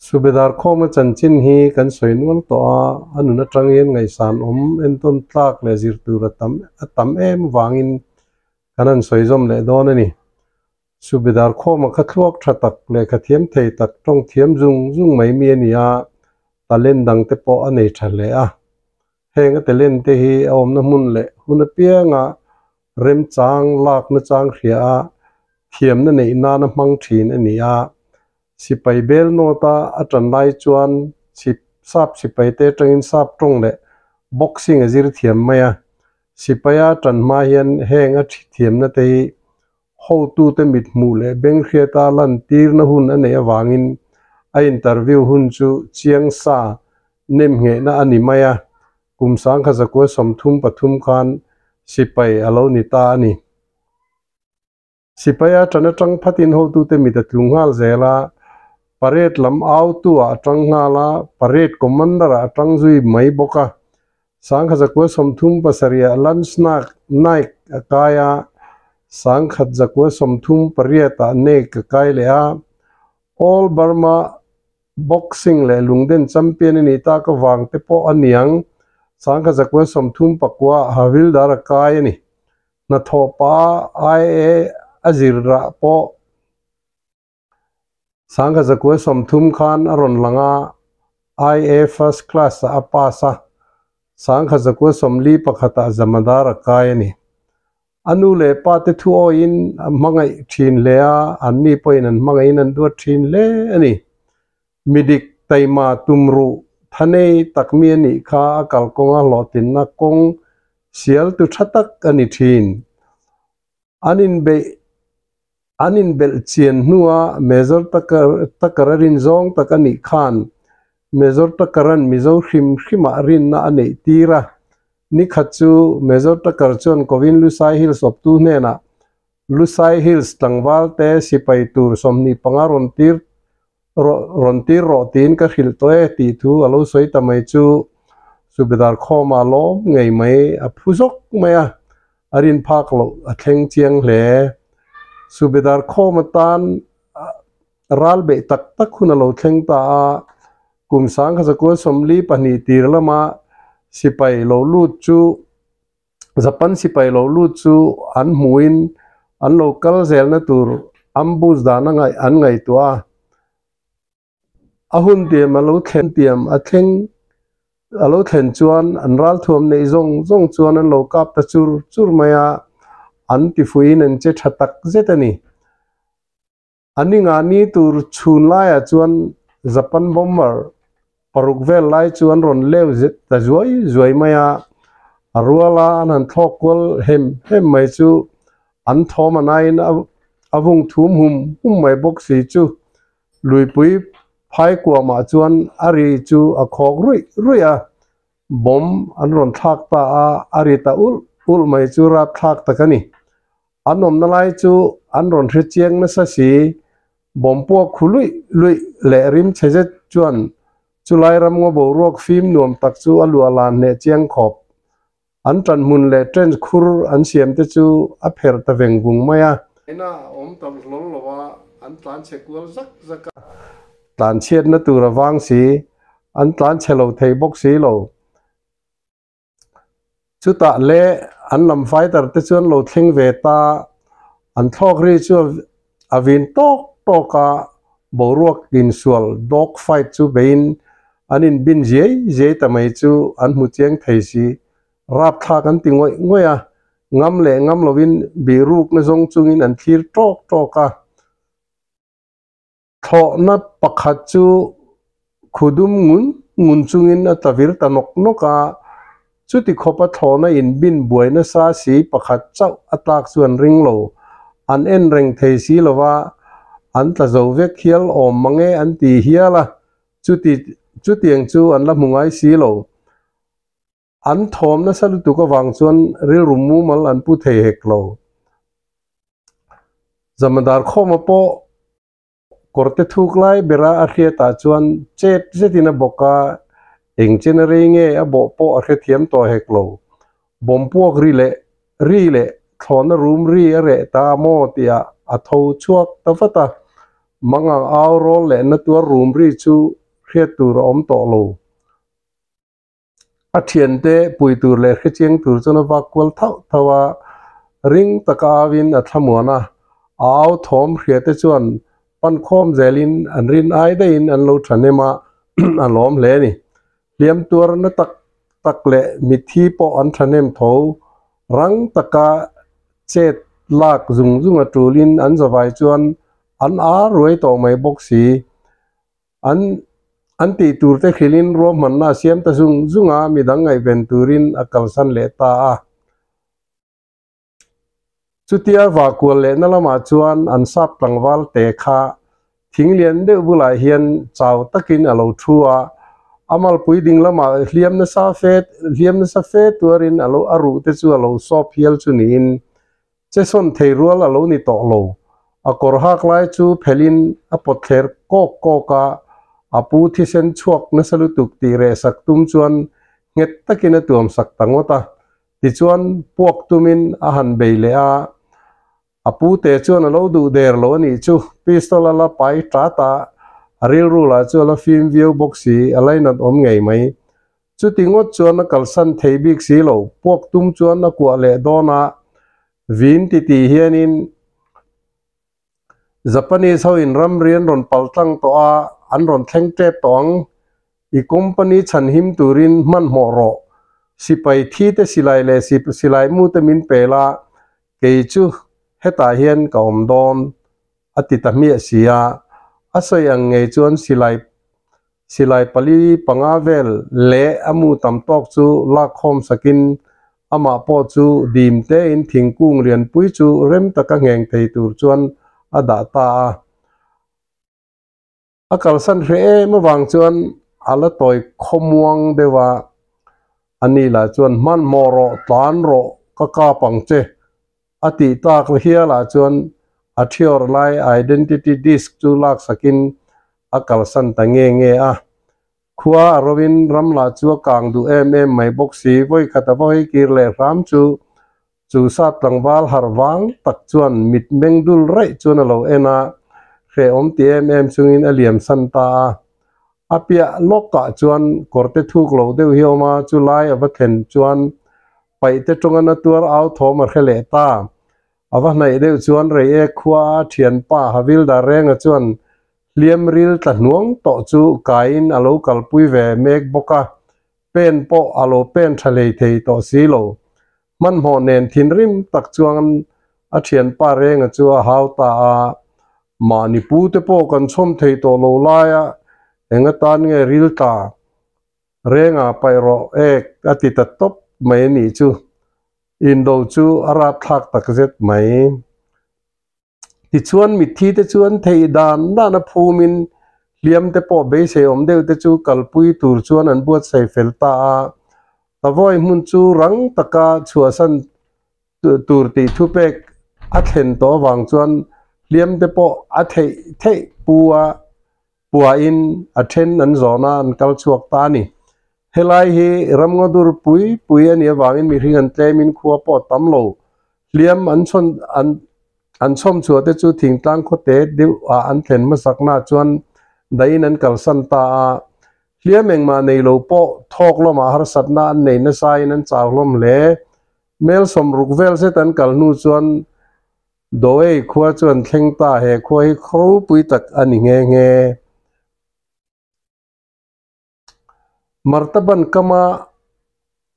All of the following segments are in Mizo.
Subedar khawma chanchin hi kan sawi nual tawh a, a nun atang hian ngaihsan awm entawn tlak leh zir tur a tam a tam em vangin kan han sawi zawm leh dawn a ni. Subedar khawma kha thluak tha tak leh kha thiam thei tak tawng thiam zung zung mai mi a ni a, talent dang te pawh a nei tha hle a. Heng a talent te hi a awmna hmun leh hun apianga remchang lakna chang hria a, thiamna neih nana hmang thin a ni a. Sipai bel nawta a tan lai chuan chhip sap sipai te atangin sap tawng leh boxing a zir thiam mai a. Sipaia tan hma hian heng a thiamna te hi hotute mithmuh leh beng hriata lantirna hun a neih avangin a interview hun chu chiang sa nem nghehna a ni mai a, kum 1933 khan sipai a lo ni ta a ni. Sipaia tan atang phatin hotute mit a tlung nghal zel a, parade lam autu ah a tang nghal a, parade commander ah a tang zui mai bawk a. 1937 ah Lance Naik a kai a, 1938 ah Naik a kai leh a, All Burma Boxing leh Lungden Champion a nih tak avang te pawh a niang, 1939 ah Havildar a kai a ni. Hnathawh pah IA a zir rah pawh 1930 khan a rawn lang a, IA First Class ah a pass a, 1941 ah Jamadar a kai a ni. A nu leh pa te thu awiin a hmangaih thin hle a, anni pawhin an hmangaihin an duat thin hle a ni. Midik taima tumruh thanei tak mi a nih kha a kalkawnga hlawhtlinna kawng sial tu tha tak a ni thin. An inbeih an inbelh chian hnua Major Tucker a rin zawng tak a nih khan Major Tucker-a'n Mizo hrim hrimah rinna a neih tir a. Ni khat chu Major Tucker chuan Kovin Lusai Hills awptu hnenah Lusai Hills tlangval te sipai tur 25 rawn tir rawn tir rawh tiin ka hrilh tawh e tih thu a lo sawi ta mai chu Subedar khawma lawm ngei mai a phu zawk mai a, a rin phak loh a thleng chiang hle. Subedar khawma tan ral beih tak tak hun a lo thleng ta a, kum 1942 tir lama sipai lo lut chu Japan sipai lo lut chu an hmuhin an lo kal zelna tur ambush dan a ngaih an ngaihtuah a. A hun tiam a lo thlen tiam a thleng a lo thlen chuan an ralthuam neih zawng zawng chuan an lo kap ta chur chur mai a, an tifuiin an che tha tak zet a ni. A ninga ni tur chhun laiah chuan Japan bomber paruk vel lai chu an rawn leu ta zuai zuai mai a, a ruala an han thlawk kual hem hem mai chu an thawm a naiin a vung thum hum hum mai bawk si chu luipui phai kuamah chuan a ri chu a khawk ruih ruih a, bomb an rawn thlak ta a, a ri ta ulh ulh mai chu rapthlak tak a ni. An awmna lai chu an rawn hre chiang nasa si, bomb puak khu luih luih leh rim chhe zet chuan chulai ram ngaw boruak fim nuam tak chu a luah lan hneh chiang khawp. An ṭan hmun leh trench khur an siam te chu a pherh ta veng vung mai a. Ina a awm tam hlawl lo a, an tlan chhe kual zak zak a. Tlan chhiatna tur a vang si, an tlan chhe lo thei bawk si lo. Chutah le an lam fighter te chuan lo thleng ve ta, an thlawk ri chu a vin tawk tawk a, boruak insual dog fight chu beiin an inbin ziai ziai ta mai chu an hmu chiang thei si. Rapthlak an ti ngawih ngawih a, ngam leh ngam lovin bihrukna zawng chungin an thlir tawk tawk a. Thlawhna pakhat chu khudum ngun ngun chungin a tla vir ta nawk nawk a, chuti khawpa thlawhna inbin buai nasa si pakhat chauh a tlak chu an ring lo. An en reng thei si lo va, an tla zo vek hial awm mang e an ti hial a, chuti chutiang chu an la hmu ngai si lo. An thawm nasa lutuk avang chuan rilru mumal an pu thei hek lo. Jamadar khawma pawh kawrte thuk lai bera a hriatah chuan chet zetin a bawk a, eng chen a rei nge a bawh pawh a hrethiam tawh hek lo. Bawm puak ri leh ri leh thlawhna rum ri a reh ta maw tihah a tho chhuak ta vat a. Mangang au rawl leh na tuar rum ri chu hriat tur a awm tawh lo. A thiante pui tur leh hrechiang tur chuan a vak kual thauh thauh a, ring taka auin a thlamuan a. A au thawm hriate chuan pan khawm zelin an rin ai daihin an lo thahnem a, a lawm hle a ni. Hliam tuar na tak tak leh mitthi pawh an thahnem tho. Rang taka chet lak zung zung a tulin an zavai chuan an ar ruai tawh mai bawk si. An an tih tur te hrilhin ruahmanna a siam ta zung zung a, midang ngaihven turin a kalsan leh ta a. Chutia vakual lehna lamah chuan an sap tlangval te kha thing lian deuh bulah hian chau takin a lo thu a, a malpui ding lamah hliam nasa fe hliam nasa fe tuarin a lo a ruh te chu a lo sawp hial chu niin che sawn thei rual a lo ni tawh lo. A kawr hak lai chu phelhin a pawt thler kawk kawk a, a pu thisen chhuak nasa lutuk tih reh sak tum chuan nghet takin a tuam sak ta ngawt a. Tichuan, puak tumin a han bei leh a, a pute chuan a lo duh der lo a nih chu. Pistol a la pai tat a, a rilru lah chu a la fim viau bawk si, a lainat awm ngei mai. Chuti ngawt chuan a kalsan thei bik si lo, puak tum chuan a kuah leh dawn a, vin titih hianin Japanese ho in ramri an rawn pal tlang tawh a, an rawn thleng tep tawh ang. I company chhan him turin hmanhmawh rawh. Sipai thi te silai leh silai mu te min pel a, kei chu hetah hian ka awm dawn, a ti ta hmiah si a. A sawi ang ngei chuan silai Silai pali panga vel leh a mu tam tawk chu lak khawm sakin amah pawh chu dim tein thingkung lianpui chu rem taka ngheng thei tur chuan a dah ta a. A kalsan hreh em avang chuan a la tawi khawmuang deuh a, ani lah chuan hmanhmawh rawh, tlan rawh, ka kap ang che A tih tak hialah chuan a thiawr lai identity disc chu laksakin a kalsan ta nge nge a. Khua a rovin ram lah chu a kang duh em em mai bawk si, vawikhat a va hawi kir leh hram chu chu sap tlangval harh vang tak chuan mit meng dul raih chuan a lo en a, hrehawm ti em em chungin a liam san ta a. A piah lawkah chuan kawrte thuk lo deuh hi a awm a, chu lai a va thlen chuan Paihte tawnga na tuar au thawm a hre leh ta. A va hnaih deuh chuan Reiek khua a thianpa Havilda Renga chuan hliam ril tla hnuang tawh chu kaiin a lo kalpui ve mek bawk a, pen pawh a lo pen tha hlei thei tawh si lo. Hmanhmawh nen thinrim tak chuan a thianpa Renga chu a hau ta a, Mahni pute pawh kan chhawm thei tawh lo laia eng atan nge ril tla? Renga paih rawh ek a ti ta tawp mai a nih chu. Indo chu a rapthlak tak zet mai. Tichuan mitthi te chuan theih dan dan a phumin hliam te pawh beisei awm deuh te chu kalpui tur chuan an buatsaih fel ta a. Tavawi hmun chu rang taka chhuahsan tur tih thupek a thlen tawh avang chuan hliam te pawh a theih theih pu a. Puain a then an zawn a, an kal chhuak ta a ni. Helai hi ramngaw dur pui pui a nih avangin mihring an tlemin khua pawh a tam lo. Hliam an chhawn an an chhawm chhuah te chu thingtlang khawte deuh ah an thlen hmasakna chuan dahin an kalsan ta a. Hliam engmah nei lo pawh thawk lamah harsatna an nei nasain an chau hlawm hle. Mel 60 vel zet an kal hnu chuan Dawei khua chu an thleng ta, he khua hi khawropui tak a ni nghe nghe. Martaban kama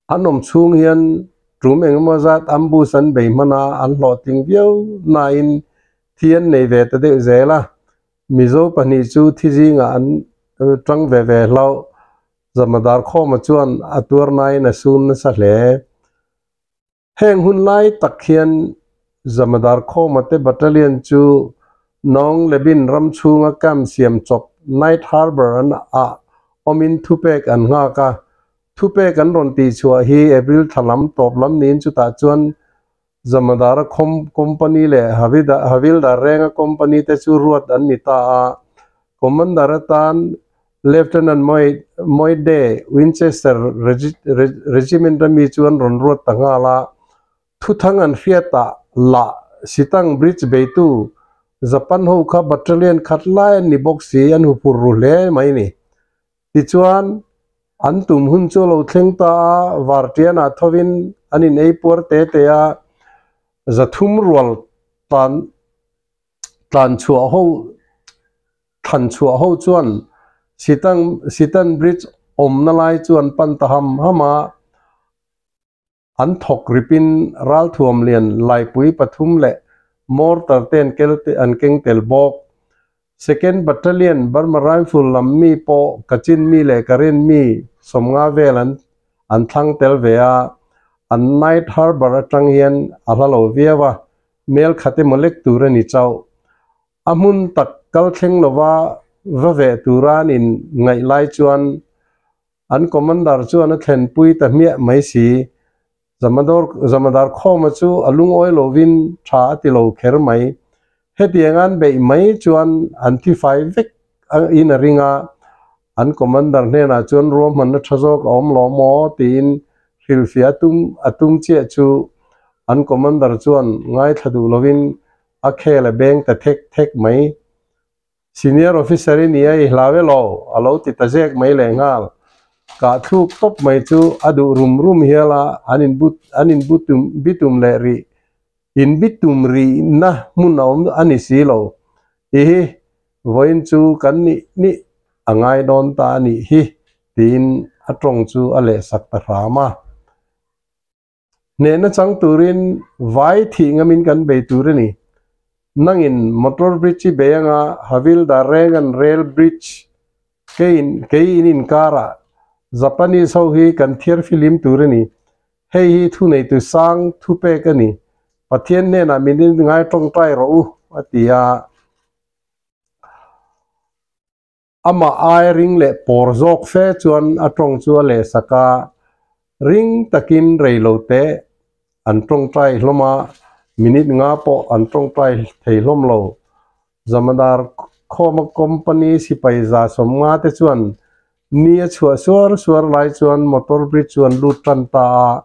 an awm chhung hian tum engemaw zat ambush an bei hman a, an hlawhtling viau nain thi an nei ve ta deuh zel a. Mizo pahnih chu thi zingah an tang ve ve hlauh. Zamadar Khawma chuan a tuar nain a sun nasa hle. Heng hun lai tak hian Zamadar Khawma te battalion chu Nawng Lebin ram chhunga camp siam chawp Night Harbour an ah awmin thupek an nghak a. Thupek an rawn tihchhuah hi April thla lam tawp lam niin chutah chuan Zamadara Company leh Havildar Renga Company te chu ruat an ni ta a. Commander atan Lieutenant Moyde Winchester Regiment a mi chu an rawn ruat ta nghal a, thuthang an hriatah lah Sitang Bridge beitu Japan ho kha battalion khat lai an ni bawk si, an huphurh ru hle mai ni. Tichuan, an tum hun chu a lo thleng ta a, Vartianah thovin an in ei puar te te a, 300 rual tlan tlan chhuah ho thlan chhuah ho chuan Sitang Sitan Bridge awmna lai chu an pan ta ham ham a, an thawk ripin ralthuam lian laipui pathum leh mortar te an kel an keng tel bawk. Second Battalion Burma Rifle lam mi pawh Kachin mi leh Karen mi 50 vel an an thlang tel ve a, an Night Harbour atang hian a hla lo viau a, mel khat emaw lek tur a ni chauh. A hmun tak kal thleng lova va veh tura an in ngaih lai chuan an commander chuan a thlenpui ta hmiah mai si. Zamador Zamadar Khawma chu a lungawi lovin tha a ti lo kher mai. Hetiang an beih mai chuan an thi fai vek in a ring a, an commander hnenah chuan ruahmanna tha zawk a awm lo maw tiin hrilhfiah a tum a tum chiah chu an commander chuan ngaithla duh lovin a khel a beng ta thek thek mai. Senior officer i nia i hlau e lo, a lo ti ta zek mai leh nghal. Kah thluk tawp mai chu a duh rum rum hial a, an in but an in butum bitum leh rih in bitum rihna hmun a awm a ni si lo. I hi, vawiin chu kan nih nih a ngai dawn ta a nih hi, tiin a tawng chu a lehsak ta hram a. Hnehna chang turin vai thih ngamin kan bei tur a ni. Nangin motor bridge i bei anga Havildar Rengan rail bridge keiin kei in inkarah Japanese ho hi kan thiar filim tur a ni. Hei hi thuneitu sang thupek a ni. Pathian hnenah min inngai tawngtai rawh u, a ti a. Amah ai ring leh pawr zawk fe chuan a tawng chu a lehsak a, ring takin rei lo teh an tawngtai hlawm a, minute nga pawh an tawngtai thei hlawm lo. Zamadar Khawma Company sipai 150 te chuan ni a chhuah suar suar lai chuan motor bridge chu an lut tan ta a,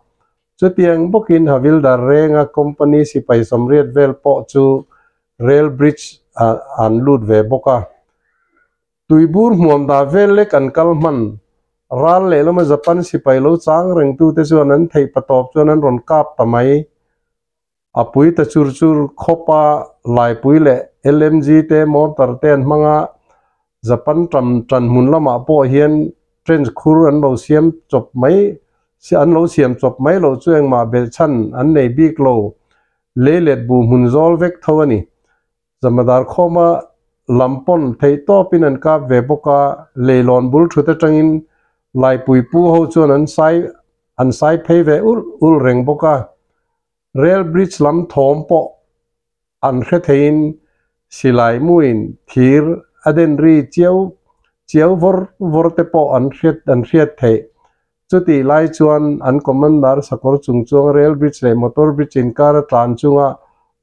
chutiang bawkin Havildar Renga Company sipai 80 vel pawh chu Rail bridge ah an lut ve bawk a, tuibur hmuam dah vel lek an kal hman. Ral lehlama Japan sipai lo chang reng tute chuan an theih patawp chuan an rawn kap ta mai. A pui ta chur chur khawp a, laipui leh LMG te mortar te an hmang a, Japan tam tan hmun lamah pawh hian trench khur an lo siam chawp mai an lo siam chawp mai loh chu engmah belhchhan an nei bik lo. Leilet bu hmun zawl vek tho a ni. Zamadar khawma lam pawn theih tawpin an kap ve bawk a, leilawn bul thut atangin Laipui pu ho chuan an sai an sai phei ve ulh ulh reng bawk a. Rail bridge lam thawm pawh an hre theiin silai muin thir a den ri chiau chiau vawr vawr te pawh an hriat an hriat theih. Chutih lai chuan an commander sakawr chung chuang rail bridge leh motor bridge inkar a tlan chunga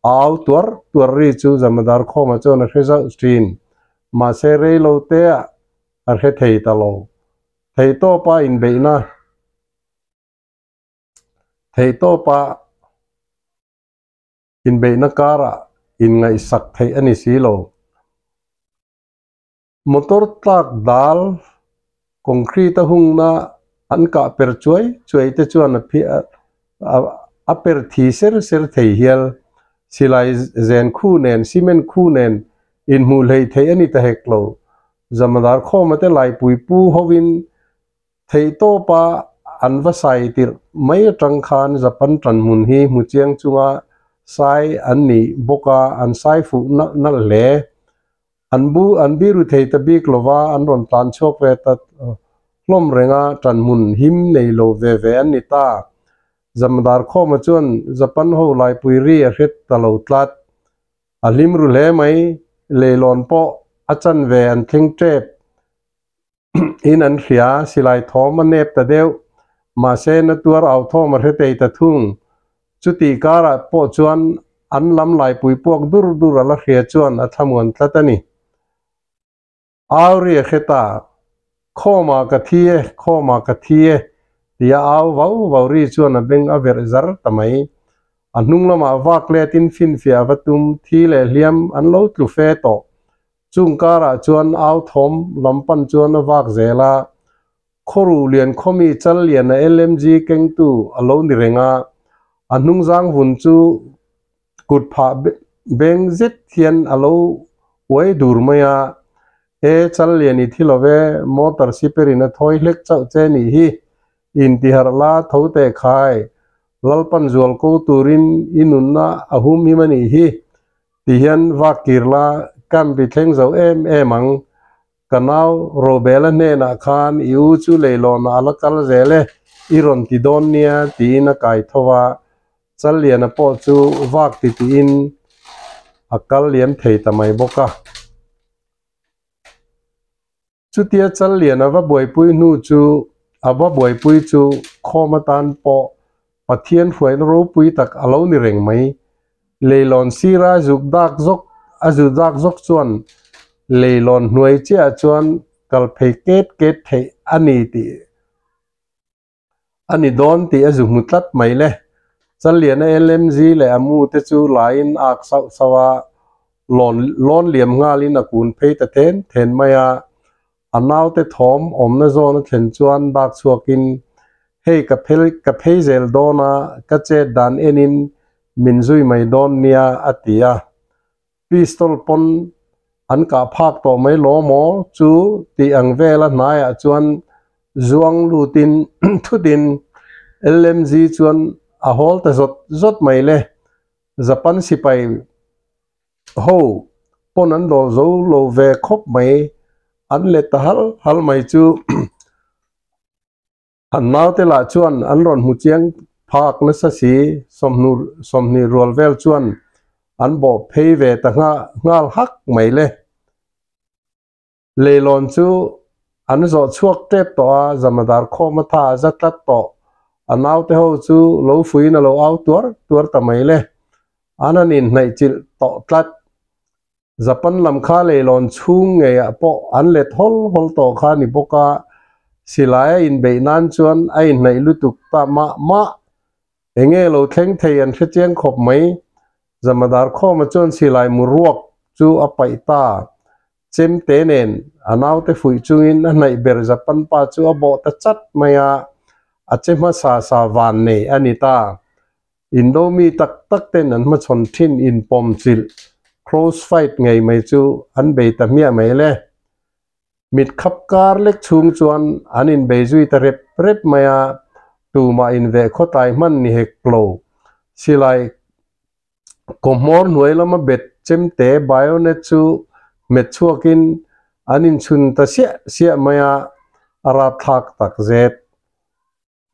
au tuar tuar ri chu Zamadar Khawma chuan a hre zauh thin. Mahse rei lo te ah a hre thei ta lo. Theihtawpa inbeihna Theihtawpa inbeihna karah inngaihsak theih a ni si lo. Motor tlak dal concrete a hungna an kah per chuai chuai te chuan a a per thi ser ser thei hial. Silai zen khu nen cement khu nen inhmuh hleih theih a ni ta hek lo. Zamadar khawma te laipui pu hovin Theihtawpa an va sai tirh mai atang khan Japan tanhmun hi hmu chiang chunga sai an nih bawk a, an sai fuh nalh nalh hle. An bu an biru thei ta bik lova an rawn tlan chhuak ve ta hlawm reng a, tanhmun him nei lo ve ve an ni ta. Zamadar Khawma chuan Japan ho laipui ri a hret ta lo tlat. A hlim ru hle mai, leilawn pawh a chanve an thleng tep. In an hria, silai thawm a nep ta deuh, mahse na tuar au thawm a hre tei ta thung. Chutih karah pawh chuan an lam laipui puak dur dur a la hria chuan a thlamuan tlat a ni. Au ri a hre ta, Khawmah ka thi e, khawmah ka thi e, tia au vau vau ri chuan a beng a verh zar ta mai. A hnung lamah vak letin finfiah a va tum, thi leh hliam an lo tlu fe tawh. Chung karah chuan au thawm lam pan chuan a vak zel a. Khawruh lian khawmi chal liana LMG kengtu a lo ni reng a, a hnungzang vun chu kut phah beng zet hian a lo uai dur mai a. E chal lian i thi lo ve, motor siperin a thawi hlek chauh che nih hi, intiharh la tho teh khai, Lalpan zual ko turin i nunna a hum him a nih hi, ti hian vak kir la camp i thleng zo em em ang. Ka nau Robela hnenah khan i u chu leilawnah a la kal zel e, i rawn ti dawn nia tiin a kai tho a, Challiana pawh chu vak ti tiin a kal liam thei ta mai bawk a. Chutia Challiana va buaipui hnu chu a va buaipui chu khawm atan pawh Pathian hruaina ropui tak a lo ni reng mai. Leilawn sira zuk dak zawk a zu dak zawk chuan leilawn hnuai chiah chuan kal phei ket ket theih a ni tih a ni dawn tih a zu hmu tlat mai le. Challiana LMG leh a mu te chu laiin ak sauh sauh a, lawn lawn liam nghalin a kun phei ta then then mai a. A naute thawm awmna zawn a thlen chuan bak chhuakin, Hei ka phel ka phei zel dawn a, ka chet dan enin min zui mai dawn nia, a ti a. Pistol pawn an kah phak tawh mai law maw chu tih ang vela hnaiah chuan zuang lutin thutin LMG chuan a hawl ta zawt zawt mai le. Japan sipai ho pawn an dawl zo lo ve khawp mai, an let ta hal hal mai chu An naute lah chuan an rawn hmu chiang phak nasa si, 20 rual vel chuan an bawh phei ve ta nghal hak mai le. Leilawn chu an zawh chhuak tep tawh a, Zamadar khawm a tha a za tlat tawh. A naute ho chu lo fuiin a lo au tuar tuar ta mai le. An han inhnaih chilh tawh tlat. Japan lam kha leilawn chhung ngeiah pawh an let hawl hawl tawh kha ni bawk a, silai a inbeih nan chuan a inhnaih lutuk ta mah mah. Enge lo thleng thei an hre chiang khawp mai. Zamadar Khawma chuan silai mu ruak chu a paih ta. Chemte nen a naute fuih chungin a hnaih ber Japan pa chu a bawh ta chat mai a, a che hmasa sa van nei a ni ta. Indo mi tak tak ten an hmachhawn thin inpawm chilh, close fight, ngei mai chu an bei ta hmiah mai le. Mit khap kar lek chhung chuan an inbei zui ta rep rep mai a, tumah inveh khawtlai hman ni hek lo. Silai kawhmawr hnuai lama bet chemte bayonet chu hmet chhuakin an inchhun ta siah siah mai a, a rapthlak tak zet.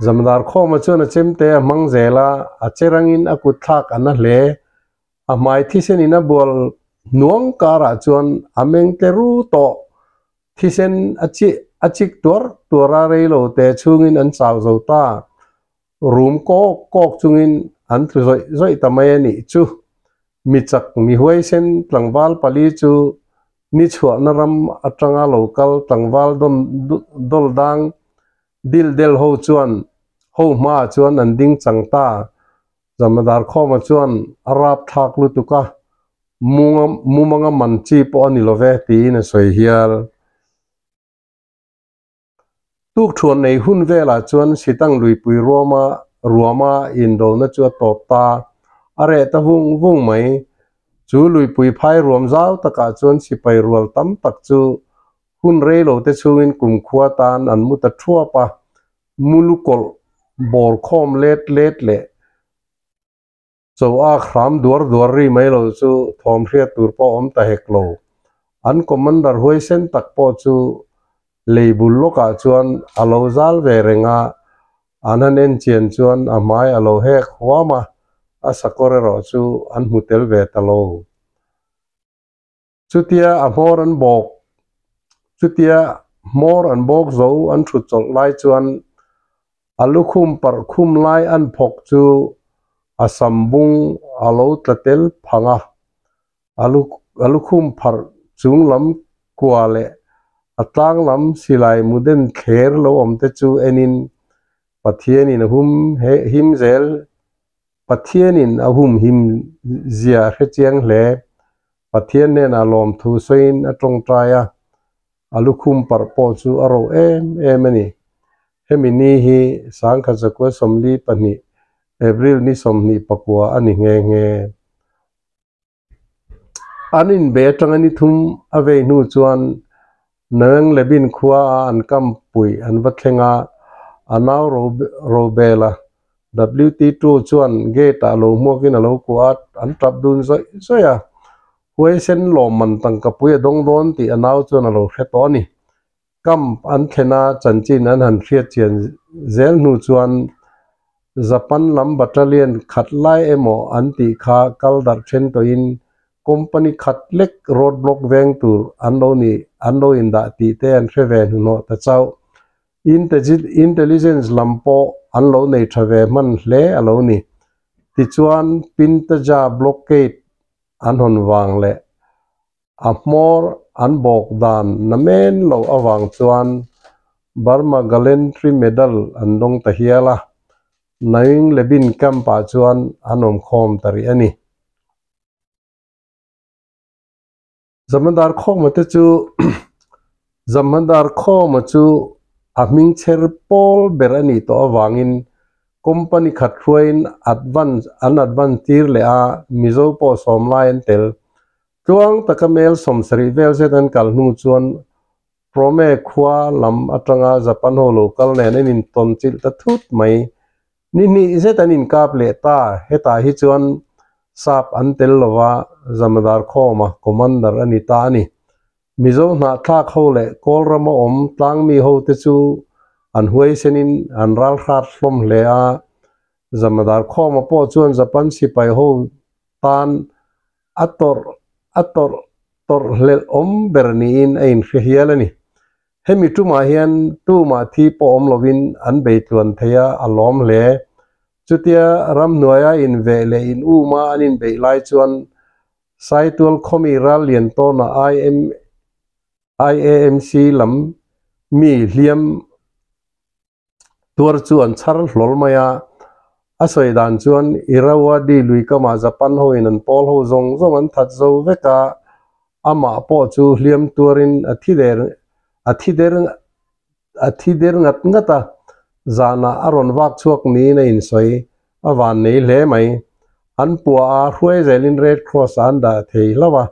Zamdar khawma chuan a chemte a hmang zel a, a che rangin a kut thlak a na hle. A hmai thisen in a bual hnuang karah chuan a meng tle ru tawh. Thisen a chi a chik tuar tuar a reilo te chhungin an chau zo ta. Rum kawk kawk chungin an tlu zawih zawih ta mai a nih chu. Mi chak mi huaisen tlangval pali chu ni chhuahna ram atanga lo kal tlangval dawn dawl dang Dil del ho chuan ho hmaah chuan an ding chang ta. Zamadar Khawma chuan a rap thlak lutuk a, Munga mumanga man chi pawh a ni lo ve tiin a sawi hial. Tukthuan nei hun velah chuan Sitang luipui ruama ruama indona chu a tawp ta, a reh ta vung vung mai. Chu luipui phai ruam zau takah chuan sipai rual tam tak chu Hun rei lo te chhungin kumkhua tan an mu ta thuap a, mulu kawlh bawr khawm let let leh cho a hram duar duar ri mai lo chu thawm hriat tur pawh awm ta hek lo. An commander huaisen tak pawh chu lei bul lawkah chuan a lo zal ve reng a, an han en chian chuan a hmai a lo hek huam a, a sakawr erawh chu an hmu tel ve ta lo. Chutia a hmawr an bawk Chutia hmawr an bawk zo an thut chawlh lai chuan a lukhum parh khum lai an phawk chu a sam bung a lo tla tel phang a, a lu a lukhum pharh chung lam kua leh a tlang lam silai mu den thler lo awm te chu enin Pathianin a hum him zel. Pathianin a humhim zia a hre chiang hle. Pathian hnenah lawmthu sawiin a tawngtai a, a lukhum parh pawh chu a ro em em a ni. Hemi ni hi sangkhat zakua 42 April ni 29 a ni nghe nghe. An inbe atanga ni thum a vei hnu chuan Naweng Lebin khua a an camp pui an va thleng a, a nau Robela WT2 chuan gate ah lo hmuakin a lo kuah a, an tap dun zawih zawih a. Huaisen lawmman tangka pui a dawng dawn tih a nau chuan a lo hre tawh a ni. Camp an thlen a chanchin an han hriat chian zel hnu chuan Japan lam battalion khat lai emaw an tih kha kal darh then tawhin company khat lek road block veng tur an lo ni an lo indah tih te an hre ve hnuhnawh ta chauh. Intelligence lam pawh an lo nei tha ve hman hle a lo ni. Tichuan Pintaja blockade an hawn vang leh A hmawr an bawk dan na men loh avang chuan Burma Gallantry Medal an dawng ta hial a, Naing Lebin Camp-ah chuan an awm khawm ta rih a ni. Zamandar Khawma te chu Zamandar Khawma chu a hming chher pawl ber a nih tawh avangin Company khat hruaiin advance an advance tir leh a, Mizo pawh sawm lai an tel. Tluang taka mel 70 vel zet an kal hnu chuan Prome khua lam atanga Japan ho lo kal nen an intawn chilh ta thut mai. Ni hnih zet an inkap leh ta, hetah hi chuan sap an tel lova Zamadar Khawma commander a ni ta a ni. Mizo hnahthlak ho leh Kawl rama awm tlangmi ho te chu an huaisenin an ralhrat hlawm hle a, Zamadar Khawma pawh chuan Japan sipai ho tan a tawrh a tawrh tawrh hlelh awm ber niin a inhre hial a ni. Hemi tumah hian tumah thi pawh awm lovin an bei tluan thei a, a lawm hle. Chutia ramhnuaia inveh leh in uma an inbeih lai chuan Saitual khawmi ral lian tawna IM IAMC lam mi hliam tuar chu an chhar hlawl mai a, a sawi dan chuan Irrawaddy lui kamah Japan hoin an pawl ho zawng zawng an that zo vek a, amah pawh chu hliam tuarin a thi der a thi der a thi der ngat ngat a, zanah a rawn vak chhuak niin a insawi a van nei hle mai. An puah a hruai zelin Red Cross ah an dah thei hlauh a,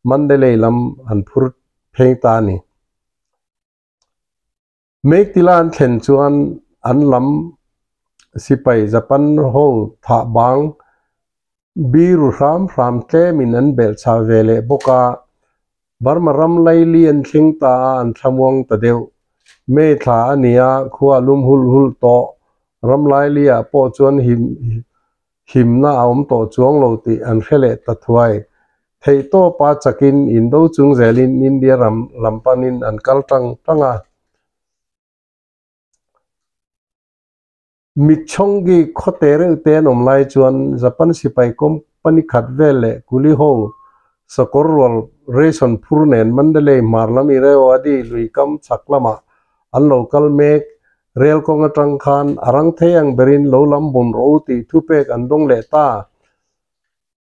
Mandalay lam an phur pheng ta a ni. Mektila an thlen chuan an lam sipai Japan ho thah bang biru hram hram tlemin an belh chah ve leh bawk a, Burma ram laili an thleng ta a an thlamuang ta deuh. May thla a ni a, khua lum hulh hulh tawh. Ram laili ah pawh chuan him himna a awm tawh chuang lo tih an hre leh ta thuai. Theihtawpa chakin indo chung zelin India ram lam panin an kal tang tang a. Mitchongi khaw te reuh te an awm lai chuan Japan sipai company khat vel leh kuli ho sakawr rual ration phur nen Mandalay hmar lam Irrawaddy lui kam chhak lamah an lo kal mek. Rel kawng atang khan a rang thei ang berin lo lam bun rawh u tih thupek an dawng leh ta.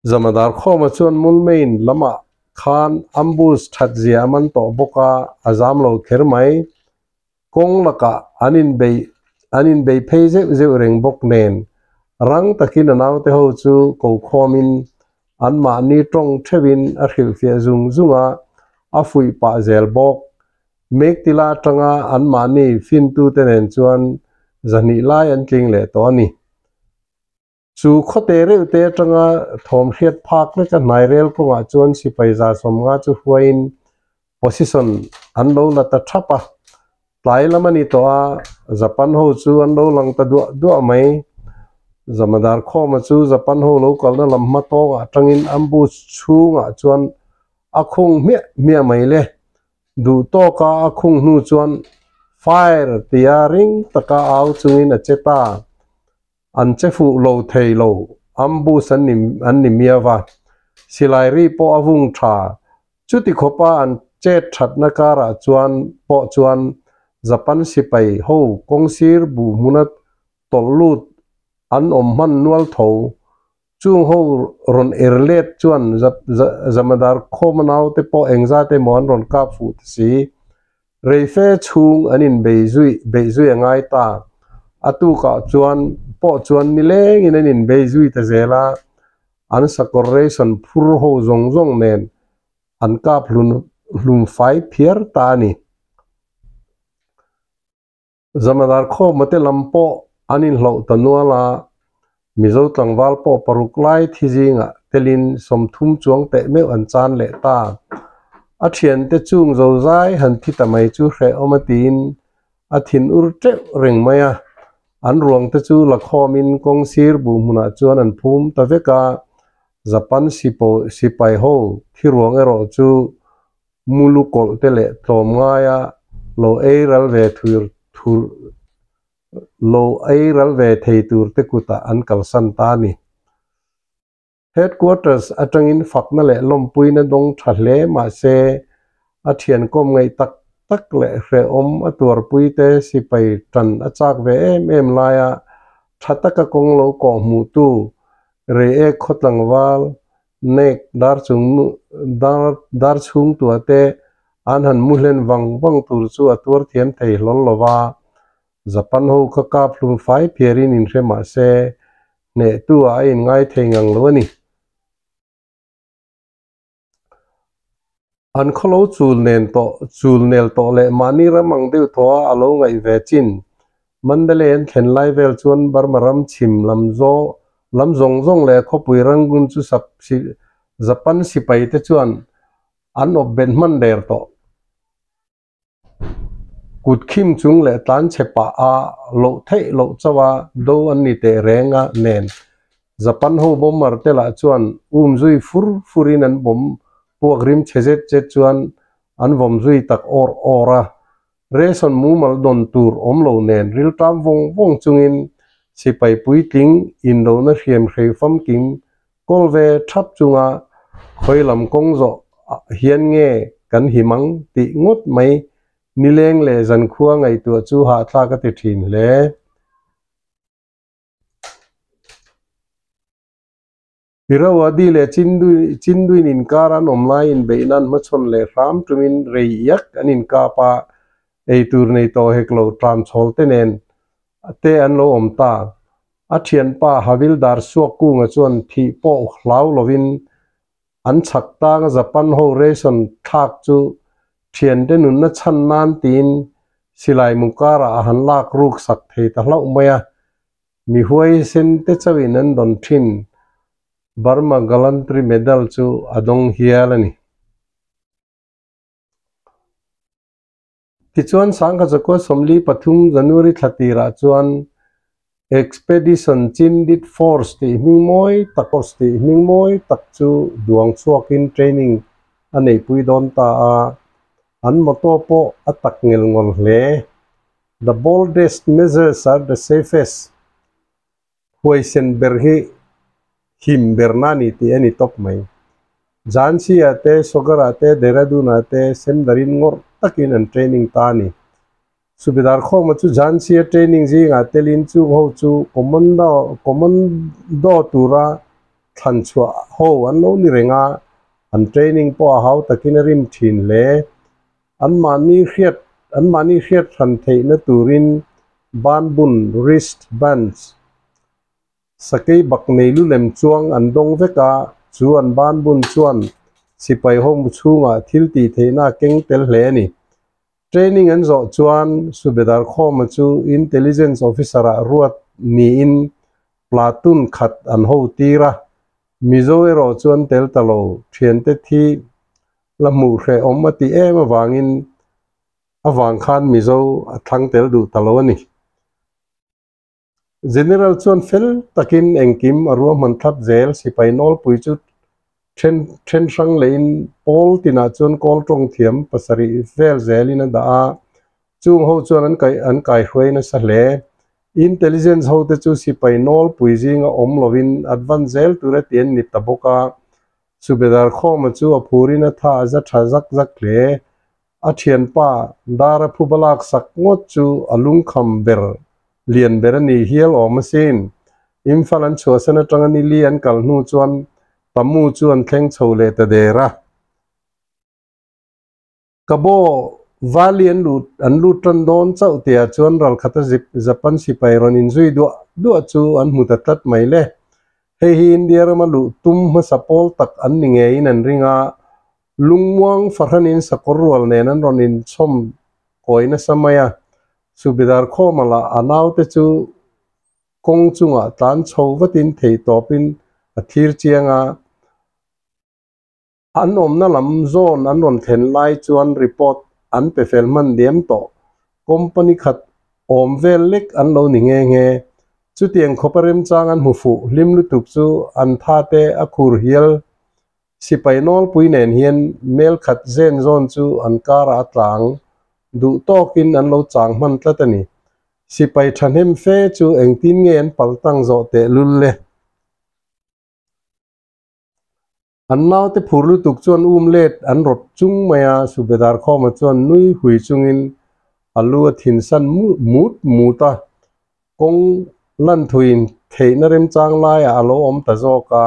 Zamadar Khawma chuan Moulmein lamah khan ambush that zia a man tawh bawk a, a zam lo kher mai. Kawng lakah an inbei an inbei phei zeuh zeuh reng bawk nen rang takin a naute ho chu ko khawmin anmahni tawng theuhin a hrilhfiah zung zung a, a fuih pah zel bawk. Mektila atanga anmahni fintute nen chuan zahnih lai an tling leh tawh a ni. Chu khawte reuh te atanga thawm hriat phak leka hnai rel kawngah chuan sipai 150 chu hruaiin position an lo la ta thap a. Tlai lam a ni tawh a, Japan ho chu an lo lang ta duah duah mai. Zamadar Khawma chu Japan ho lo kalna lam hma tawngah atangin ambush chhungah chuan a khung hmiah hmiah mai le. Duh tawka a khung hnu chuan fire tia ring taka au chungin a che ta. An che fuh lo thei lo, ambush an ni an ni miau a, silai ri pawh a vung tha. Chuti khawpa an chet thatna karah chuan pawh chuan Japan sipai ho kawngsir bu hmuna tawlh lut an awm hman nual tho. Chung ho rawn er let chuan Zamadar Khawma naute pawh engzat emaw an rawn kap fuh ta si. Reife chhung an inbei zui beih zui a ngai ta. A tukah chuan pawh chuan nilengin an inbei zui ta zel a, an sakawr ration phur ho zawng zawng nen an kap hlun hlum fai phiar ta a ni. Zamadar Khawma te lam pawh an inhloh ta nual a, Mizo tlangval pawh paruk lai thi zingah telin 30 chuang teh meuh an chan leh ta. A thiante chung zozai han thi ta mai chu hrehawm a tiin a thin ur teuh reng mai a. An ruang te chu la khawmin kawng sir buh hmunah chuan an phum ta vek a, Japan sipai ho thi ruang erawh chu mulu kawlh te leh tlawm ngaia lo ei ral ve thur thur lo ei ral ve thei tur te kutah an kalsan ta a ni. Headquarters atangin fakna leh lawmpuina dawng tha hle mah se, a thiankawm ngaih tak tak leh hrehawm a tuarpui te sipai tan a chak ve em em laia tha taka kawng lo kawh hmuhtu Reiek khaw tlangval nek dar chung dar chhung tua te an han mu hlen vang vang tur chu a tuar thiam thei hlawl lo va. Japan ho kha kap hlum fai phiarin inhre mah se, hnehtu ah a inngai thei ngang lo a ni. An khawlo chul nen tawh, chul nel tawh leh mahni ram ang deuh thaw a a lo ngaih ve chin. Mandalay an thlen lai vel chuan Burma ram chhim lam zawng lam zawng zawng leh khawpui Rangoon chu sap si Japan sipai te chuan an awp bet hman der tawh. Kut khim chung leh tlan chhe pah a loh theih loh chauh a do an ni teh reng a nen. Japan ho bomber te lah chuan um zui fur fur in an bawm puak rim chhe zet zet chuan an vawm zui tak awr awr a. Ration mumal dawn tur awm lo nen riltam vawng vawng chungin sipai puitling indohna hriam hrei famkim Kawl ve thap chunga khawi lam kawng zawh hian nge kan him ang tih ngawt mai nileng leh zankhua ngaihtuah chu hahthlak a ti thin hle. Irrawaddy leh Chinduin inkar an awm lai inbeih nan hmachhawn leh hram tumin rei iak an inkap a, eitur nei tawh hek lo tlanchhawl te nen te an lo awm ta. A thianpa Havildar Suakkunga chuan thih pawh hlau lovin an chhak tanga Japan ho ration thlak chu thiante nunna chhan nan tiin silai mukarah a han lak ruk sak thei ta hlauh mai a, mi huaisen te chauhin an dawn thin Burma Gallantry Medal chu a dawng hial a ni. Tichuan, Sangkachakua 43 January thla tirah chuan Expedition Chindit Force tih hming mawi tak Force tih hming mawi tak chu duang chhuakin training a neihpui dawn ta a, an motto pawh a tak ngel ngawl hle, The boldest measures are the safest, Huaisen ber hi him berna a ni tih a ni tawp mai. Jhansi-ah te, Sagar-ah te, Dehradun-ah te Semdarin ngawrh takin an training ta a ni. Subedar Khawma chu Jhansi-a training zingah telin chung ho chu commando commando tura thlan chhuah ho an lo ni reng a, an training pawh a hau takin a rim thin hle. Anmahni hriat anmahni hriat hran theihna turin banbun, wrist bands, sakei bak nei lu lem chuang an dawng vek a, chu an banbun chuan sipai ho mu chhungah thil tih theihna a keng tel hle a ni. Training an zawh chuan Subedar Khawma chu Intelligence Officer-ah ruat niin platoon khat an ho tir a, Mizo erawh chuan tel ta lo, thiante thi La hmuh hrehawm a tih em avangin avang khan Mizo a thlang tel duh ta lo a ni. General chuan fel takin engkim a ruahman thlap zel sipai nawlpui chu then then hrang leiin pawl tinah chuan kawl tawng thiam pasarih vel zelin a dah a, chung ho chuan an kai an kaihruai nasa hle. Intelligence hote chu sipai nawlpui zinga awm lovin advance zel tura ti an ni ta bawk a, Subedar Khawma chu a phurin a tha a za tha zak zak hle. A thianpa Dara phuba lak sak ngawt chu a lungkham ber lian ber a ni hial awm asin. Imphal an chhuahsan atanga ni li an kal hnu chuan Tamu chu an thleng chho leh ta der a. Kabaw Valley an lut an lut tan dawn chauh tihah chuan ralkhata zip Japan sipai rawn inzui duah duah chu an hmu ta tlat mai le. Hei hi India rama luh tum hmasa pawl tak an ni ngeiin an ring a, lungmuang fahranin sakawr rual nen an rawn inchhawm kawi nasa mai a. Subedar khawma lah a naute chu kawng chungah tlan chho vatin theihtawpin a thlir chiang a. An awmna lam zawn an rawn thlen lai chuan report an pe fel hman diam tawh. Company khat awm vel lek an lo ni nghe nghe. Chutiang khawpa remchang an hmu fuh hlim lutuk chu an tha te a khur hial. Sipai nawlpui nen hian mel khat zen zawn chu an karah a tlang duh tawkin an lo chang hman tlat a ni. Sipai thahnem fe chu engtin nge an paltang zawh tehlul le? An naute phur lutuk chuan um let an rawt chung mai a, Subedar Khawma chuan nui hui chungin a lu a thinsan mut mut a, kawng lan thuin theihna remchang laiah a lo awm ta zawk a,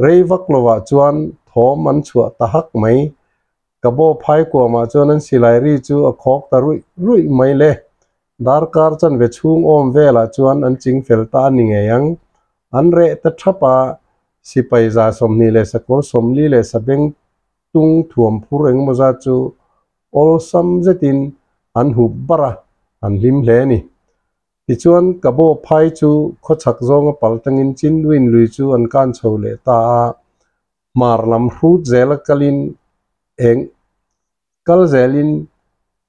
rei vak lovah chuan thawm an chhuah ta hak mai. Ka baw phai kuamah chuan an silai ri chu a khawk ta ruih ruih mai le. Darkar chanve chhung awm velah chuan an ching fel ta a ni ngei ang. An reh ta thap a, sipai za 20 leh sakawr 40 leh sabeng tung thuam phur engemaw zat chu awlsam zetin an hup bar a, an hlim hle a ni. Tichuan, ka baw phai chu khawchhak zawnga pal tangin Chinduin lui chu an kan chho leh ta a, hmar lam hrut zela kalin eng kal zelin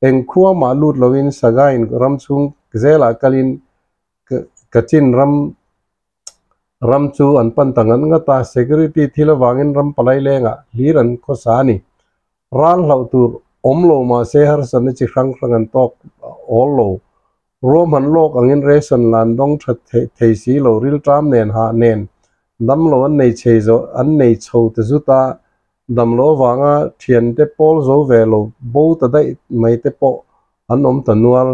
eng khua mah lut loin Sagain ram chhung zelah kalin Kachin ram ram chu an pan ta ngat ngat a, security thil avangin ram palai lengah hlir an khawsa a ni. Ral hlauh tur awm lo mahse harsatna chi hrang hrang an tawk awl lo. Ruahman lawk angin ration lan dawng tha thei si lo rilṭam nen hah nen damlo an nei chei zawh an nei chho ta zut a, damlo avanga thiante pawl zo ve lo bo ta daih mai te pawh an awm ta nual.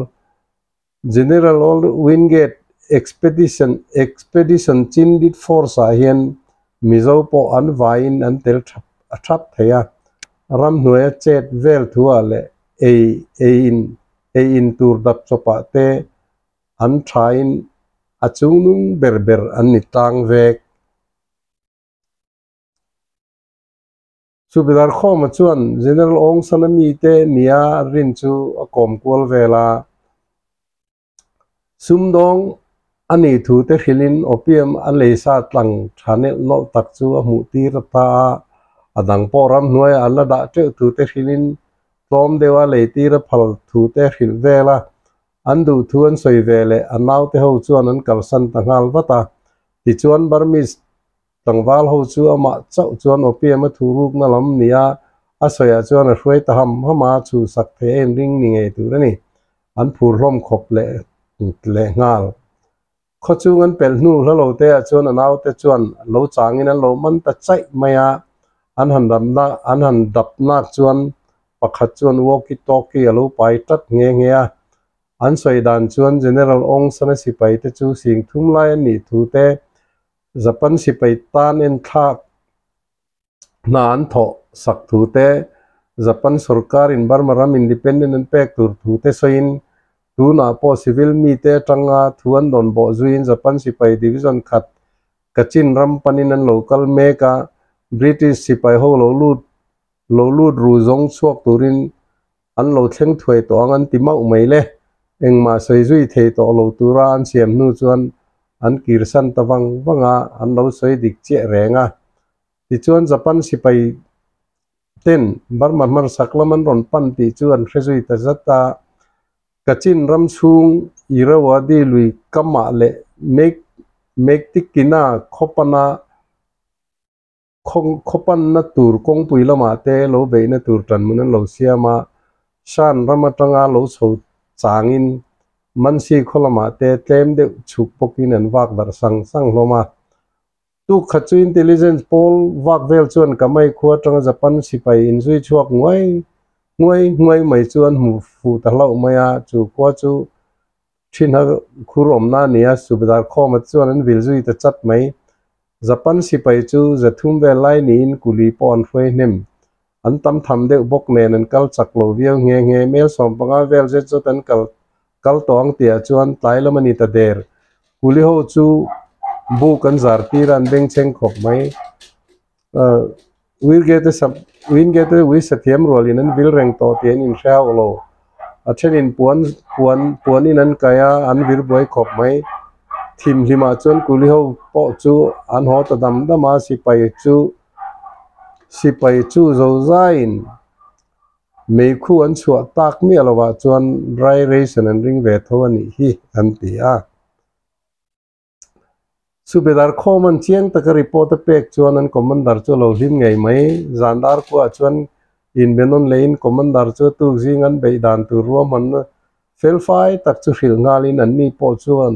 General Old Wingate Expedition Expedition Chindit Force ah hian Mizo pawh an vaiin an tel thap a thap thei a, ramhnuaia chet vel thuah leh ei ei in ei in tur dap chawpah te an thain a chungnung ber ber an ni tlang vek. Subedar Khawma chuan General Aung San a mite nia rin chu a kawm kual vel a. Sumdawng a nih thu te hrilhin opium a leisa tlang tha nelh nawlh tak chu a hmuh tir ta a, a dang pawh ramhnuaiah an la dah teuh thu te hrilhin tlawm deuha lei tir a phal thu te hrilh vel a. An duh thu an sawi ve leh a naute ho chuan an kalsan ta nghal vat a. Tichuan Burmese Tlangval ho chu amah chauh chuan opium a thu rukna lam nia a sawiah chuan a hruai ta ham ham a, chhuhsak thei a inring ni ngei tur a ni. An phur hlawm khawp leh leh nghal. Khaw chung an pelh hnu hla lo te ah chuan a naute chuan lo changin an lo man ta chaih mai a, an han dapna an han dap nak chuan pakhat chuan walkie talkie a lo pai tat nghe nghe a. An sawi dan chuan General Aung San a sipai te chu sing thum lai an nih thu te Japan sipai tan enthlak hna an thawh sak thu te, Japan sorkarin Burma ram independent an pek tur thu te sawiin, tunah pawh civil mite atanga thu an dawn bawh zuiin Japan sipai division khat Kachin ram panin an lo kal mek a, British sipai ho lo lut lo lut ru zawng chhuak turin an lo thleng thuai tawh ang an ti mauh mai le. Engmah sawi zui thei tawh lo tura an siam hnu chuan an kirsan ta vang vang a, an lo sawi dik chiah reng a. Tichuan Japan sipai ten Burma hmarsak lam an rawn pan tih chu an hre zui ta zat a. Kachin ram chhung Irrawaddy lui kamah leh Mek Mektikina khawpana Khawpanna tur kawngpui lamah te lo beihna tur tanhmun an lo siam a, Shan ram atanga lo chho changin Mansi khaw lamah te tlem deuh chhuk bawkin an vak darh sang sang hlawm a. Tuk khat chu intelligence pawl vak vel chuan Kamai khua atanga Japan sipai inzui chhuak nguai nguai nguai mai chu an hmu fuh ta hlauh mai a, chu khua chu. Thin a khur awmna a ni a, Subedar Khawma chuan an vil zui ta chat mai. Japan sipai chu 300 vel lai niin kuli pawh an hruai hnem. An tam tham deuh bawk nen an kal chak lo viau nghe nghe. Mel 15 vel zet zawt an kal kal tawh ang tihah chuan tlai lam a ni ta der. Kuli ho chu buk an zar tir a, an bengchheng khawp mai. Uirgate sap Uingate ui sathiam rualin an vil reng tawh tih an inhre hauh lo. A thenin puan puan puanin an kai a, an vir buai khawp mai. Thimhlimah chuan kuli ho pawh chu an haw ta dam dam a, sipai chu sipai chu zo zaiin meikhu an chhuah tak miah lovah chuan dry ration an ring ve tho a nih hi an ti a. Subedar khawm an chiang taka report a pek chuan an commander chu a lo hlim ngei mai. Zan dar kuah chuan inbenawn leiin commander chu a tuk zing an beih dan tur ruahmanna felfai tak chu hrilh nghalin anni pawh chuan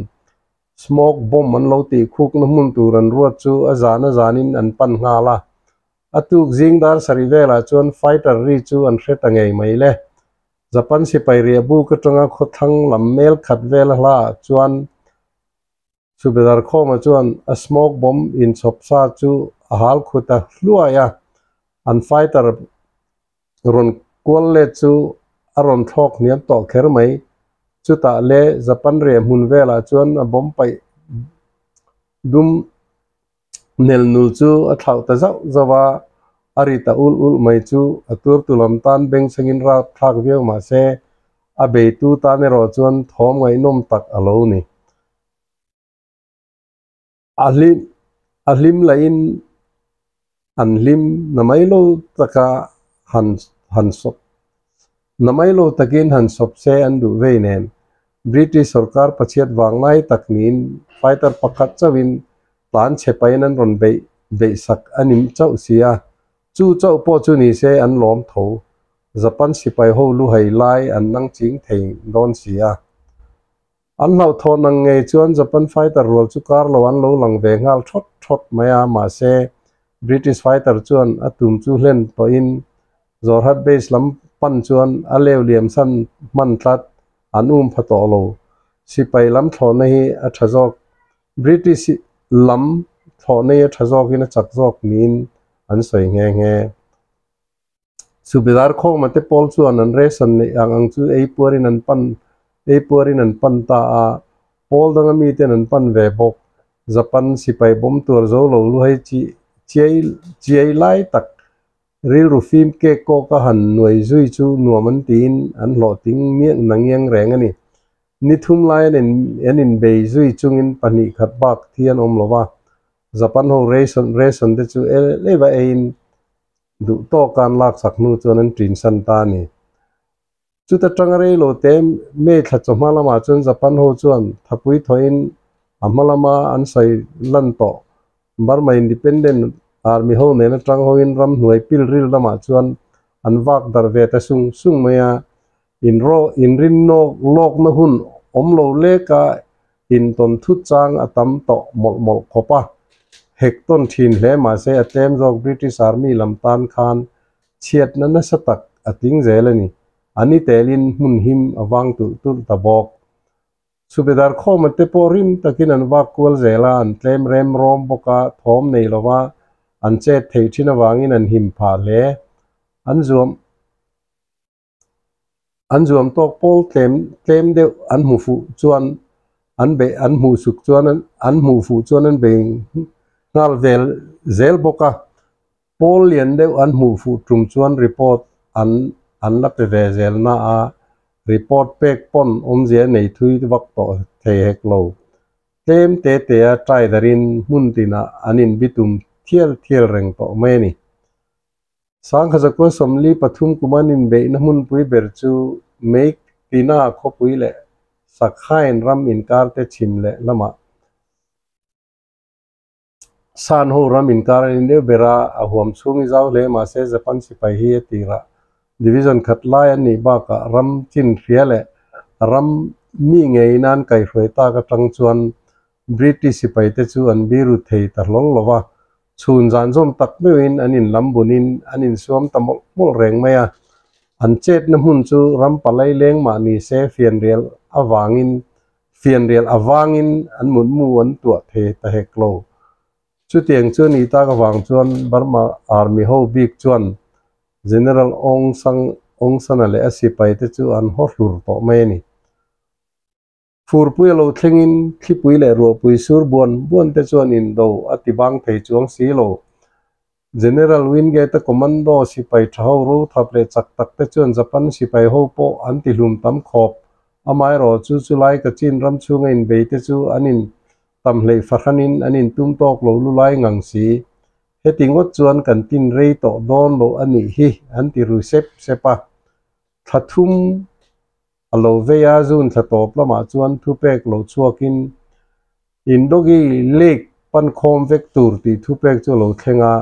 smoke bomb an lo tih khukna hmun tur an ruat chu a zan a zanin an pan nghal a. A tuk zing dar sarih velah chuan fighter ri chu an hre ta ngei mai le. Japan sipai riah buk atanga khawthlang lam mel khat vel a hla ah chuan Subedar Khawma chuan a smoke bomb inchhawp sa chu a hal khut a hluai a, an fighter rawn kual let chu a rawn thlawk hniam tawh kher mai. Chutah le Japan riah hmun velah chuan a bomb paih dum Nel nul chu a thlauh ta zauh zauh a, a ri ta ulh ulh mai chu a turtu lam tan beng chhengin rap thlak viau mah se a beitu tan erawh chuan thawm ngaihnawm tak a lo ni. A hlim a hlim lahin an hlim na mai lo taka han han sawp na mai lo takin han sawp se an duh vei nen British sorkar pachhiat vang lai tak niin fighter pakhat chauhin tlan chhe pahin an rawn beih beih sak a ni chauh si a, chu chauh pawh chu ni se an lawm tho. Japan sipai ho luhai lai an nang ching thei dawn si a. An hlauhthawn ang ngei chuan Japan fighter rual chu kar lo an lo lang ve nghal thawt thawt mai a, mahse British fighter chuan a tum chu hlen tawhin Jorhat base lam pan chuan a leu liam san hman tlat an um pha tawh lo. Sipai lam thlawhna hi a tha zawk British lam thlawhna hi a tha zawkin a chak zawk niin an sawi nghe nghe. Subedar Khawma te pawl chuan an ration neih ang ang chu ei puarin an pan ei puarin an pan ta a, pawl danga miten an pan ve bawk. Japan sipai bawm tuar zo lo luhai chi chiai chiai lai tak rilru fim kek kawka han nuai zui chu nuam an tiin an hlawhtling miah nangiang reng a ni. Ni thum lai an in an inbei zui chungin pahnih khat bak thi an awm lo va, Japan ho ration ration te chu el leiva eiin Duh tawka an laksak hnu chuan an ṭin san ta a ni. Chuta ṭanga rei lo te May thla chawhma lamah chuan Japan ho chuan thapui thawhin a hma lama an sawi lan tawh Burma Independent Army ho nena ṭang hoin ramhnuai pilril lamah chuan an vak darh ve ta sung sung mai a, inraw inrin nawk lawkna hun awm lo leka intawn thut chang a tam tawh mawlh mawlh khawp a, hek tawn thin hle mahse a tlem zawk British Army lam tan khan chhiatna nasa tak a tling zel a ni. A ni telin hmun him a vang tulh tulh ta bawk. Subedar khawma te pawh rim takin an vak kual zel a, an tlem rem rawm bawk a, thawm nei lova an chet theih thin avangin an him phah hle. An zuam. An zuam tawk pawl tlem tlem deuh an hmu fuh chuan an beih an hmuh suk chuan an hmuh fuh chuan an bei nghal vel zel bawk a. Pawl lian deuh an hmuh fuh tum chuan report an an la pe ve zel na a, report pek pawn awmzia nei thui vak tawh thei hek lo. Tlem te te a try darin hmun tinah an inbitum thial thial reng tawh mai a ni. Sangkhazakua 43 kum an inbeihna hmunpui ber chu Meiktina khawpui leh Sakhain ram inkar te chhim leh lamah San ho ram inkar an in deuh ber a, a huam chhung i zau hle mahse Japan sipai hi a tirah division khat lai an nih bakah ram chin hria leh ram mi ngeiin an kaihhruai tak atang chuan British sipai te chu an biru thei ta hlawl lo va, Chhun zan zawm tak meuhin an inlam bunin an insuam ta mawlh mawlh reng mai a. An chetna hmun chu ram palai leng mah ni se fianrial avangin Fianrial avangin an mutmu an tuah thei ta hek lo. Chutiang chu ni tak avang chuan Burma Army ho bik chuan General Aung San Aung San-a leh a sipaite chu an haw hlur tawh mai a ni. Furpui a lo thlengin thlipui leh ruahpui sur buan buan te chuan indo a ti bang thei chuang si lo. General Wingate-a commando sipai tha ho ro thap leh chak tak te chuan Japan sipai ho pawh an ti hlum tam khawp. Amaherawh chu chulai Kachin ram chhunga inbei te chu an in tam hleih fahranin an in tum tawk lo lu lai ngang si. Heti ngawt chuan kan tin rei tawh dawn lo a nih hi an ti ru sep sep a. Thla thum a lo vei a, June thla tawp lamah chuan thupek lo chhuakin Indogi Lake pan khawm vek tur tih thupek chu a lo thleng a,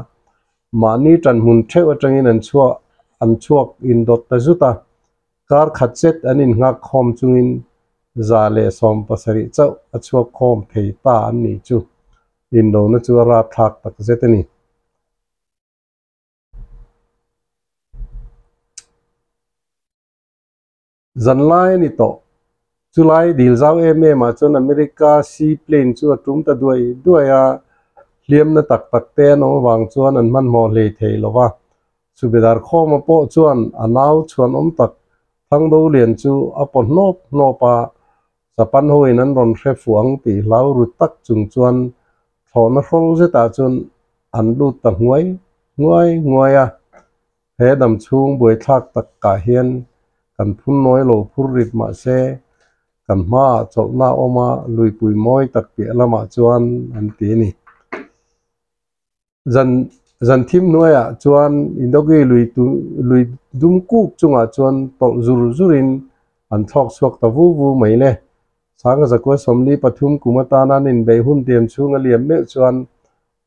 mahni ṭanhmun ṭheuh aṭangin an chhuah an chhuak indawt ta zut a, kar khat zet an innghak khawm chungin 170 chauh a chhuak khawm thei ta an nih chu indona chu a rapthlak tak zet a ni. Zanlai a ni tawh. Chulai dil zau em em ah chuan America sea plane chu a tum ta duai duai a, hliamna tak tak te an awm avang chuan an hmanhmawh hlei thei lo va. Subedar Khawma pawh chuan a nau chhuan awm tak Thangdo Lian chu a paw hnawp hnawp a, Japan hoin an rawn hre fuh ang tih hlau ru tak chung chuan thlawhna hrawl zetah chuan an lut ta nguai nguai nguai a. He dam chhung buaithlak takah hian kan phun nawi lo phur rit mah se, kan hmaah chawlhna a awm a, luipui mawi tak piah lamah chuan an ti a ni. Zan zan thim hnuaiah chuan Indogi lui tu lui dum kuk chungah chuan tawlh zur zurin an thlawk chhuak ta vu vu mai le. Sanga zakua 43 kum atana an inbeih hun tiam chhung a liam meuh chuan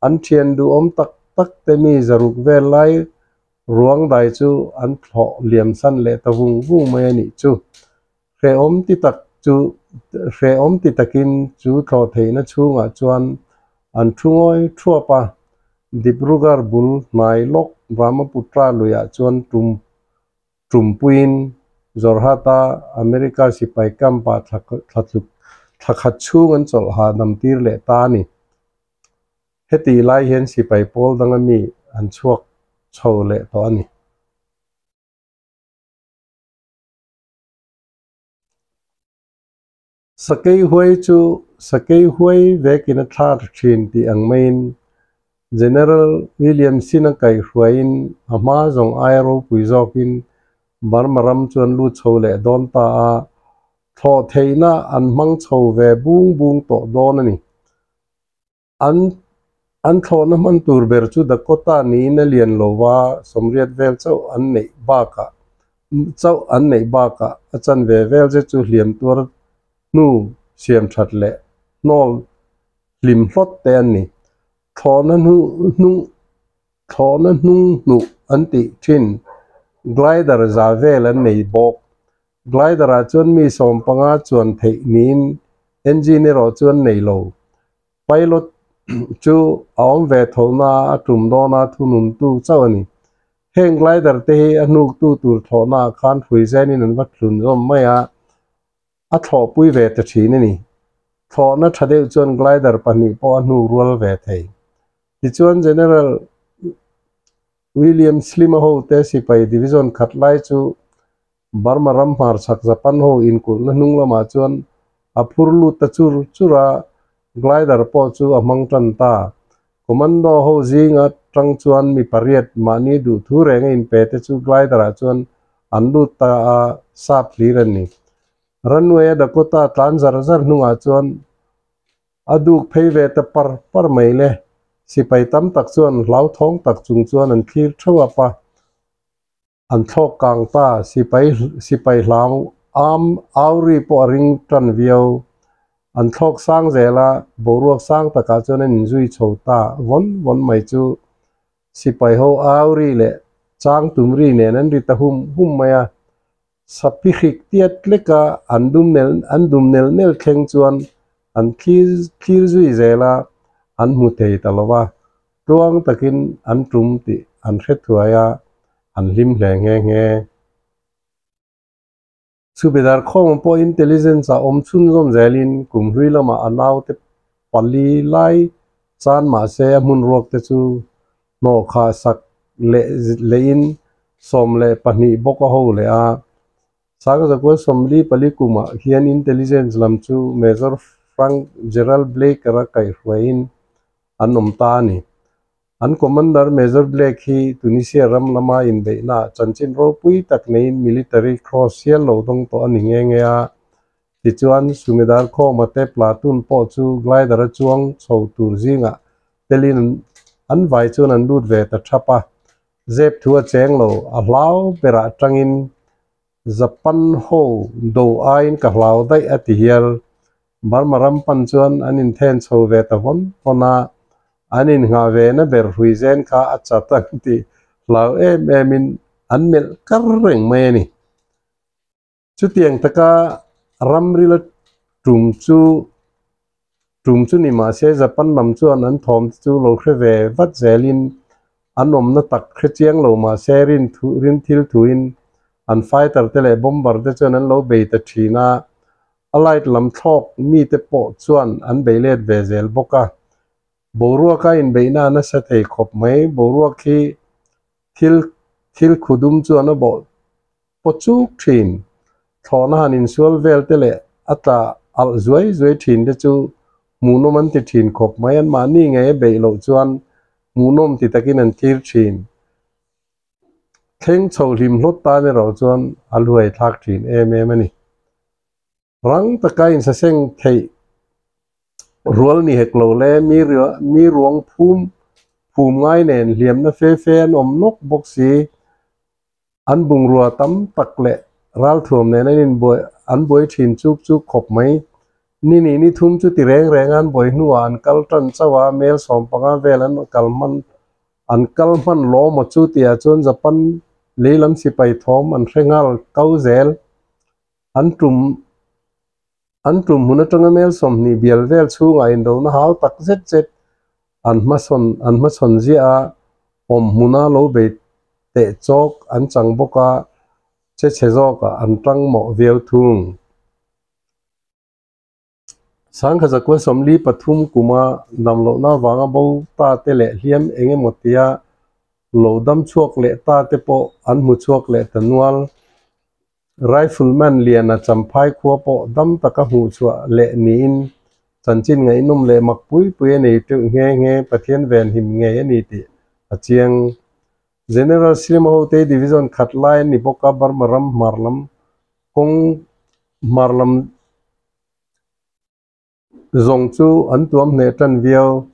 an thian duhawm tak tak te mi 600 vel lai ruang dai chu an thlawh liam san leh ta vung vung mai a nih chu. Hrehawm ti tak chu hrehawm ti takin chu thlawh theihna chhungah chuan an thu ngawi thuap a, Dibrugarh bul hnai lawk Brahmaputra luiah chuan tum tumpuiin Jorhat-a America sipai camp-ah thla khat chhung an chawlh hahdam tir leh ta a ni. Heti lai hian sipai pawl danga mi an chhuak chho leh tawh a ni. Sakei huai chu sakei huai vekin a thlar thin tih ang maiin General William Sin-a kaihhruaiin a hma zawng aia ropui zawkin Burma ram chu an lut chho leh dawn ta a, thlawh theihna an hmang chho ve bung bung tawh dawn a ni. An an thlawhna hman tur ber chu Dakota niin a lian lo va, 80 vel chauh an neih bakah chauh an neih bakah a chanve vel che chu hliam tuar hnu siam that leh hnawl hlim hlawt te an ni. Thlawhna hnu hnung thlawhna hnung hnuh an tih thin glider za vel an nei bawk. Glider ah chuan mi 15 chuan theih niin engine erawh chu an nei lo. Pilot chu a awm ve tho na a tum dawn a thununtu chauh a ni. Heng glider te hi a hnuktu tur thlawhna ah khan hrui zenin an va thlun zawm mai a, a thlawhpui ve ta thin a ni. Thlawhna tha deuh chuan glider pahnih pawh a hnuk rual ve thei. Tichuan General William Slim-a hote sipai division khat lai chu Burma ram hmarchhak Japan ho inkulhna hnung lamah chuan a phur lut ta chur chur a, glider pawh chu a hmang tan ta. Commando ho zinga tang chuan mi pariat mahni duh thu reng a inpe te chu glider ah chuan an lut ta a, sap hlir an ni. Runway a Dakota tlan zar zar hnungah chuan a duk phei ve ta par par mai le. Sipai tam tak chuan hlauthawng tak chung chuan an thlir theuh up a. An thlawk kang ta, sipai sipai hlau am auri pawh a ring tan viau. An thlawk sang zel a, boruak sang takah chuan an inzui chho ta vawn vawn mai chu. Sipai ho auri leh chang tum ri nen an ri ta hum hum mai a. Sapi hrik tiat tleka an dum nel an dum nel nel thleng chuan an thlir thlir zui zel a, an hmu thei ta lo va. Tluang takin an tum tih an hre thuai a, an hlim hle nghe nghe. Chubedar khawma pawh intelligence ah awm chhunzawm zelin kum hlui lamah a naute pali lai chan mahse a hmun ruak te chu hnawh khah sak leh lehin 12 bawk a ho leh a. Sangzakua 44 kumah hian intelligence lam chu Major Frank Gerald Blaker-a kaihhruaiin an awm ta a ni. An Commander Major Blake hi Tunisia ram lama inbeihnaah chanchin ropui tak neiin Military Cross hial lo dawng tawh a ni nghe nghe a. Tichuan, Sumedar Khawma te platoon pawh chu glider a chuang chho tur zingah telin an vai chuan an lut ve ta thap a. Zep thu a cheng lo, a hlau berah tangin Japan ho do aiin ka hlau daih a ti hial. Burma ram pan chuan an inthen chho ve ta vawn vawn a, an innghah ve na ber hrui zen kha a chat ang tih hlau em emin an melh kar reng mai a ni. Chutiang taka ramrila tum chu tum chu ni mah se Japan lam chuan an thawm te chu lo hre ve vat zelin an awmna tak hre chiang lo mah se rin thu rin thil thuin an fighter te leh bomber te chuan an lo bei ta thin a, a light lam thlawk mite pawh chuan an bei let ve zel bawk a. Boruak a inbeihna a nasa thei khawp mai. Boruak hi thil thil khudum chuan a bawh paw chuk thin. Thlawhna han insual vel te leh a tla alh zuai zuai thin te chu hmuhnawm an ti thin khawp mai. Anmahni ngei a beih loh chuan hmuhnawm ti takin an thlir thin. Thleng chho hlim hlawt tan erawh chuan a luai thlak thin em em a ni. Rang taka insaseng theih rual ni hek lo le, mi ruang phum phum ngai nen hliamna fe fe an awm nawk bawk si. An bungrua tam tak leh ralthuam nen an inbuai an buai thin chuk chuk khawp mai. Ni nih ni thum chu ti reng reng a an buai hnuah an kal tan chauh a, mel 15 vel an kal hman an kal hman law maw chu tihah chuan Japan lei lam sipai thawm an hre nghal kau zel. An tum an tum hmun atanga mel 20 bial vel chhungah indona hau tak zet zet an hmasawn an hmasawn ziah a, awm hmuna lo bei teh chawk an chang bawk a, che chhe zawkah an tang mawh viau thung. Sangkha 43 kuma damlohna avanga bo ta te leh hliam eng emaw tia lo dam chhuak leh ta te pawh an hmu chhuak leh ta nual. Rifleman liana Champhai khua pawh dam taka hmuh chhuah leh niin chanchin ngaihnawm leh mak pui pui a nei teuh nghe nghe Pathian venhim ngei a ni tih a chiang. General Silima hote Division khat lai a ni bawk a, Burma ram hmar lam kawng hmar lam zawng chu an tuam hneh tan viau.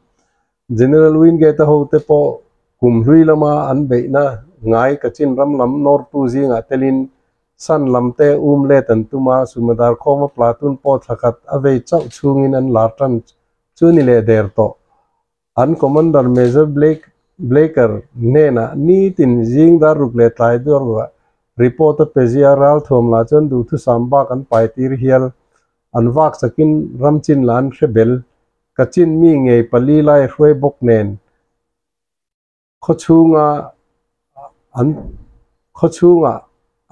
General Wingate-a hote pawh kum hlui lama an beihna ngai Kachin ram lam nawrtu zingah telin San lam te um let an tum a, Sumadar khawma platoon pawh thla khat a vei chauh chhungin an lar tan chu ni leh der tawh. An Commander Major Blake Blaker hnenah nitin zing dar ruk leh tlai duar ruah report a pe zia ralthuam lah chuan duhthusam bak an pai tir hial. An vak chakin ram chin lah an hre bel. Kachin mi ngei pali lai hruai bawk nen khaw chhunga an khaw chhungah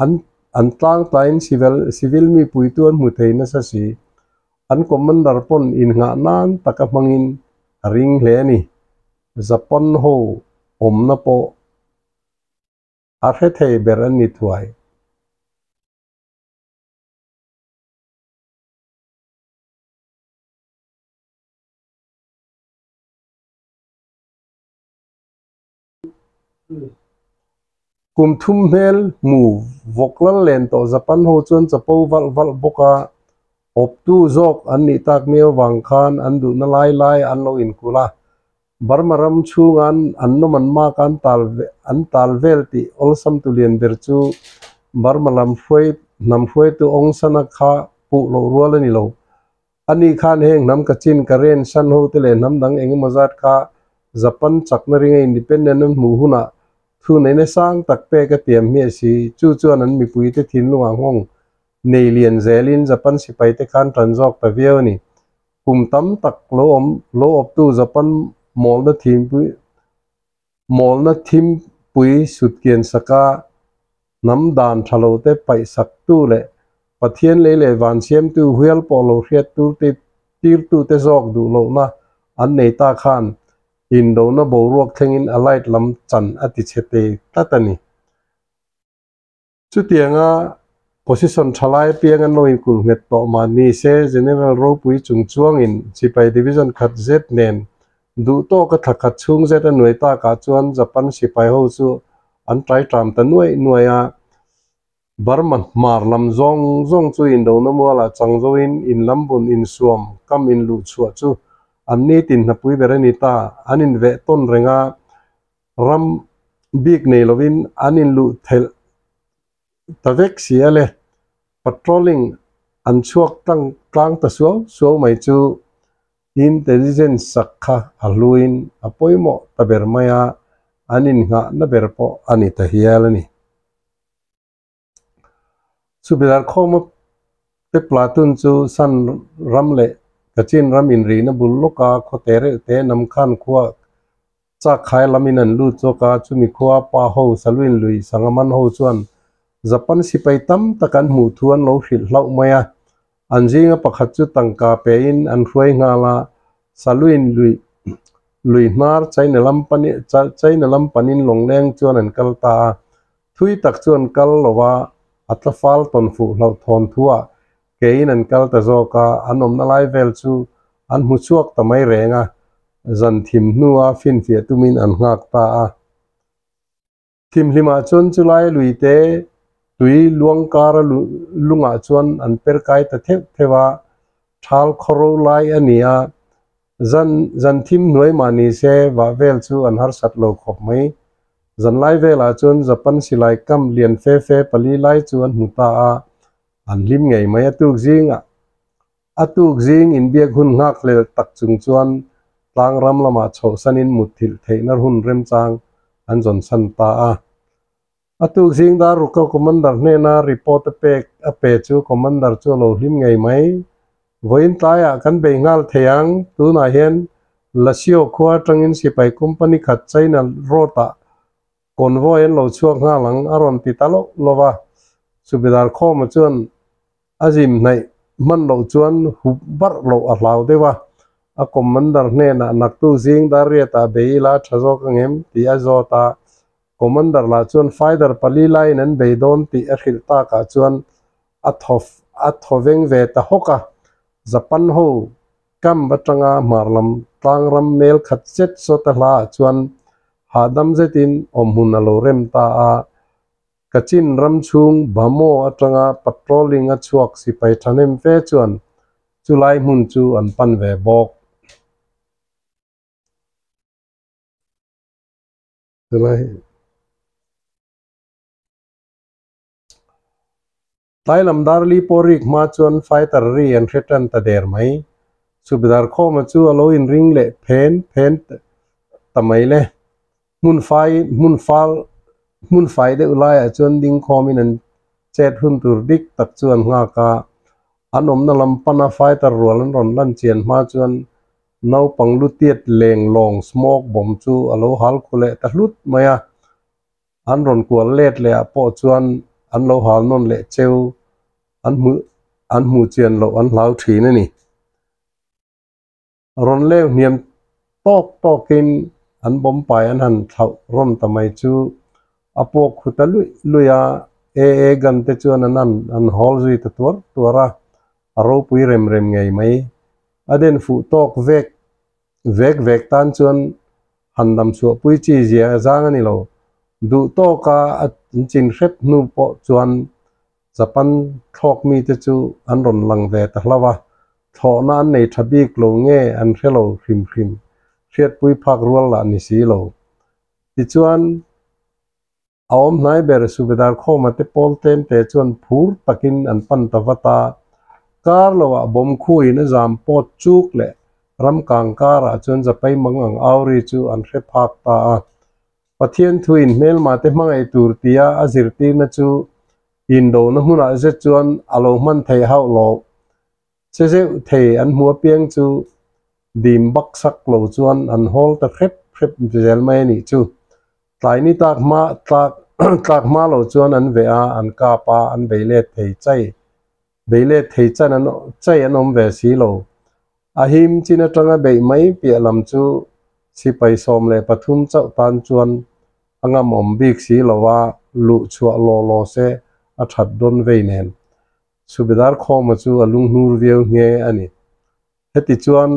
an an tlang tlaiin civil civil mi puitu an hmu thei nasa si. An commander pawn innghah nan taka hmangin a ring hle a ni. Japan ho awmna pawh a hre thei ber an ni thuai. Kum thum hmel hmu vawk lal len tawh Japan ho chuan chapo valh valh bawk a, awptu zawk an nih tak miau vang khan an duhna lai lai an lo inkulh a. Burma ram chhunga an nawm an mak an tal an tal vel tih awlsam tu lian ber chu Burma lam hruai hnam hruaitu Aung San-a kha puh loh rual a ni lo. Ani khan heng hnam Kachin, Karen, Shan ho te leh hnam dang eng emaw zat kha Japan chakna ringa independent an hmuh hunah thu neihna sang tak pek a tiam hmiah si. Chu chuan an mipuite thinlungah nghawng nei lian zelin Japan sipaite khan tan zawk ta viau a ni. Kum tam tak lo awm lo awptu Japan mawlna thimpui mawlna thimpui sutkian saka hnam dan tha lo te paih saktu leh Pathian lei leh van siamtu huial pawh lo hriat tur te tirtute zawk duh lohna an nei ta khan indona boruak thlengin a light lam chan a ti chhe thei tlat a ni. Chutianga position tha lai apiang an lo inkulh nghet tawh mah ni se General ropui chung chuangin sipai division khat zet nen duh tawka thla khat chhung zet a nuai takah chuan Japan sipai ho chu an tai ṭam ta nuaih nuaih a. Burma hmar lam zawng zawng chu indona mualah chang zoin in lambun insuam kam inluh chhuah chu an nitin hnapui ber a ni ta. An inveh tawn reng a, ram bik nei lovin an inluh thelh ta vek si a le. Patrolling an chhuak tlang tlang ta suau suau mai chu intelligence sak kha a hluin a pawimawh ta ber mai a, an innghahna ber pawh a ni ta hial a ni. Chubedar khawma te platoon chu San ram leh Kachin ram inrihna bul lawka khaw te reuh te nam khan khua chak khai lamin an lut zawk a, chumi khua pa ho Saluin lui Sangaman ho chuan Japan sipai tam tak an hmuh thu an lo hrilh hlauh mai a, an zinga pakhat chu tangka pein an hruai nghal a, Saluin lui lui hnar China lam China lam panin lawngleng chuan an kal ta a. Thui tak chu an kal lo a, a tla fal tawn fuh hlauh thawn thuah keiin an kal ta zawk a, an awmna lai vel chu an hmu chhuak ta mai reng a, zan thim hnua finfiah tumin an nghak ta a. Thimhlimah chuan chulai luite tui luangkara lungah chuan an per kai ta theuh theuh a, thal khawro lai a ni a, Zan zan thim hnuai mah ni se vah vel chu an harsat lo khawp mai. Zan lai velah chuan Japan silai camp lian fe fe pali lai chu an hmu ta a, an hlim ngei mai. A tuk zing a tuk zing inbiak hun nghak hlel tak chung chuan tlang ram lamah chhohsanin mutthilh theihna hun remchang an zawn san ta a. A tuk zing dar ruka Commander hnena report a pek a pe chu Commander chu a lo hlim ngei mai. Vawiin tlaiah kan bei nghal thei ang, tunah hian Lasio khua atangin sipai company khat China road ah convoy an lo chhuak nghal ang a rawn ti ta loh lo va. Subedar Khawma chuan A zim hnaih hman loh chuan hup barh loh a hlau deuh a, a commander hnenah naktu zing dar riatah bei ila tha zawk angem tih a zawt a, commander lah chuan fighter pali laiin an bei dawn tih a hrilh takah chuan a thaw a thaw veng ve ta hawk a, Japan ho camp atanga hmar lam tlang ram mel khat zet zawt a hlaah chuan hahdam zetin awmhmun a lo rem ta a. Kachin ram chhung Bhamo atanga patrolling a chhuak sipai thahnem fe chuan chulai hmun chu an pan ve bawk. Tlai lam dar li pawh rik hma chuan fighter ri an hre tan ta der mai. Subedar Khawma chu a lo inring leh phen phen ta mai le. Hmun fai hmun fal hmun fai deuh laiah chuan ding khawmin an chet hun tur dik tak chu an nghak a, an awmna lam pana fighter rual an rawn lan chian hma chuan naupang lu tiat leng lawng smoke bomb chu a lo hal khu leh ta hlut mai a, an rawn kual let leh ah pawh chuan an lo hal nawn leh cheu an hmu an hmuh chian loh an hlau thin a ni. Rawn leu hniam tawk tawkin an bomb pai an han thlauh rawn ta mai chu a puak khu ta luih luih a, AA gun te chuan an han an hawl zui ta tuar tuar a, a ropui rem rem ngei mai. A den fuh tawk vek vek vek tan chuan han dam chhuahpui chi zia a zang a ni lo. Duh tawka a chin hrep hnu pawh chuan Japan thlawk mite chu an rawn lang ve ta hlauh a, thlawhna an nei tha bik lo nge an hre lo hrim hrim, hriatpui phak rual lah ni si lo. Tichuan, a awm hnai ber Subedar Khawma te pawl tlem te chuan phur takin an pan ta vat a, kar loah bomb khuin a zam pawt chuk leh ram kang karah chuan Japai mang ang auri chu an hre phak ta a. Pathian thuin hmelmate hmangaih tur tia a zirtirna chu indona hmunah zet chuan a lo hman theih hauh lo. Che zeuh thei an hmu apiang chu dim bak sak lo chuan an hawl ta hrep hrep zel mai a nih chu. Tlai ni tak hma tlak tlak hma lo chuan an veh a, an kap a, an bei let thei chai. Beileh thei chan an chai an awm ve si lo. A him chin atanga beih mai piah lam chu sipai 13 chauh tan chuan a ngamawm bik si lo a, luh chhuah law law se a that dawn vei nen. Subedar Khawma chu a lunghnur viau nghe a ni. Heti chuan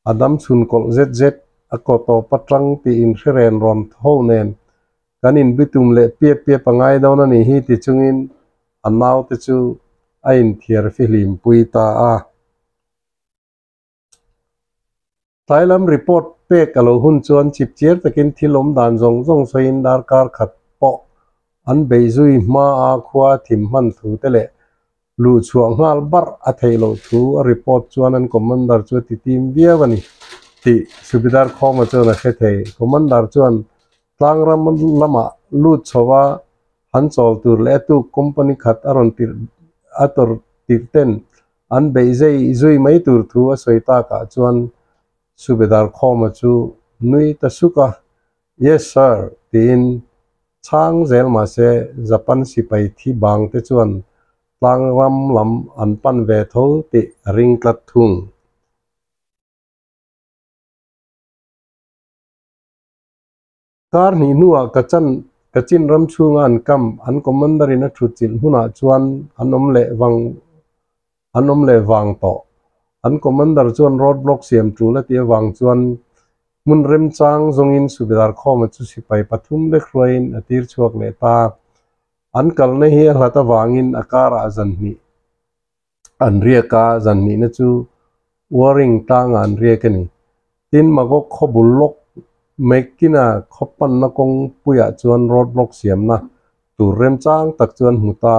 a dam chhun kawlh zet zet a kaw tawp atang tih inhre ren rawn tho nen kan inbitum leh piap piap a ngai dawn a nih hi ti chungin a naute chu a inthiar fihlim pui ta a. Tlai lam report pek a lo hun chuan chipchiar takin thil awm dan zawng zawng sawiin darkar khat pawh an beih zui hma a khua thim hman thu te leh luh chhuah nghal barh a theih loh thu a report chuan an commander chu a ti tim viau a ni tih Subedar Khawma chuan a hre thei. Commander chuan tlangram lamah lut chho a han chawl tur leh a tuk company khat a rawn tirh a tawrh tirh ten An beih zei zui mai tur thu a sawi takah chuan Subedar Khawma chu nui ta suk a, Yes sir, tiin chhang zel mahse Japan sipai thi bang te chuan tlang ram lam an pan ve tho tih a ring tlat thung. Kar hnih hnuah ka chan Kachin ram chhunga an camp an commander in a thut chilh hmunah chuan an awm leh vang an awm leh vang tawh. An commander chuan road block siam tul a tih avang chuan hmun remchang zawngin Subedar Khawma chu sipai pathum lek hruaiin a tir chhuak leh ta. An kalna hi a hlat avangin a karah zan hnih an riak a, zan hnihna chu Waring tlangah an riak a ni. Tin, Magog khaw bul lawk Mekina khaw panna kawngpuiah chuan road block siamna tur remchang tak chu an hmu ta.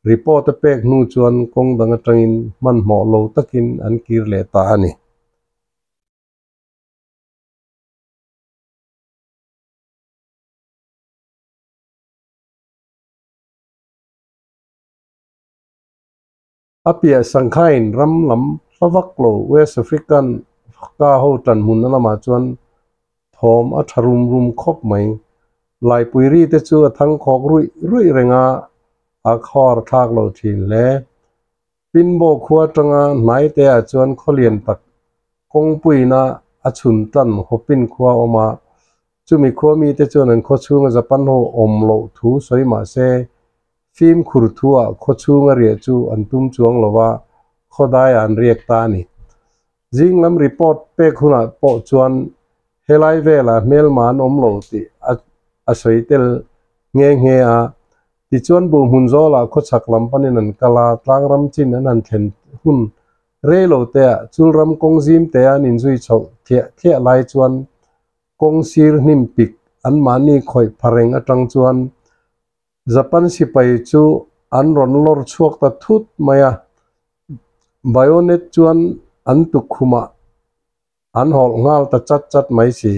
Report a pek hnu chuan kawng dang atangin hmanhmawh lo takin an kir leh ta a ni. A piah Sanghain ram lam hla vak lo West African ka ho tan hmunna lamah chuan thawm a tha rum rum khawp mai. Laipui ri te chu a thang khawk ruih ruih reng a, a khawr thlak lo thin hle. Pinbo khua atanga hnai te ah chuan khawlian tak kawngpuiina a chhun tan Hopin khua a awm a, chumi khua mite chuan an khawchhunga Japan ho awm loh thu sawi mah se Fimkhur thuah khawchhunga riah chu an tum chuang lo a, khawdaiah an riak ta a ni. Zing lam report pek hunah pawh chuan helai velah hmelma an awm lo tih a sawi tel nghe nghe a. Tichuan buhhmun zawlah khawchhak lam panin an kal a, tlangram chin an han thlen hun rei lo teah chulram kawng zim te an inzui chhoh thliah thliah lai chuan kawng sir hnim pik anmahni khawih pha reng atang chuan Japan sipai chu an rawn lawr chhuak ta thut mai a, bayonet chuan an tukkhumah an hawlh nghal ta chat chat mai si.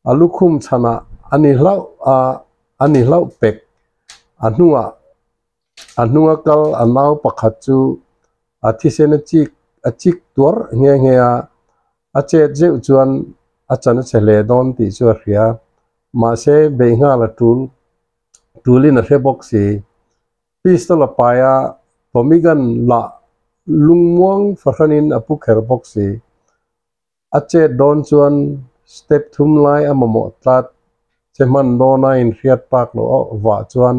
A lukhum chhanah a ni hlauh a, a ni hlauh pek. A hnungah a hnunga kal a nau pakhat chu a thisen a chik a chik tuar nghe nghe a, a chet zeuh chuan a chan a che hle dawn tih chu a hria. Mahse, beih nghal a tul tulin a hre bawk si. Pistol a pai a, Tommy gun lah lungmuang fahranin a pu kher bawk si. A chet dawn chuan step thum lai a mamawh tlat che hman dawna inhriat tak loh a vah chuan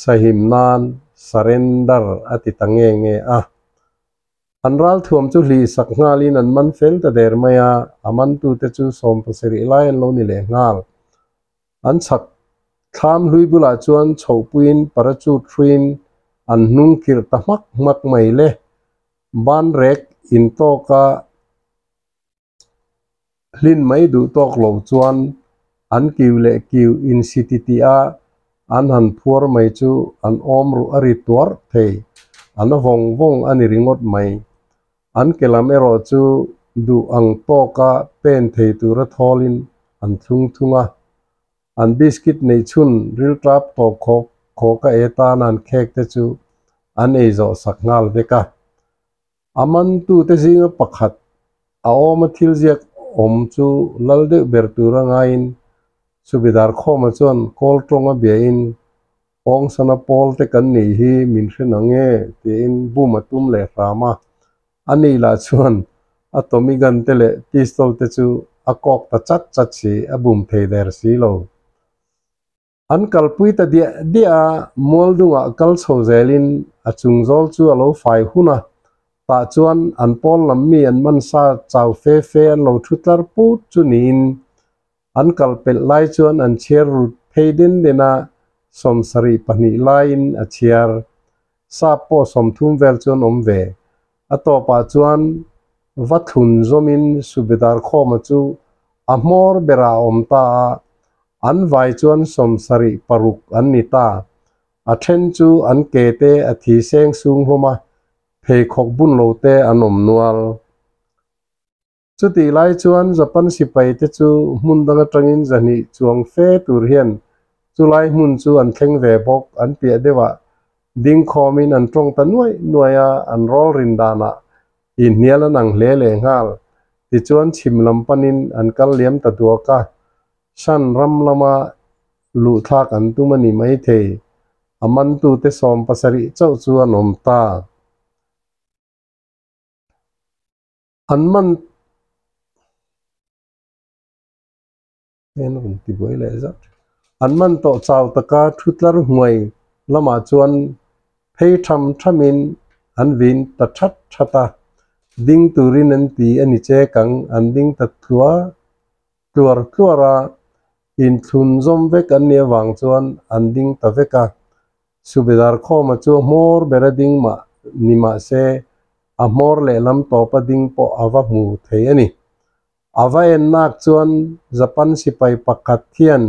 sahim nan surrender a ti ta nge nge a. An ralthuam chu hlih sak nghalin an man fel ta der mai a, a mantute chu 70 lai an lo ni leh nghal. An chhak thlam hlui bulah chuan chhohpuiin parachute hruiin an hnung kirh ta hmak hmak mai le. Banrek intawka hlin mai duh tawk lo chuan an kiu leh kiu insi titih a, an han phuar mai chu an awm ruh a ri tuarh thei, a na vawng vawng a ni ringawt mai. An ke lam erawh chu duh ang tawka pen thei tura thawlin an thlung thung a, an biscuit neih chhun riltap tawp khawk khawka e tana an khek te chu an ei zawh sak nghal vek a. A mantute zinga pakhat a awma thil ziak awm chu lal deuh ber tura ngaiin Subedar Khawma chuan kawl tawnga biain Awngsana pawl te kan nih hi min hre nang e tiin bum a tum leh hram a. Ani lah chuan a Tommy gun te leh pistol te chu a kawk ta chat chat si, a bum thei der si lo. An kalpui ta diah diah a, mual dungah kal chho zelin a chung zawl chu a lo fai hun a, tah chuan an pawl lam mi an man sa chau fe fe an lo thu tlar put chu niin an kal pelh lai chuan an chhiar rut phei den den a, 72 laiin a chhiar. Sap pawh 30 vel chuan awm ve. A tawpah chuan va thlun zawmin Subedar Khawma chu a hmawr berah a awm ta a, an vai chuan 76 an ni ta. A then chu an ke te a thi seng sung hlawm a, pheikhawk bun lo te an awm nual. Chutih lai chuan Japan sipai te chu hmun dang atangin 200 chuang fe tur hian chulai hmun chu an thleng ve bawk. An piah deuhah ding khawmin an tawng ta nuaih nuaih a, an rawl rin danah inhnial an ang hle leh nghal. Tichuan chhim lam panin an kal liam ta duak a, Shan ram lama luhthlak an tum a ni maithei. A mantute 17 chauh chu an awm ta. An man An man tawh chau taka thu tlar hnuai lamah chuan phei tham thamin an vin ta that that a, ding turin an ti a ni che kang an ding ta tluar tluar tluar a, inthlun zawm vek an nih avang chuan an ding ta vek a. Subedar Khawma chu a hmawr ber a ding mah ni mah se, a hmawr lehlam tawp a ding pawh a va hmu thei a ni. A va en nak chuan Japan sipai pakhat hian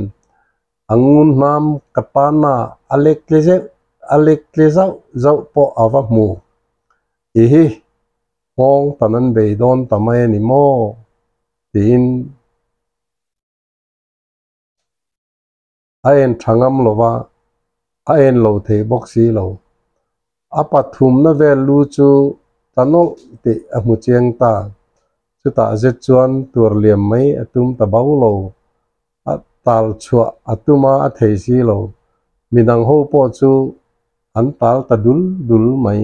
a ngun hnam katana a lek tle zeuh a lek tle zauh zauh pawh a va hmu. Ihi, nghawng tan an bei dawn ta mai a ni maw? tiin A en tha ngam lo va, a en lo thei bawk si lo. A pathumna vel lu chu ta nawlh tih a hmu chiang ta. Chutah zet chuan tur liam mai a tum ta bo lo. A tal chhuah a tum a, a thei si lo. Midang ho pawh chu an tal ta dul dul mai.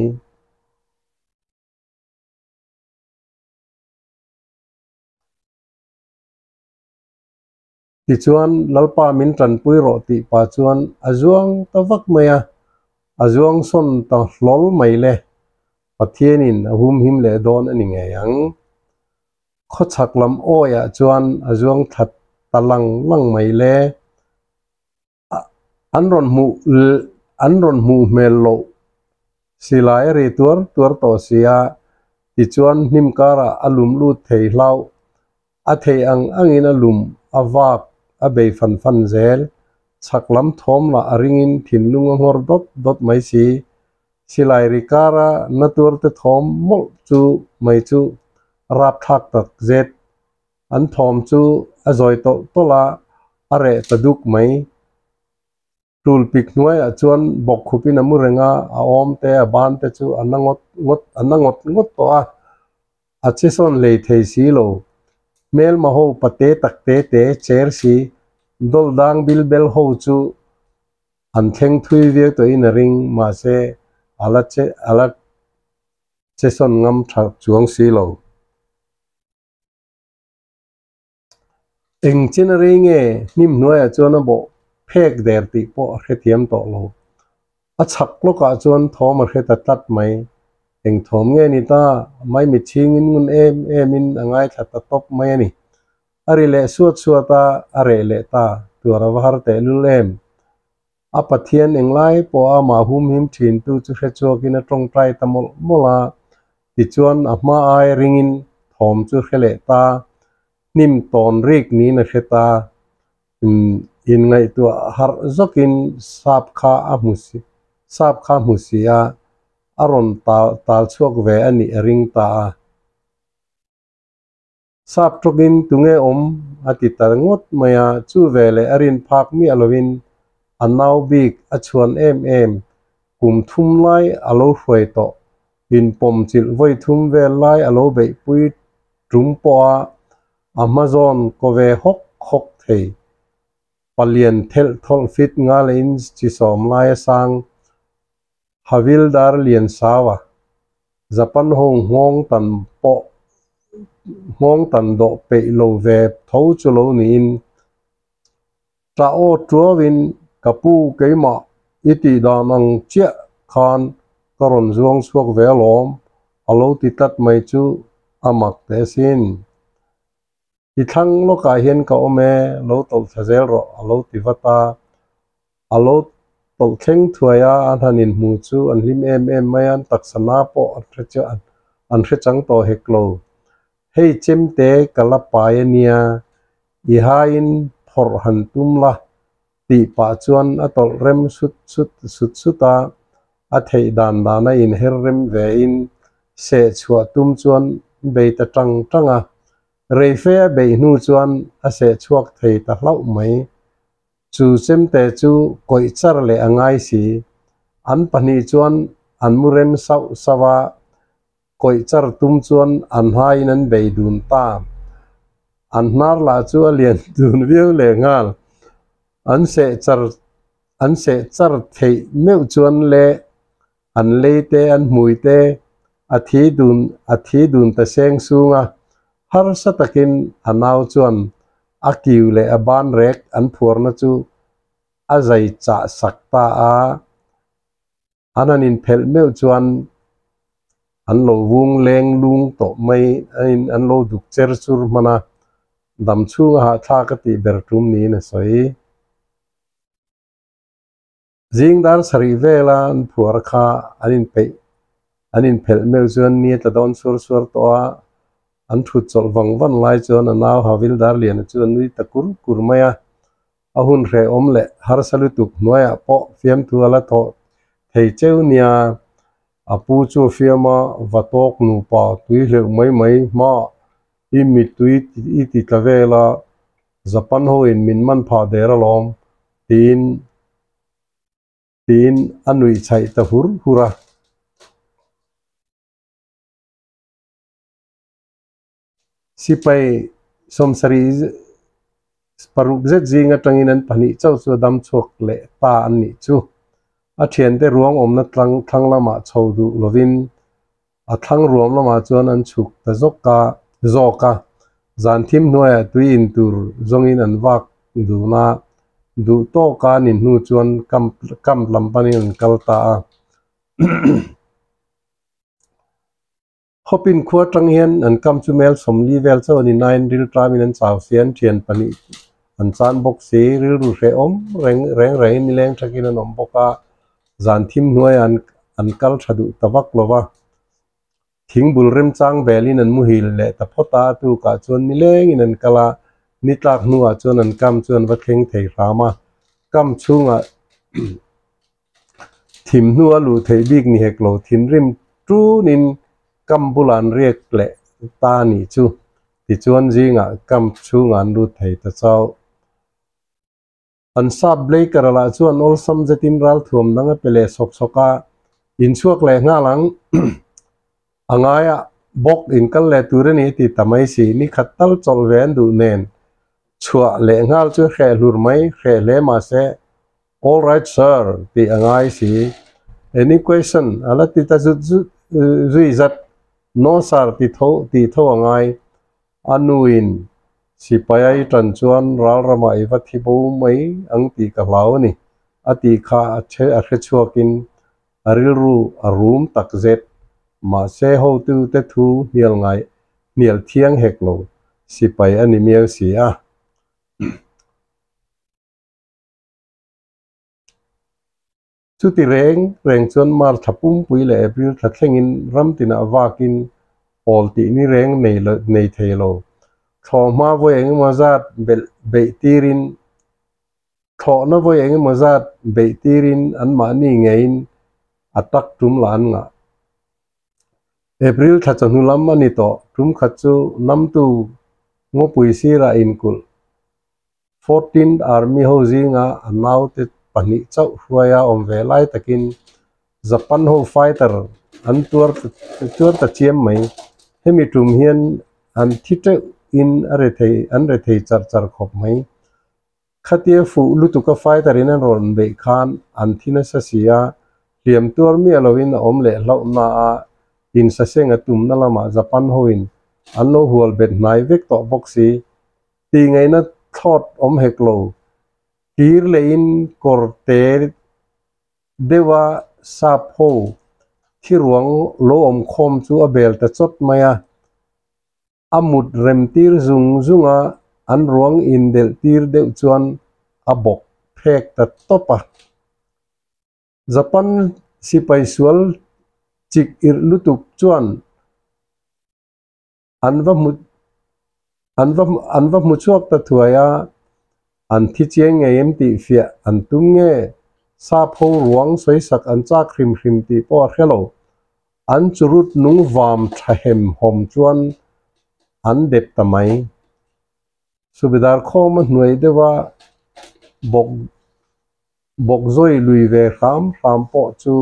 Tichuan, Lalpa min tanpui rawh tih pa chuan a zuang ta vak mai a, a zuang sawn ta hlawl mai le. Pathianin a humhim leh dawn a ni ngei ang. Khawchhak lam awiah chuan a zuang thla ta lang lang mai le. An rawn hmuh an rawn hmuh hmel loh silai a ri tuar tuar tawh si a, tichuan hnim karah a lum lut thei hlauh. A thei ang angin a lum a vak a bei fan fan zel. Chhak lam thawm lah a ringin thinlung a nghawr dawt dawt mai si. Silai ri kara na tuarte thawm mawlh chu mai chu rapthlak tak zet. An thawm chu a zawi tawlh tawlh a, a reh ta duk mai. Tul pik hnuaiah chuan bawk khupin a mu reng a, a awm te, a ban te chu a na ngawt ngawt a na ngawt ngawt tawh a, a che sawn hlei thei si lo. Hmelma ho pate tak te te cher si, dawlh dang bil bel ho chu an thleng thui viau tawhin a ring, mahse a la che a la che sawn ngam tha chuang si lo. Eng chin a rei nge hnim hnuaiah chuan a bawh phek der tih pawh a hrethiam tawh lo. A chhak lawkah chuan thawm a hre ta tlat mai. Eng thawm nge ni ta? Maimi chhingin ngun em emin a ngaithla ta tawp mai a ni. A ri leh suat suat a, a reh leh ta. Tuar a va har tehlul em? A Pathian englai pawh a amah humhim thintu chu hre chhuakin a tawngtai ta mawlh mawlh a, tichuan a hma ai ringin thawm chu hre leh ta, hnim tawn rik niin a hre ta. Inngaihtuah harh zawkin sap kha a hmu si, sap kha a hmu si a, a rawn tal tal chhuak ve a nih a ring ta a. Sap tawkin tunge awm a ti ta ngawt mai a, chu veleh a rin phak miah lovin a nau bik a chhuan em em, kum thum lai a lo hruai tawh, inpawm chilh vawi thum vel lai a lo beihpui tum pawh a, a hma zawn kaw ve hawk hawk thei. Palian thelh thawlh fit nga leh inch chi sawm laia sang Havildar Liansaua, Japan ho nghawng tan pawh nghawng tan dawh peih lo ve tho chu lo niin Tah aw tuauin ka pu keimah i tih dan ang chiah khan ka rawn zuang chhuak ve alawm a lo ti tlat mai chu a mak teh asin. I thlang lawkah hian ka awm e, lo tawlh thla zel rawh a lo ti vat a. A lo tawlh thleng thuai a, an han inhmu chu an hlim em em mai a, an taksa na pawh an hre chang tawh hek lo. Hei chemte ka la pai a nia, i haiin phawrh han tum la tih pah chuan a tawlh rem sut sut sut sut a, a theih dan dana inher rem vein seh chhuah tum chuan bei ta tang tang a. Reife a beih hnu chuan a seh chhuak thei ta hlauh mai. Chu chemte chu kawih char leh a ngai si. An pahnih chuan an mu rem sauh sauh a, kawih char tum chuan an haiin an bei dun ta. An hnar lah chu a lian dun viau leh nghal. An seh char an seh char theih meuh chuan le an lei te an hmui te a thi dun a thi dun ta seng sung a, harsa takin a nau chuan a kiu leh a ban rek an phuarna chu a zai chah sak ta a. An han inphelh meuh chuan an lo vung leng lung tawh mai in an lo duk cher chur hman a, dam chhunga hahthlak a tih ber tum niin a sawi. Zing dar sarih vela an phuar kha an inpeih an inphelh meuh chuan ni a tla dawn suar suar tawh a, an thut chawlh vang vang lai chuan a nau Havildar Liana chu a nui ta kur kur mai a. A hun hrehawm leh harsa lutuk hnuaiah pawh fiamthu a la thawh thei cheu nia. A pu chu a fiam a, va tawk nupa tui hleuh mai mai hmaah i mittui i ti tla vel a, Japan hoin min man phah der alawm tiin tiin a nuih chhaih ta hur hur a. Sipai sawmsarih paruk zet zing atangin an pahnih chauh chu a dam chhuak leh ta an nih chu. A thiante ruang awmna tlang thlang lamah chho duh lovin a thlang ruam lamah chuan an chhuk ta zawk a zawk a. Zan thim hnuaiah tui in tur zawngin an vak dun a, duh tawka an in hnu chuan camp camp lam panin an kal ta a. Khawpin khua atang hian an kam chu mel sawmli vel chauh a ni nain rilṭamin an chau si, an thian pahnih an chan bawk si, rilru hrehawm reng reng rengin nileng thakin an awm bawk a, zan thim hnuaiah an an kal tha duh ta vak lo va. Thing bul remchang belin an muhil leh ta phawt a, a tukah chuan nilengin an kal a, ni tlak hnuah chuan an kam chu an va thleng thei hram a, kam chhungah Thim hnu a luh theih bik ni hek lo thinrim tunin kam bulah an riak leh ta a nih chu. Tichuan zingah camp chhungah an lut thei ta chauh. An sap Blaker-a lah chuan awlsam zetin ralthuam dang a pe leh sawk sawk a, inchhuak leh nghal ang. A ngaia bawk inkal leh tur a ni ti ta mai si, ni khat tal chawlh ve an duh nen chhuah leh nghal chu hreh hlur mai, hreh hle mahse All right sir tih a ngai si. Any question a la ti ta zut zut zui zat, No sir ti tho tih tho a ngai. A nuin sipai a i tan chuan ral ramah i va thi bo mai ang tih ka hlau a ni a tih kha a a hre chhuakin A rilru a rum tak zet. Mahse hotute thu hnial ngai hnial thiang hek lo, sipai a ni miau si a. Chuti reng reng chuan March thla pumpui leh April thla thlengin ram tinah vakin awl tih ni reng nei nei thei lo. Thlawhhma vawi engemaw zat belh beih tirin Thlawhna vawi engemaw zat beih tirin anmahni ngeiin a tak tum lah an ngah. April thla chawhnu lam a ni tawh, tum khat chu Namtu ngawpui sirah inkulh Fourteenth Army ho zinga a naute pahnih chauh hruaia awm ve lai takin Japan ho fighter an tuar tuar ta chiam mai. Hemi tum hian an thi teuhin a rethei an rethei char char khawp mai. Khatia fuh lutuka fighter in an rawn beih khan an thi nasa si a, hliam tuar miah loin a awm leh hlauh na a, insaseng a tumna lamah Japan hoin an lo hual bet hnai vek tawh bawk si. Tih ngaihna thlawt awm hek lo. Kir lehin kawr te deuha sap ho thiruang lo awm khawm chu a bel ta chawt mai a. A mut rem tir zung zung a, an ruang indelh tir deuh chuan a bawk phek ta tawp a. Japan sipai sual chik irh lutuk chuan an va hmu an va an va hmu chhuak ta thuai a, an thi chiang ngei em tih fiah an tum nge? Sap ho ruang sawisak an chak hrim hrim tih pawh a hre lo. An churut nung vam tha hem hawm chuan an dep ta mai. Subedar khawm a hnuai deuha bawk bawk zawi lui ve hram hram pawh chu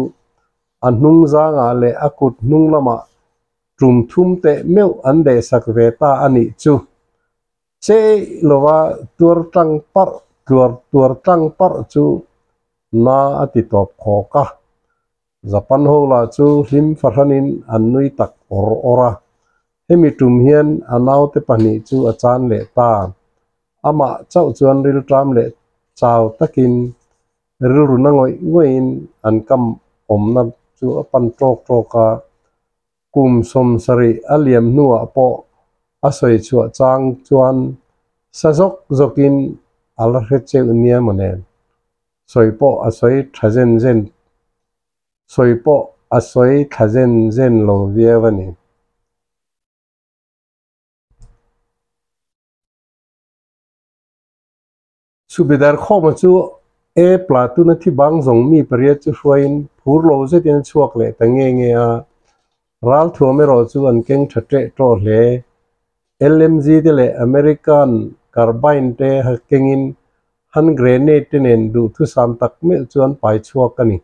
a hnung zangah leh a kut hnung lamah tum thum teh meuh an dehsak ve ta a nih chu. Che lova tuar tlang parh tuar tuar tlang parh chu na a ti tawp khawk a. Japan ho lah chu hlim fahranin an nui tak awr awr a. Hemi tum hian a naute pahnih chu a chan leh ta. Amah chauh chuan rilṭam leh chau takin rilru na ngawih ngawihin an kam awmna chu a pan ṭawk ṭawk a. Kum 70 a liam hnuah pawh a sawi chhuah chang chuan sa zawk zawkin a la hre cheuh nia maw nen. Sawi pawh a sawi tha zen zen sawi pawh a sawi thla zen zen lo viau a ni. Subedar khawma chu A platoon a thi bang zawng mi pariat chu hruaiin phur lo zetin a chhuak leh ta nge nge a. Ralthuam erawh chu an keng tha teh tawh hle. LMG te leh American carbine te kengin hand grenade te nen duhthusam tak meuh chu an pai chhuak a ni.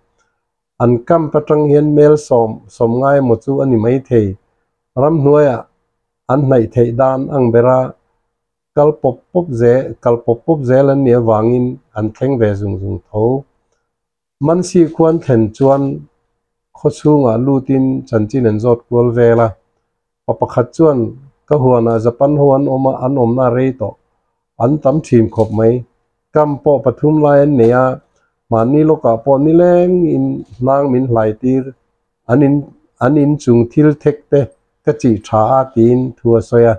An camp atang hian mel sawm sawm ngai emaw chu a ni maithei. Ramhnuaiah an hnaih theih dan ang bera kal pawp pawp zel kal pawp pawp zel an nih avangin an thleng ve zung zung tho. Mansi khuan thlen chuan khaw chhungah lutin chanchin an zawt kual vel a. Pa pakhat chuan ka huanah Japan ho an awm a, an awmna a rei tawh. An tam thin khawp mai. Camp pawh pathum lai an nei a, mahni lawkah pawh nileng in hnang min hlai tir. An in an inchung thil thek te ka chih tha a tiin thu a sawi a.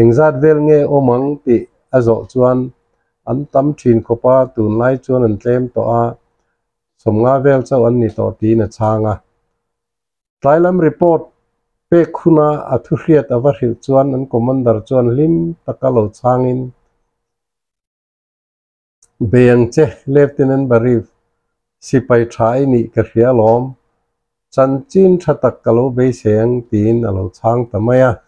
Engzat vel nge awm ang tih a zawh chuan an tam thin khawp a, tunlai chuan an tlem tawh a, 50 vel chauh an ni tawh tiin a chhang a. Tlailam report pek huna a thu hriat a va hrilh chuan an commander chuan hlim taka lo chhangin, Bei ang che, Lieutenant Barif, sipai tha i nih ka hria alawm. Chanchin tha tak ka lo beisei ang tiin a lo chhang ta mai a.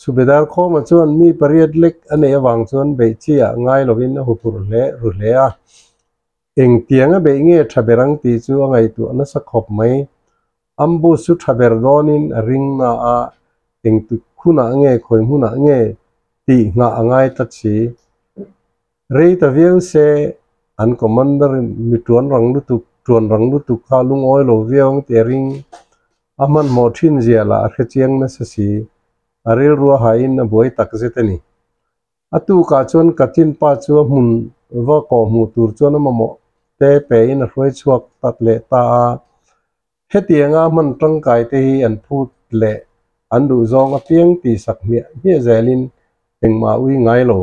Subedar Khawma chuan mi pariat lek a neih avang chuan beih chi ah ngai lovin a huphurh hle ru hle a. Engtiang a beih nge tha ber ang tih chu a ngaihtuah nasa khawp mai. Ambush chu tha ber dawnin a ring na a, engtik hunah nge khawi hmunah nge tih nghah a ngai tlat si. Rei ta viau se an commander mi tuan rang lutuk tuan rang lutuk kha lungawi lo viau ang tih a ring. A hmanhmawh thin zia lah a hre chiang nasa si. A rilru a hain a buai tak zet a ni. A tukah chuan Kachin pa chu a hmun va kawh hmuh tur chuan a mamawh te pein a hruai chhuak tak leh ta a. Hetianga hman tangkai te hi an phut leh an duh zawng apiang tih sak hmiah hmiah zelin engmah ui ngai lo.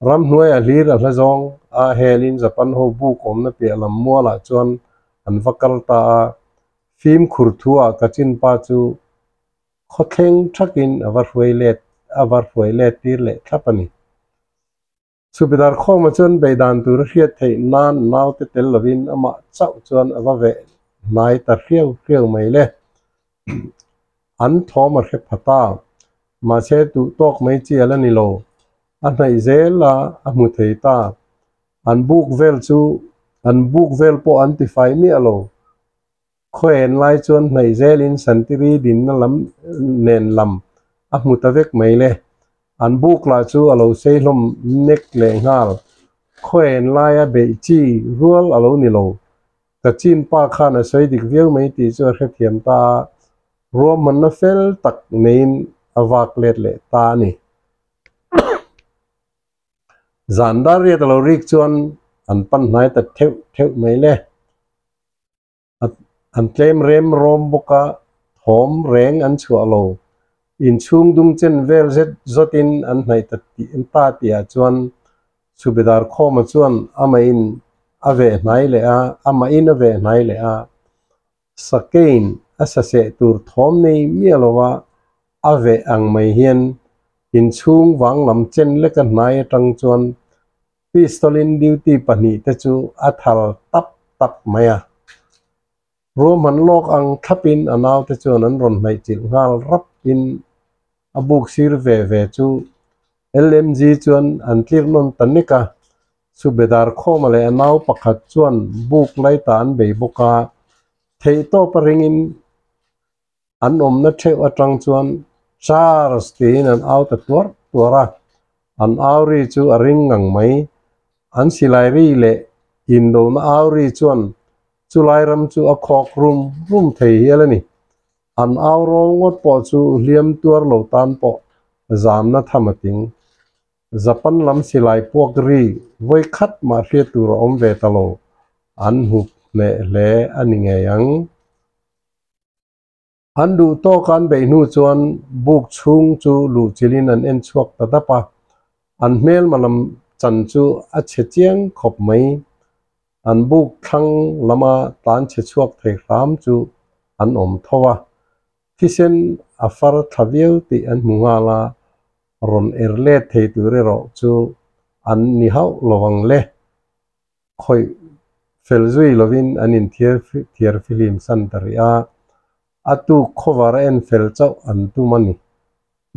Ramhnuai a hlir a hla zawng a helin Japan ho buk awmna piah lam mualah chuan an va kal ta a. Fimkhur thu-ah Kachin pa chu khawthleng thakin a va hruai let a va hruai let tir leh thlap a ni. Subedar Khawma chuan beidan tur a hriat theih nan naute tel lovin amah chauh chuan a va veh hnai ta hriau hriau mai le. An thawm a hre pha ta. Mahse duh tawk mai chi a la ni lo. A hnaih zel a, a hmu thei ta. An buk vel chu an buk vel pawh an tifai miah lo. Khaw en lai chuan hnaih zelin Santiri dinna lam nen lam a hmu ta vek mai le. An buk lah chu a lo sei hlawm nek leh nghal. Khawiain laia beih chi rual a lo ni lo. Ka chin pa khan a sawi dik viau mai tih chu a hrethiam ta a, ruahmanna fel tak neiin a vak let leh ta a ni. Zan dar riat a lo rik chuan an pan hnai ta theuh theuh mai le. An tlem rem rawm bawk a, thawm reng an chhuah lo. Inchhung dum chen vel zet zawtin an hnaih ta tih an ta tihah chuan Subedar Khawma chuan amahin a veh hnai leh a, amahin a veh hnai leh a. Sakein a saseh tur thawm nei miah lova a veh ang mai hian inchhung vang lam chen leka hnai atang chuan Pistol-in duty pahnihte chu a thal tap tap mai a. Ruahman lawk ang thlapin a naute chuan an rawn hnaihchilh nghal rapin a buk sir ve ve chu LMG chuan an tlir nawn ta nek a. Subedar Khawma leh a nau pakhat chuan buk laita an bei bawk a, theihtawp a ringin An awmna theuh atang chuan Charles tiin an au ta tuar tuar a, an au ri chu a ring ngang mai. An silai ri leh indona au ri chuan chulai ram chu a khawk rum rum thei hial a ni. An au rawl ngawt pawh chu hliam tuar lo tan pawh zamna tham a ting. Japan lam silai puak ri vawi khat mah hriat tur a awm ve ta lo, an hmup hneh hle a ni ngei ang. An duh tawk an beih hnu chuan buk chhung chu luh chilhin an en chhuak ta dap a, an hmelma lam chan chu a chhe chiang khawp mai. An buk thlang lama tlan chhe chhuak thei hram chu an awm tho a, thisen a far thla viau tih an hmu nghal a, rawn er let thei tur erawh chu an ni hauh lo ang le. Khawih fel zui lovin an inthiar thiar fihlim san ta rih a, a tuk khawvar a en fel chauh an tum a ni.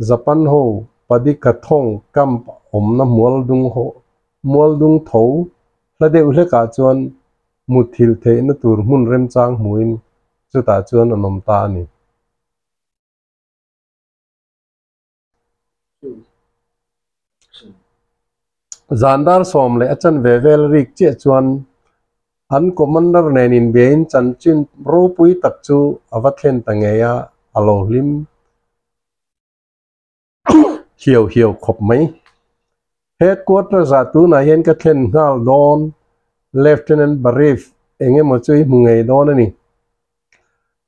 Japan ho Padikathong camp awmna mualdung ho mualdung tho hla deuh hlekah chuan mutthilh theihna tur hmun remchang hmuhin chutah chuan an awm ta a ni. Zandar sawm leh a chanve vel rik chiah chuan an commander nen inbiain chanchin ropui tak chu a va thlen ta ngei a, a lo hlim hiau hiau khawp mai. Headquarters ah tunah hian ka thlen nghal dawn, Lieutenant Barif eng emaw chu i hmu ngei dawn a ni.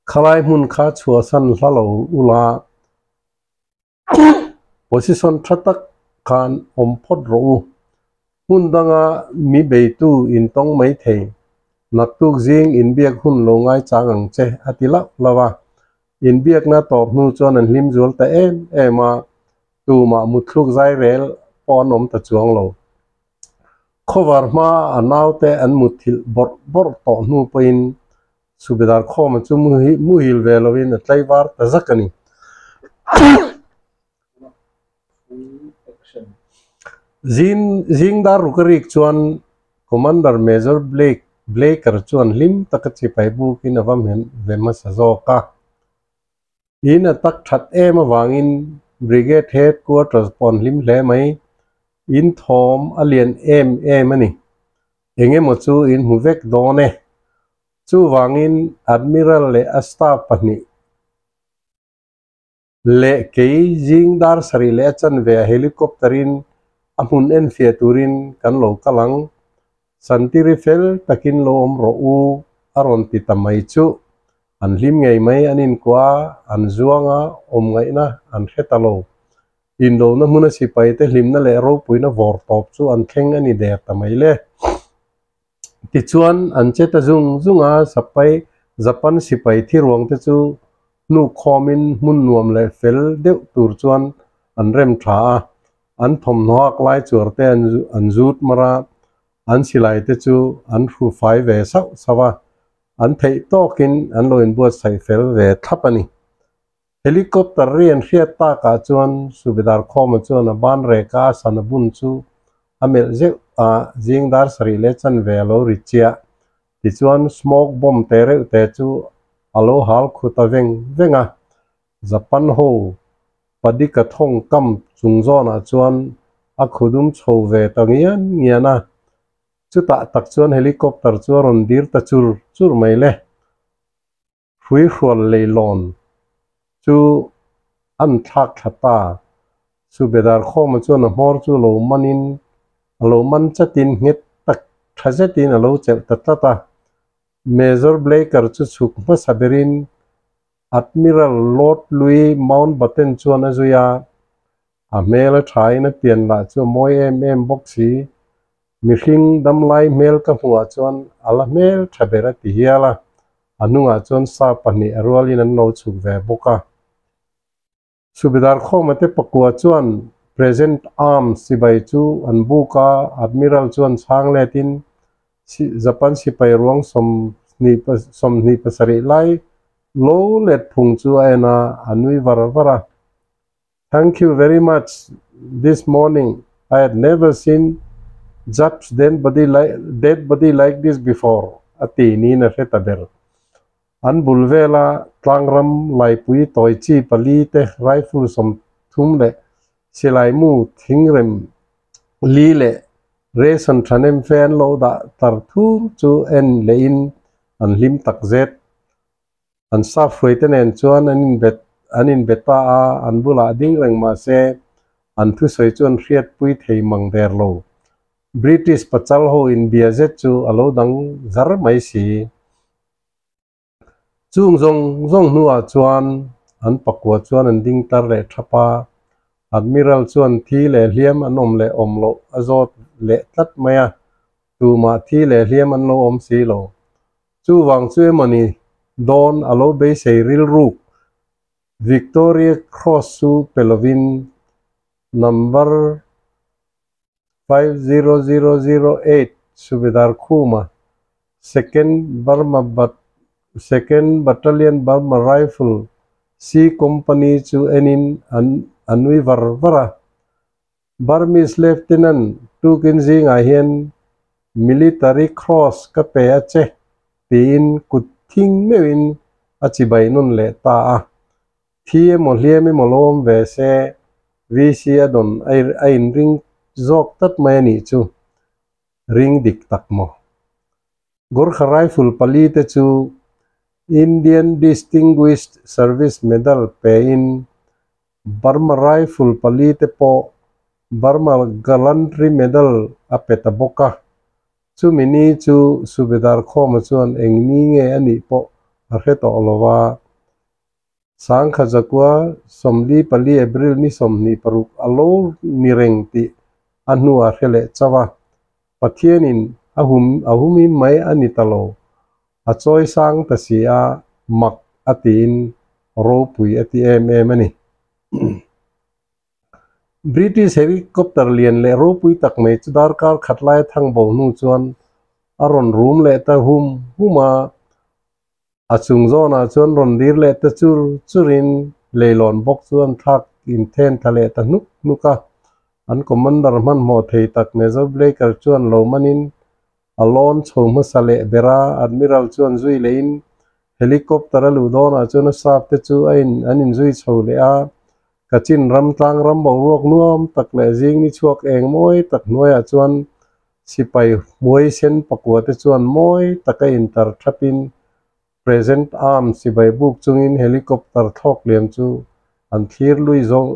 Khalai hmun kha chhuahsan hla lo ula, Position tha tak khan awm phawt rawh u. Hmun danga mi beitu intawng mai thei. Naktuk zing inbiak hun lo ngaichang ang che a ti lauh lauh a. Inbiakna tawp hnu chuan an hlim zual ta em em a, tumah mutthluk zai rel pawh an awm ta chuang lo. Khawvar hma a naute an mutthilh bawrh bawrh tawh hnu pawhin Subedar Khawma chu muhil ve lovin a tlaivar ta zak a ni. Zing dar ruk a rik chuan Commander Major Blake Blaker chuan hlim taka chipai bukin a va ve hmasa zawk a. In a tak that em avangin Brigade Headquarters pawh an hlim hle mai. In thawm a lian em em a ni. Eng emaw chu in hmu vek dawn e. Chuvangin Admiral leh a staff pahnih leh kei zing dar sarih leh a chanve a helicopter in a hmun enfiah turin kan lo kal ang. Santiri fel takin lo awm rawh u a rawn ti ta mai chu. An hlim ngei mai an inkuah a, an zuang a, awm ngaihna an hre ta lo. Indona hmuna sipaite hlimna leh ropuina vawr tawp chu an thleng a ni der ta mai le. Tichuan, an che ta zung zung a, sapai Japan sipai thi ruangte chu hnuk khawmin hmun nuam leh fel deuh tur chuan an rem tha a, an thawmhnaw hak lai chuar te an zut mar a, an silai te chu an hru fai ve sauh sauh a, an theih tawkin an lo inbuatsaih fel ve thlap a ni. Helicopter ri an hriat takah chuan Subedar Khawma chuan a ban reka a sana bun chu a melh zeuh a, zing dar sarih leh chanve a lo ri chiah. Tichuan smoke bomb te reuh te chu a lo hal khu ta veng veng a, Japan ho Padika thawng kam chung zawnah chuan a khudum chho ve ta ngian ngian a. Chutah tak chuan helicopter chu a rawn dir ta chur chur mai le. Hruihrual leilawn chu an thlak thla ta. Subedar Khawma chuan a hmawr chu lo manin a lo man chatin nghet tak tha zetin a lo chelh ta tlat a. Major Blaker chu chhuk hmasa berin Admiral Lord Louis Mountbatten chuan a zui a. A hmel a thain a pian lah chu a mawi em em bawk si. Mihring damlai hmel ka hmuhah chuan a la hmel tha ber a ti hial a, a hnungah chuan sa pahnih a rualin an lo chhuk ve bawk a. Subedar Khawma te pakua chuan Present Arms sipai chu an buk a, Admiral chuan chhang letin Japan sipai ruang 27 lai lo let phung chu a en a, a nui var var a. Thank you very much this morning I had never seen Jap's dead body like dead body like this before a ti niin a hre ta ber. An bul vela tlangram laipui tawi chi pali te rifle 30 leh silai mu thingrem li leh ration thahnem fe an lo dah tar thur chu en lehin an hlim tak zet. An sap hruaite nen chuan an inbet an inbe ta a, an bulah ding reng mah se an thusawi chu an hriatpui thei mang der lo. British pachal ho inbia zet chu a lo dang zar mai si. Chung zawng zawng hnuah chuan an pakua chuan an ding tar leh thap a, Admiral chuan thi leh hliam an awm leh awm loh a zawt leh tlat mai a, tumah thi leh hliam an lo awm si lo. Chuvang chu emawni dawn a lo beisei rilruk Victoria Cross chu pe lovin number 50008 Subedar Khuma Second Burma Second Battalion Burma Rifle C Company chu enin an a nui var var a. Burmese Lieutenant tukin zingah hian Military Cross ka pe a che tiin kut thing meuhin a chibai nawn leh ta a. Thi emaw hliam emaw lo awm ve se VC a dawn a inring zawk tlat mai a nih chu. Ring dik tak maw? Gorkha Rifle pali te chu Indian Distinguished Service Medal pein Burma Rifle pali te pawh Burma Gallantry Medal a pe ta bawk a. Chumi ni chu Subedar Khawma chuan eng ni nge a nih pawh a hre tawh lo va. 1044 April ni 26 a lo ni reng tih a hnuah hre leh chauh a. Pathianin a hum a humhim mai a ni ta lo. A chawi sang ta si a, mak a tiin ropui a ti em em a ni. British helicopter lian leh ropui tak mai chu darkar khat lai a thang bo hnu chuan a rawn rum leh ta hum hum a. A chung zawnah chuan rawn dir leh ta chur churin leilawn bawk chu an thlak inthen thla leh ta hnuk hnuk a. An commander hmanhmawh thei tak Major Blaker chuan lo manin a lawn chho hmasa leh ber a, Admiral chuan zui lehin helicopter a luh dawnah chuan a sap te chu a in an inzui chho leh a. Kachin ram tlang ram boruak nuam tak leh zing ni chhuak eng mawi tak hnuaiah chuan sipai hmuai sen pakua te chuan mawi taka intar thapin Present Arms sipai buk chungin helicopter thlawk liam chu an thlir lui zawng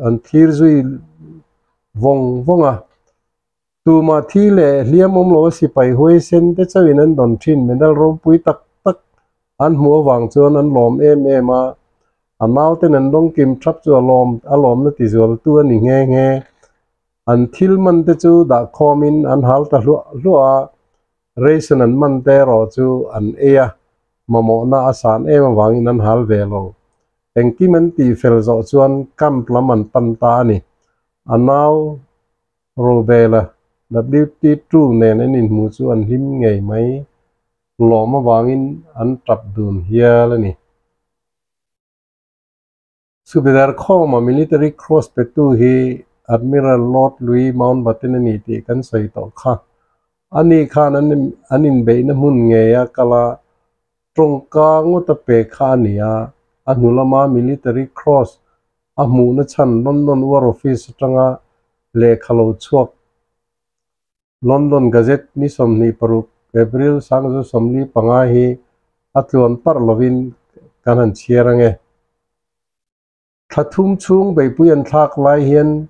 an thlir zui vawng vawng a. Tumah thi leh hliam awm lo a sipai huai sen te chauhin an dawn thin medal ropui tak tak an hmuh avang chuan an lawm em em a, a nauten an lawngkim thap chu a lawm a lawmna tizualtu a ni nghe nghe. An thil man te chu dah khawmin an hal ta hluah hluah a, ration an man te erawh chu an ei a, mamawhna a san em avangin an hal ve lo. Engkim an tih fel zawh chuan camp lam an pan ta a ni. A nau Robela WT two nen an inhmu chu an hlim ngei mai. Lawm avangin an tap dun hial a ni. Subedar Khawma Military Cross petu hi Admiral Lord Louis Mountbatten a ni tih kan sawi tawh kha. Ani khan an inbeihna hmun ngei a kal a, tawngka ngawt a pe kha a ni a, a hnu lama Military Cross a hmuhna chhan London War Office atanga lehkha lo chhuak. London Gazette ni 26 April 1945 hi a tluan parh lovin kan han chhiar ange. Thla thum chhung beihpui an thlak lai hian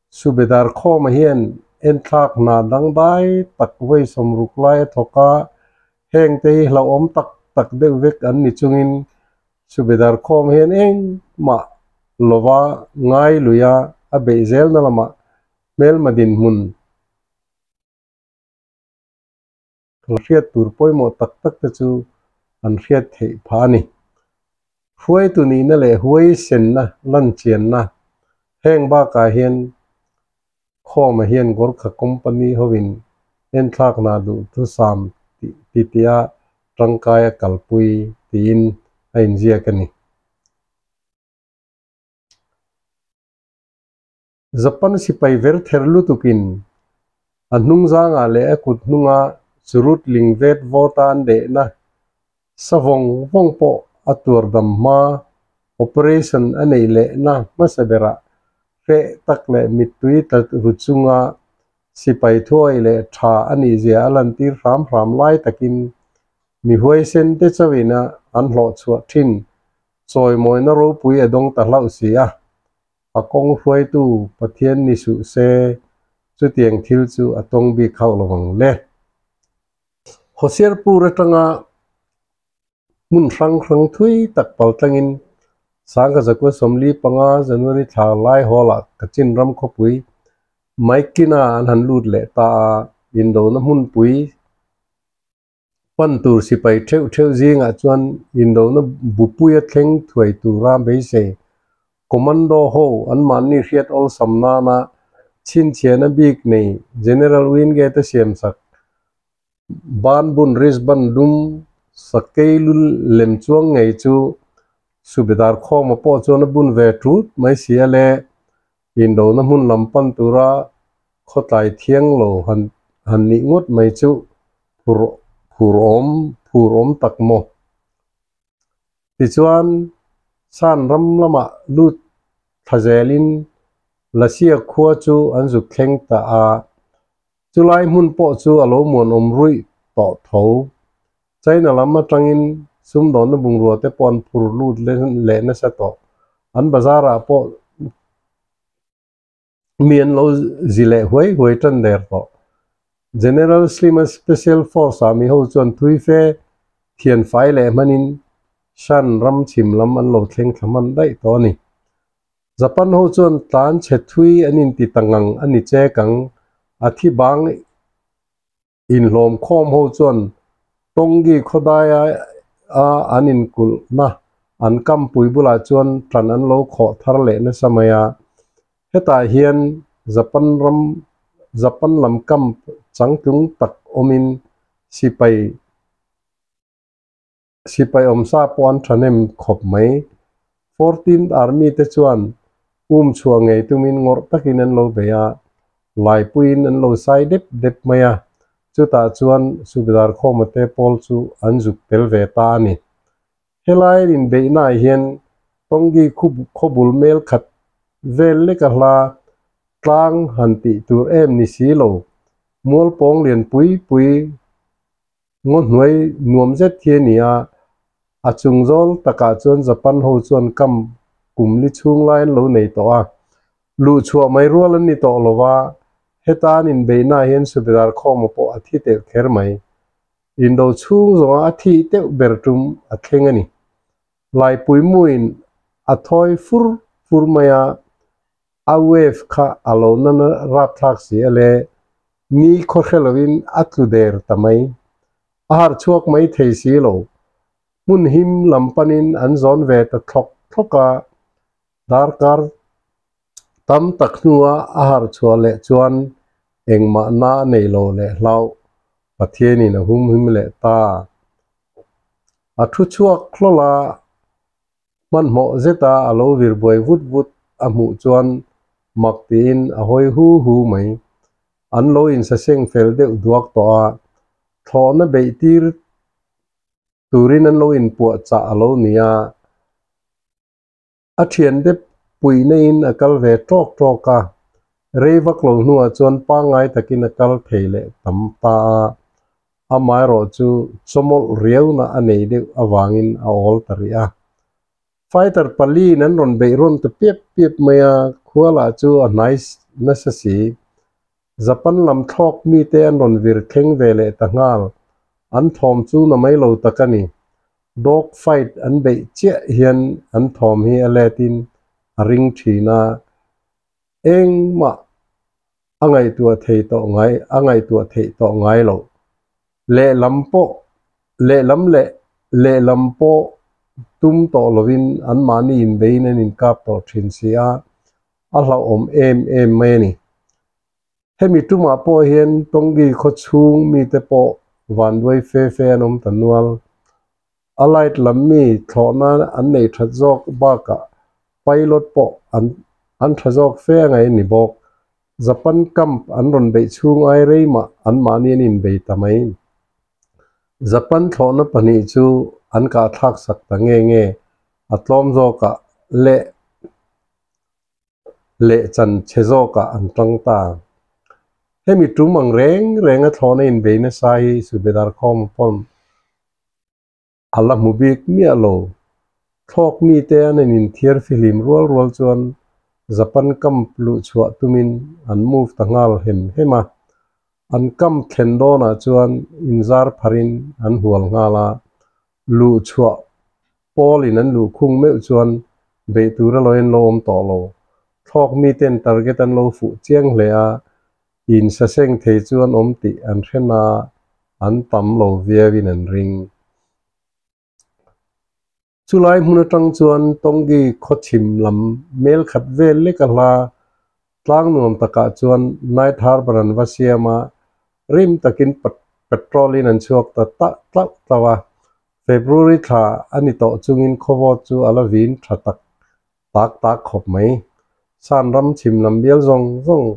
Subedar Khawma hian enthlak hna dangdai tak vawi 60 lai a thawk a, hengte hi hlauhawm tak tak deuh vek an ni chungin Subedar Khawma hian engmah lova ngai luia a beih zelna lamah hmelma dinhmun hriat tur pawimawh tak tak te chu an hriat theih phah a ni. Hruaitu nihna leh huaisenna lanchianna heng bakah hian Khawma hian Gorkha Company hovin enthlak hna duh thusam titi-a tangkai a kalpui tiin a inziak a ni. Japan sipai ver ther lutukin a hnungzangah leh a kut hnunga churut ling vet vawta an dehna sa vawng vawng pawh a tuar dam hma operation a neih lehna hmasa berah hreh tak leh mittui tla ru chunga sipai thuai leh tha a nihzia a lantir hram hram lai takin mi huaisen te chauhina an hlawhchhuah thin chawimawina ropui a dawng ta hlauh si a. A kawng hruaitu Pathian ni suh se, chutiang thil chu a tawng bik hauh lo ang le. Hoshiarpur atanga hmun hrang hrang thui tak pal tlangin 1945 January thla lai hawlah Kachin ram khawpui Maikina an han lut leh ta a, indona hmunpui Pan tur sipai theuh theuh zingah chuan indona bupuia thleng thuai tura beisei Commando ho anmahni hriat awlsam nana chhinchhiahna bik nei General Wingate-a siamsak ban bun wristband dum sakei lu lem chuang ngei chu Subedar Khawma pawh chuan a bun ve tut mai si a le. Indona hmun lam pan tura khawtlai thiang lo han han nih ngawt mai chu phur phur awm phur awm tak maw? Tichuan, San ram lamah lut thla zelin Lasia khua chu an zuk thleng ta a, chulai hmun pawh chu a lo muanawm ruih tawh tho. China lam atangin sumdawnna bungrua te pawh an phur lut leh nasa tawh. An bazar ah pawh mi an lo zi leh huai huai tan der tawh. General Slim-a Special Force ah mi ho chuan thui fe thian fai leh hmanin Shan ram chhim lam an lo thleng thla hman daih tawh a ni. Japan ho chuan tlan chhe thui an inti ta ngang a ni chek ang, a thi bang Inhlawm khawm ho chuan Tongi khawdaia a an inkulhna an kampui bulah chuan tan an lo khawh thar leh nasa mai a. Hetah hian Japan ram Japan lam camp changtlung tak awmin sipai Sipai awmsa pawh an thahnem khawp mai. Fourteenth Army te chuan um chhuah ngei tumin ngawrh takin an lo bei a, laipuiin an lo sai dep dep mai a, chutah chuan Subedar Khawma te pawl chu an zuk tel ve ta a ni. Helai inbeihnaah hian Tongi khawbul mel khat vel leka hla tlang han tih tur em ni si lo, mualpawng lian pui pui Ngaw hnuai nuam zet hi a ni a, a chung zawl takah chuan Japan ho chuan camp kum li chhung lai an lo nei tawh a, luh chhuah mai rual an ni tawh lo va, heta an inbeihnaah hian Subedar Khawma pawh a thi telh kher mai. Indo chhung zawnga a thih deuh ber tum a thleng a ni. Laipuimuin a thawi fur fur mai a, A wave kha a lo nana rapthlak si a le, ni khaw hre loin a tlu der ta mai. A harh chhuak mai thei si lo. Hmun him lam panin an zawn ve ta thlawk thlawk a, darkar tam tak hnua a harh chhuah leh chuan engmah na a nei lo leh hlauh Pathianin a humhim leh ta. A thu chhuak hlawl a. Hmanhmawh zeta a lo vir buai vut vut a hmuh chuan mak tiin a hawi hu hu mai. An lo insaseng fel deuh duak tawh a, thlawhna beih tir turin an lo inpuah chah a lo ni a. A thiante puihna in a kal ve tawk tawk a, Rei vak lo hnuah chuan pangngai takin a kal thei leh tam ta a, amaherawhchu chawmawlh riauna a nei deuh avangin a awl ta rih a. Fighter paliin an rawn beih rawn ta piap piap mai a, khua lah chu a hnai nasa si. Japan lam thlawk mite an rawn vir thleng ve leh ta nghal, an thawm chu na mai lo tak a ni. Dog fight an beih chiah hian an thawm hi a letin a ring thin a, engmah a ngaihtuah thei tawh ngai a ngaihtuah theih tawh ngai loh. Lehlam pawh lehlam leh lehlam pawh tum tawh lovin anmahni inbeiin an inkap tawh thin si a, a hlauhawm em em mai a ni. Hemi tumah pawh hian Tongi khaw chhung mite pawh vanduai fe fe an awm ta nual. A light lam mi thlawhna an nei that zawk bakah pilot pawh an an tha zawk fe a ngaih a ni bawk. Japan camp an rawn beih chhung ai rei mah anmahni an inbei ta mai. Japan thlawhna pahnih chu an kahthlak sak ta nge nge a tlawm zawkah leh leh chan chhe zawkah an tang ta. Hemi tum ang reng reng a thlawhna inbei nasa hi Subedar Khawm pawn a la hmu bik miah lo. Thlawk mite an in inthiar fihlim rual rual chuan Japan camp luh chhuah tumin an move ta nghal hem hem a. An camp thlen dawnah chuan inzar pharin an hual nghal a, luh chhuah pawlin an luh khung meuh chuan beih tur a lo en lo awm tawh lo. Thlawk miten target an lo fuh chiang hle a, insaseng thei chu an awm tih an hre na an tam lo viauin an ring. Chulai hmun atang chuan Tongi khawchhim lam mel khat vel lek a hla tlang nuam takah chuan Night Harbour an va siam a, rim takin petrol in an chhuak ta tlauh tlauh a. February thla a ni tawh chungin khawvawt chu a la vin tha tak tak tak khawp mai. San ram chhim lam bial zawng zawng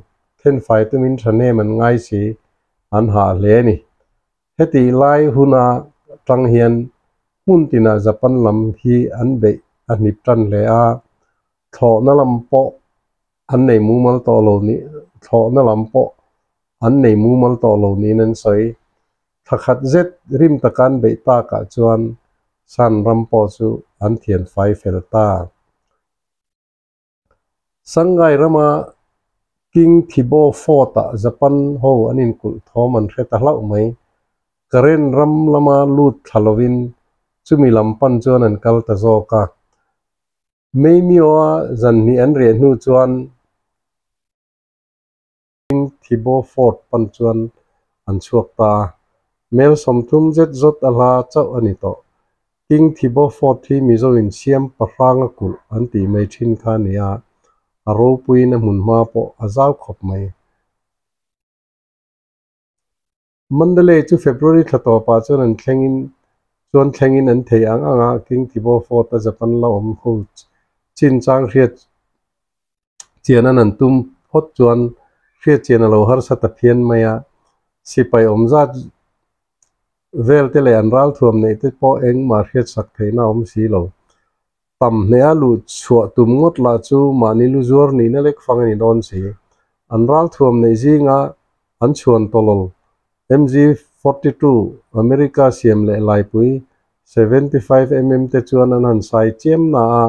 thenfai tumin thahnem an ngai si, an hah hle a ni. Heti lai huna tang hian hmun tinah Japan lam hi an beih a hnip tan hle a, thlawhna lam pawh an nei mumal tawh lo ni thlawhna lam pawh an nei mumal tawh lo niin an sawi. Thla khat zet rim taka an beih takah chuan San ram pawh chu an thian fai fel ta. Shanghai rama King Thibaw Fort-ah Japan ho an inkulh thawm an hre ta hlauh mai. Karen ram lama lut thla lovin chumi lam pan chuan an kal ta zawk a. Maymyo-a zan hnih an riah hnu chuan King Thibaw Fort pan chuan an chhuak ta a, mel 30 zet zawt a hla chauh a ni tawh. King Thibaw Fort hi Mizo in siam pahranga kulh an tih mai thin kha a ni a, a ropuiin a hmun hma pawh a zau khawp mai. Mandalay chu February thla tawpah chuan an thlengin chuan thlengin an thei ang ang a, King Thibaw Fort a Japan la awm ho chinchang hriat chian an an tum phawt chuan hriat chian a lo harsa ta phian mai a, sipai awm zat vel te leh an ralthuam neih te pawh engmah hriatsak theihna a awm si lo. Tam hneha luh chhuah tum ngawt lah chu mahni lu zuar nihna lek fang a ni dawn si. An ralthuam neih zinga an chhuan tawlawl MG 42 America siam leh laipui 75 mm te chuan an han sai chiam na a,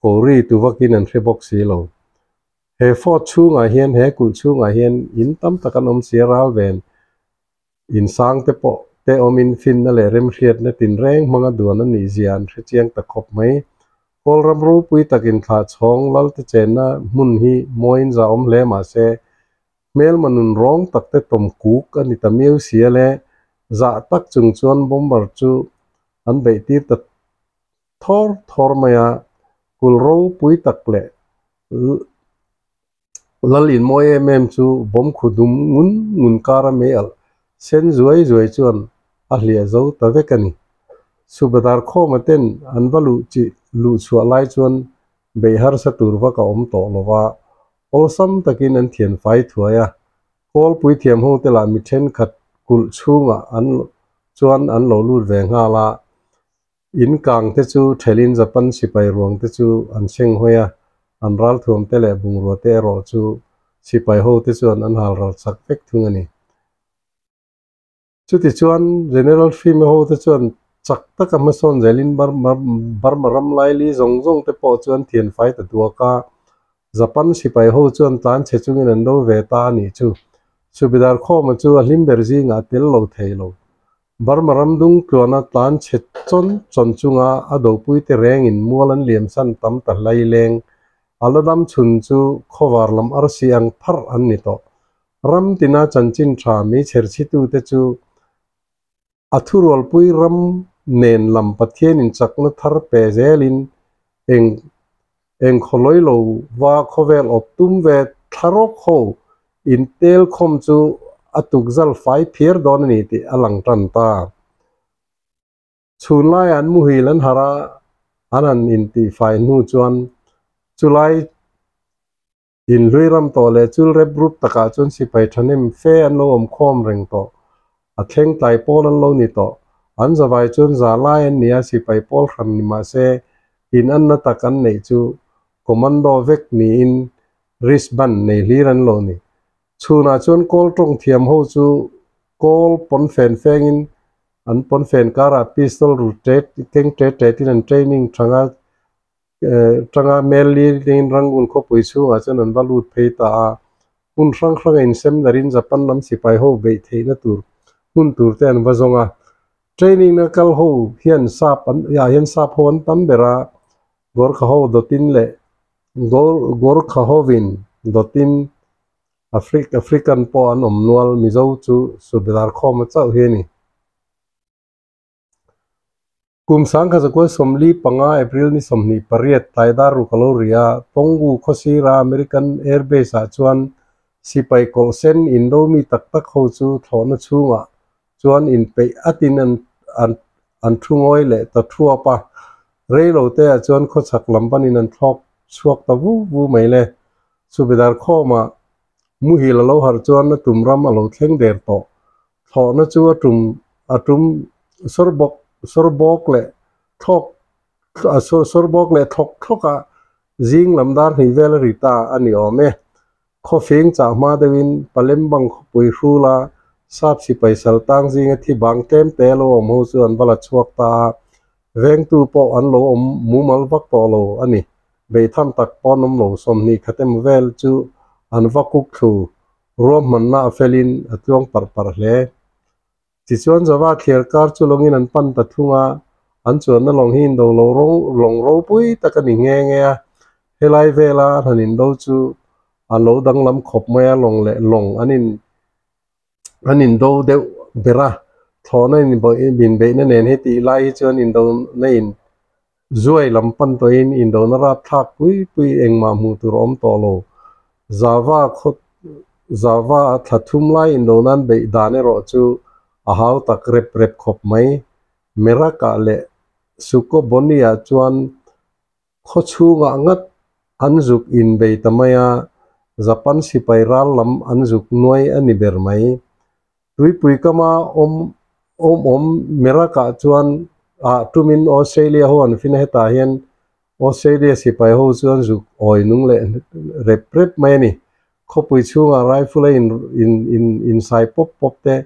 kori tu vakin an hre bawk si lo. He fort chhungah hian he kulh chhungah hian in tam tak an awm si a ral ven Insang te pawh te awmin finna leh remhriatna tinreng hmanga duan a nih zia an hre chiang ta khawp mai. Kawl ram ropui takin thlah chhawng lal te chenna hmun hi mawiin za awm hle mah se, hmelma nun rawng tak te tawm kuk a ni ta miau si a le, zah tak chung chuan bomber chu an beih tir ta thawr thawr mai a, kul ropui tak leh Lal in mawi em em chu bawm khu dum ngun ngun kar a mei alh sen zuai zuai chuan a hliah zo ta vek a ni. Subadar khawma ten an va luh chi luh chhuah lai chuan beih harsa tur vak a awm tawh lo va, awlsam takin an thian fai thuai a. Kawlpui thiam ho te lah mi thenkhat kulh chhungah an chuan an lo lut ve nghal a. In kang te chu thelin Japan sipai ruang te chu an seng hawi a, an ralthuam te leh bungrua te erawh chu sipai hote chuan an hal ral chak vek thung a ni. Chutichuan General Fime hote chuan chak taka hmasawn zelin Burma ram laili zawng zawng te pawh chuan thian fai ta duak a, Japan sipai ho chuan tlan chhe chungin an do ve ta a nih chu. Subedar Khawma chu a hlim ber zingah a tel lo thei lo. Burma ram dung tluana tlan chhe chawn chawn chunga a dopuite rengin mual an liamsan tam ta hlai leng. A la dam chhun chu khawvar lam arsi ang pharh an ni tawh. Ram tina chanchin tha meichher chhitute chu a thurualpui ram nen lam Pathianin chakna thar pe zelin eng eng khawlawi lo va khawvel awp tum ve thla rawk ho intel khawm chu a tukzal fai phiar dawn a ni tih a lang tan ta. Chhun laiah an muhil an harh a, an han intihfai hnu chuan chulai inhlui ram tawh leh chul rep rup takah chuan sipai thahnem fe an lo awm khawm reng tawh. A thleng tlai pawl an lo ni tawh. An zavai chuan za lai an ni a, sipai pawl hran ni mah se in anna tak an neih chu commando vek niin wristband nei hlir an lo ni. Chhunah chuan kawl tawng thiam ho chu kawl pawnfen fengin an pawnfen karah pistol ru tet keng tet tetin an training thanga tanga mel li lengin Rangoon khawpui chhungah chuan an va lut phei ta a. Hmun hrang hranga insem darin Japan lam sipai ho beih theihna tur hmun tur te an va zawng a. Training na kal ho hian sap an ah hian sap ho an tam ber a, Gorkha ho dawtin leh Gorkha hovin dawtin African pawh an awm nual Mizo chu Subedar khawma chauh hi a ni. Kum 1945 April ni 28 tlai dar ruk a lo ri a, Tongu khawsira American Air Base ah chuan sipai kawlh sen indo mi tak tak ho chu thlawhna chhungah chuan inpeih atin an an thu ngawi leh ta thuap a, rei lo te ah chuan khawchhak lam panin an thlawk chhuak ta vu vu mai le. Subedar khawmah muhil a lo harh chuan a tum ram a lo thleng der tawh. Thlawhna chu a tum a tum sawr bawk sawr bawk leh thlawk a sawr bawk leh thlawk thlawk a, zing lam dar hnih vel a ri ta a ni awm e. Khawfing chah hma deuhin Palembang khawpui hrula sap sipai sal tang zinga thi bang tlem te lo awm ho chu an va la chhuak ta a, vengtu pawh an lo awm mumal vak tawh lo a ni. Beitham tak pawh an awm lo, 20 khat emaw vel chu an va kuk thlu Ruahmanna a felin a tluang parh parh hle. Tichuan Java thliar kar chu lawngin an pan ta thung a, an chuanna lawng hi indo lo rawng lawng ropui tak a ni nghe nghe a. Helai vela an han indo chu a lo danglam khawp mai a, lawng leh lawng an in an indo deuh ber a, thlawhna inbeihna nen heti lai hi chuan indona in Zuai lam pan tawhin indona rapthlak pui pui engmah hmuh tur a awm tawh lo. Java khaw Java a thla thum lai indona an beih dan erawh chu a hau tak rep rep khawp mai. Merak-ah leh Sukoboni-ah chuan khaw chhungah ngat an zuk inbei ta mai a, Japan sipai ral lam an zuk nuai a ni ber mai. Tuipui kama awm awm awm Merak-ah chuan ah tumin Australia ho an fin a, hetah hian Australia sipai ho chuan zuk awi nung leh rep rep mai a ni. Khawpui chhungah rifle a in in in insai pawp pawp te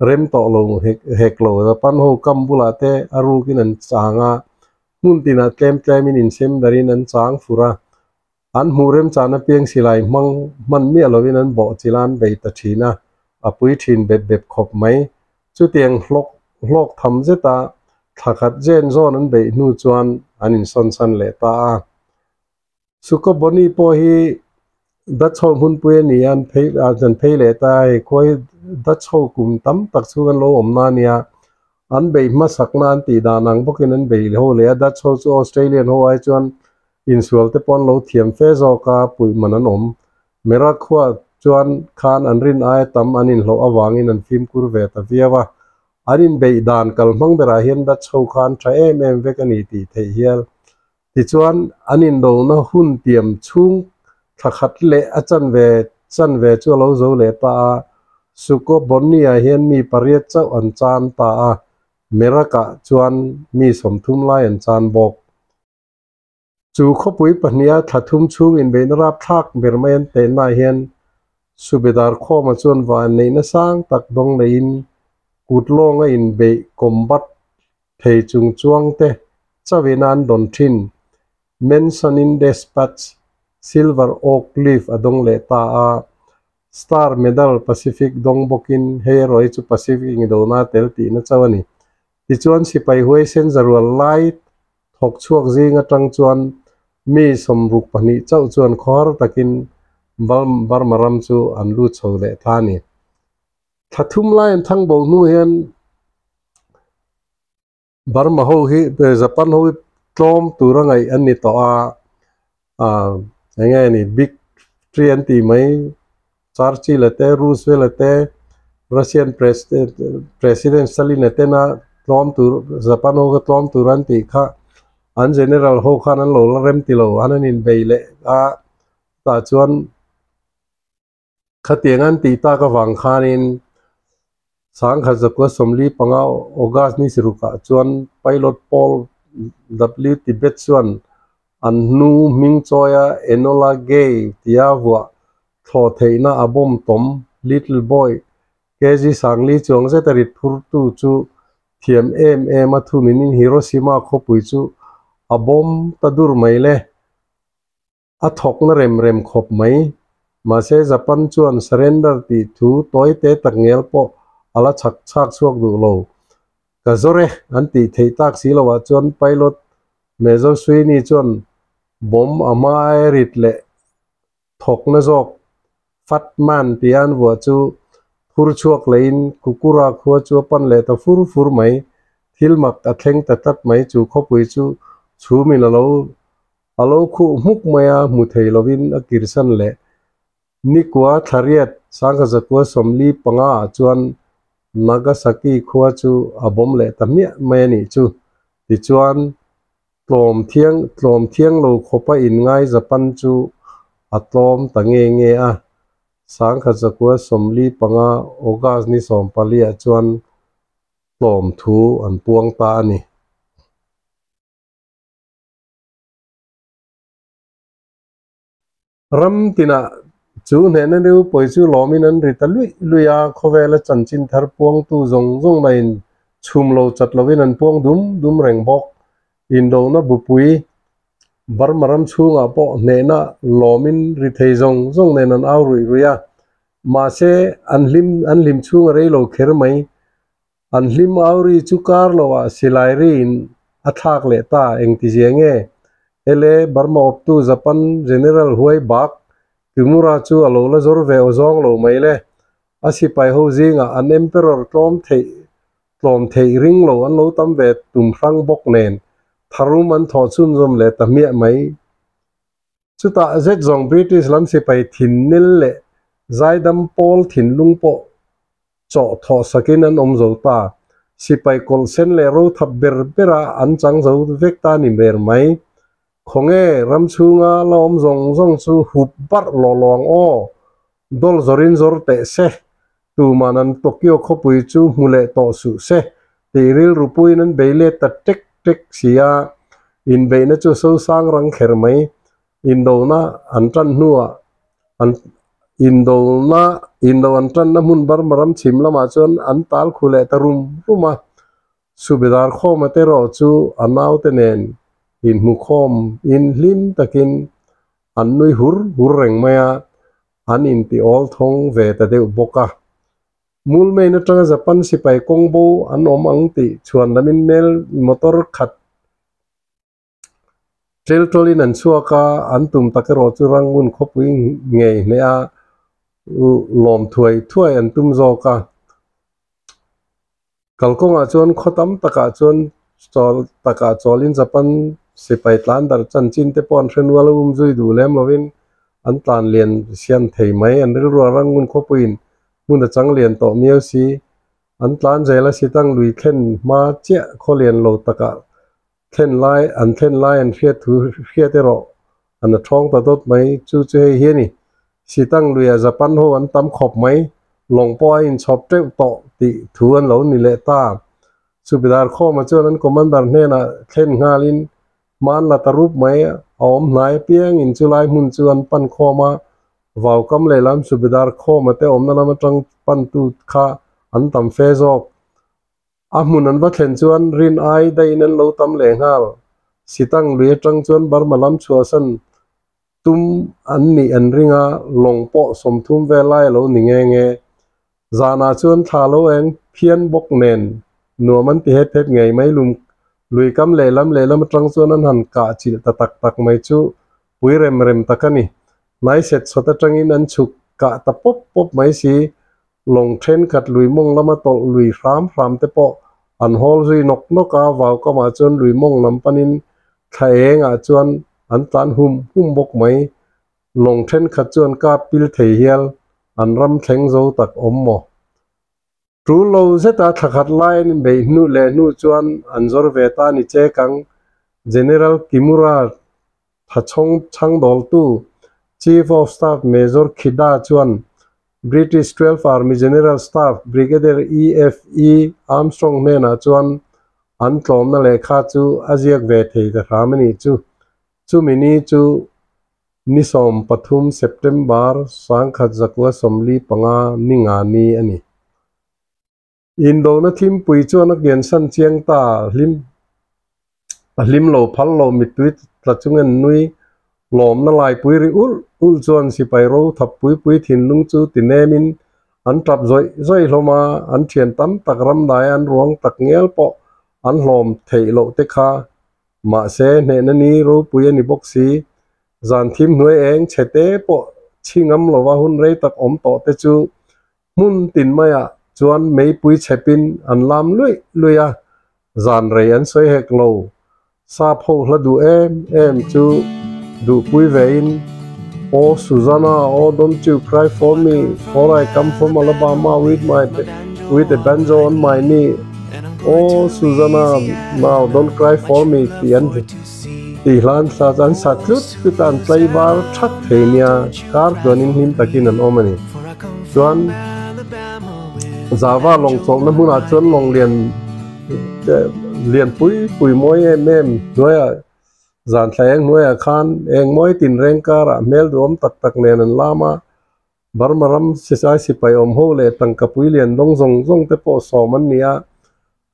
rem tawh lo hek hek lo Japan ho kam bulah te a rukin an chang a, hmun tinah tlem tlemin insem darin an chang fur a. An hmuh remchahna piang silai hmang hman miah lovin an bawh chilh a, an bei ta thin a, a pui thin bep bep khawp mai. Chutiang hlawk hlawk tham zeta thla khat zen zawn an beih hnu chuan an insawnsan leh ta a. Sukoboni pawh hi Dutch ho hmunpui a ni a, an phei an phei leh ta a, hei khuai Dutch ho kum tam tak chhung an lo awm na a nia. An beih hmasakna an tih dan ang bawkin an beih ho leh a, Dutch ho chu Australian ho ai chuan Insual te pawh an lo thiam fe zawk a, puih man an awm. Merak khuaah chuan khan an rin aia tam an inhlawh avangin an fimkhur ve ta viau a. An inbeih dan kal hmang berah hian Dutch ho kha an tha em em vek a ni tih theih hial. Tichuan, an indona hun tiam chhung thla khat leh a chanve chanve chu a lo zo leh ta a. Suko Bonnie-ah hian mi pariat chauh an chan ta a, Merak-ah chuan mi 30 lai an chan bawk. Chu khawpui pahniha thla thum chhung inbeihna rapthlak ber mai an tehnaah hian Subedar Khawma chuan vanneihna sang tak dawng neiin kut lawnga inbeih combat thei chung chuangte chauhin an dawn thin. Mention in Despatch Silver Oak Leaf a dawng leh ta a. Star Medal Pacific dawng bawkin hei erawh hi chu Pacific indona tel tihna chauh a ni. Tichuan sipai huaisen zarual lai thawk chhuak zing atang chuan mi 62 chauh chuan khawhar takin Burma ram chu an lut chho leh ta a ni. Thla thum lai an thang bo hnu hian Burma ho hi Japan ho hi tlawm tur a ngaih an ni tawh a, eng nge ni big three an tih mai Churchill a te, Roosevelt a te, Russian President Stalin a tena tlawm tur Japan ho kha tlawm tur an tih kha an general ho khan an lo la rem ti lo an an inbei leh a tah chuan Khatiang an tih tak avang khanin 1945 August ni sarukah chuan Pilot Paul W. Tibbets chuan an hnu hming chawia Enola Gay tia vuah thlawh theihna a bomb tawm Little Boy kg 4000 chuang zeta rit phurtu chu thiam em em a thuninin Hiroshima khawpui chu a bomb ta dur mai le. A thawk na rem rem khawp mai. Mahse Japan chuan surrender tih thu tawi te tak ngel pawh a la chhak chhak chhuak duh lo. Ka zawr e an tih theih tak si loah chuan pilot Major Sweeney chuan bomb a hma aia rit leh thawk na zawk Fat Man tia an vuah chu phur chhuak leiin Kukura khua chu a pan leh ta fur fur mai. Thil mak a thleng ta tlat mai chu khawpui chu chhumin a lo A lo khuh hmuk mai a, hmu thei lovin a kirsan leh. Nikua thlariat 1945 ah chuan Nagasaki khua chu a bawm leh ta hmiah mai a nih chu. Tichuan, tlawm thiang tlawm thiang lo khawpa inngai Japan chu a tlawm ta nge nge a. 1945 August ni 14 ah chuan tlawm thu an puang ta a ni. Ram tinah chu hnehna reu pawi chu lawmin an ri ta luih luih a, khawvela chanchin thar puangtu zawng zawng laiin chhum lo chat lovin an puang dum dum reng bawk. Indona bupui Burma ram chhungah pawh hnehna lawmin ri thei zawng zawng nen an au ruih ruih a, mahse an hlim an hlim chhung a rei lo kher mai. An hlim au ri chu kar loah silai riin a thlak leh ta, engtizia nge? Ele, Burma awptu Japan General Huai Bak Kimura chu a lo la zawr ve aw zawng lo mai le. A sipai ho zingah an Emperor tlawm theih tlawm theih ring lo an lo tam ve tum hrang bawk nen tharum an thawh chhunzawm leh ta hmiah mai. Chutah zet zawng British lam sipai thin nil leh zaidam pawl thinlung pawh chaw thawh sakin an awm zo ta. Sipai kawlh sen leh ro thap ber bera an chang zo vek ta ni ber mai. Khawnge ram chhunga la awm zawng zawng chu hup barh lawh lawh ang aw. Dawl zawrin zawr teh se. Tuman an Tokyo khawpui chu hmu leh tawh suh se tih rilru puiin an bei let ta tek tek si a. Inbeihna chu sosang rang kher mai. Indona an tan hnuah an indona indo an tanna hmun Burma ram chhim lamah chuan an tal khu leh ta rum rum a. Subedar khawma te erawh chu a naute nen inhmukhawm in hlim takin an nui hur hur reng mai a, an inti awl thawng ve ta deuh bawk a. Mulmain atanga Japan sipai kawng bo an awm ang tih chhuan lamin mel motor khat Ṭel ṭawlin an chhuak a, an tum tak erawh chu Rangoon khawpui ngei hneh a lawm thuai thuai an tum zawk a. Kalkawngah chuan khaw tam takah chuan chawl takah chawlin Japan sipai tlan darh chanchin te pawh an hre nual a, um zui duh lem lovin an tlan lian siam thei mai. An rilruah Rangoon khawpuiin hmun a chang lian tawh miau si. An tlan zel a, sitang lui thlen hma chiah khaw lian lo takah Thlen lai an thlen lai an hriat thu hriat erawh an a thawng ta dawt mai. Chu chu hei hi a ni. Sitang luiah Japan ho an tam khawp mai. Lawng pawh a inchhawp teuh tawh tih thu an lo ni leh ta. Subedar Khawma chuan an commander hnenah thlen nghalin hman la ta rup mai a awm hnai apiangin chu lai hmun chu an pan khawm a. Vaukam lehlam Subedar Khawma te awmna lam atang pantu kha an tam fe zawk. A hmun an va thlen chuan rin ai daihin an lo tam leh nghal. Sitang lui atang chuan Burma lam chhuahsan tum an nih an ring a, lawng pawh 30 vel lai a lo ni nghe nghe. Zanah chuan thla lo eng phian bawk nen nuam an ti hep hep ngei mai. Lum lui kam lehlam lehlam atang chuan an han kah chilh ta tak tak mai chu pui rem rem tak a ni. Hnai set chhawt atangin an chhuk kah ta pawp pawp mai si. Lawng thenkhat lui mawng lama tawlh lui hram hram te pawh an hawl zui nawk nawk a, vau kamah chuan lui mawng lam panin thla engah chuan an tlan hum hum bawk mai. Lawng thenkhat chu an kap pil thei hial, an ram thleng zo tak awm maw? Tul lo zeta thla khat lai an inbeih hnu leh hnu chuan an zawr ve ta ni che kang General Kimura Thachhawng chhangdawltu Chief of Staff Major Khida chuan British 12 Army General Staff Brigadier EFE Armstrong hnenah chuan an tlawmna lehkha chu a ziak ve thei ta hram a nih chu. Chumi ni chu Ni 13 September 1945 ni nga ni a ni. Indona thimpui chuan a kiansan chiang ta, hlim a hlim lo phal lo mittui tla chungen nui lawmna laipui ri ulh ulh chuan sipai ro thap pui pui thinlung chu ti nemin an tap zawih zawih hlawm a, an thian tam tak ramdai an ruang tak ngial pawh an hlawm theih loh te kha Mahse, hnehna ni ropui a ni bawk si. Zan thim hnuai eng chhe te pawh chhingam lova hun rei tak awm tawh te chu hmun tin maiah chuan meipui chhepin an lam luih luih a, zan rei an sawi hek lo. Sap ho hla duh em em chu duhpui vein, Oh Susanna, oh don't you cry for me, for I come from Alabama with my with a banjo on my knee. Aw Susanna, now don't cry for me tih an tih hlan thla chu an sa tlut tlut a, an tlaivar that thei nia, kar chuanin hlim takin an awm a ni. Chuan Java lawng chawlhna hmunah chuan lawng lian lian pui pui mawi em em hnuaiah zan thla eng hnuaiah khan eng mawi tinreng karah hmel duhawm tak tak nen an lam a, Burma ram sisai sipai awm ho leh tangka pui lian dawng zawng zawng te pawh sawm an ni a,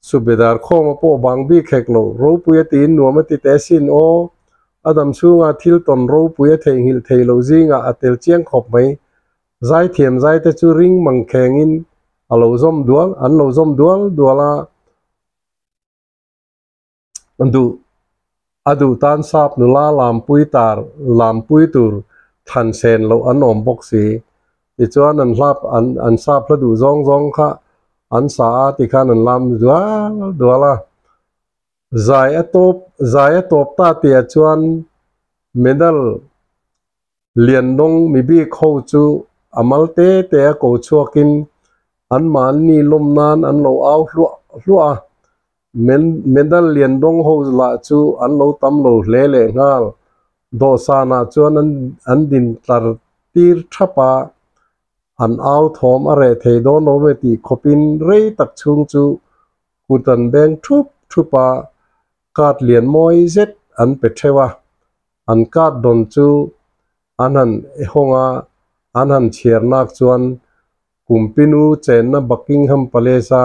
Subedar khawma pawh bang bik hek lo, ropui a tiin nuam a ti teh asin aw, a dam chhunga thil tawn ropui a theihnghilh thei lo zingah a tel chiang khawp mai. Zaithiam zai te chu ring mang khengin a lo zawm dual an lo zawm dual dual a. Duh a duh tan sap nula lampui tar lampui tur thlan sen loh an awm bawk si. Tichuan an hlap an an sap hla duh zawng zawng kha an sa a tikhan an lam dual dual a. Zai a tawp zai a tawp ta tihah chuan medal Liandawng mi bik ho chu a mal te te a ko chhuakin anmahni lawm nan an lo au hluah hluah a. Medal Liandawng ho lah chu an lo tam lo hle leh nghal. Dawhsanah chuan an din tlar tir thap a, an au thawm a reh thei dawn lo mai tih khawpin rei tak chhung chu kut an beng thup thup a, card lian mawi zet an pe theuh a. An card dawn chu an han hawng a, an han chhiar nak chuan Kumpinu chenna Buckingham Palace-a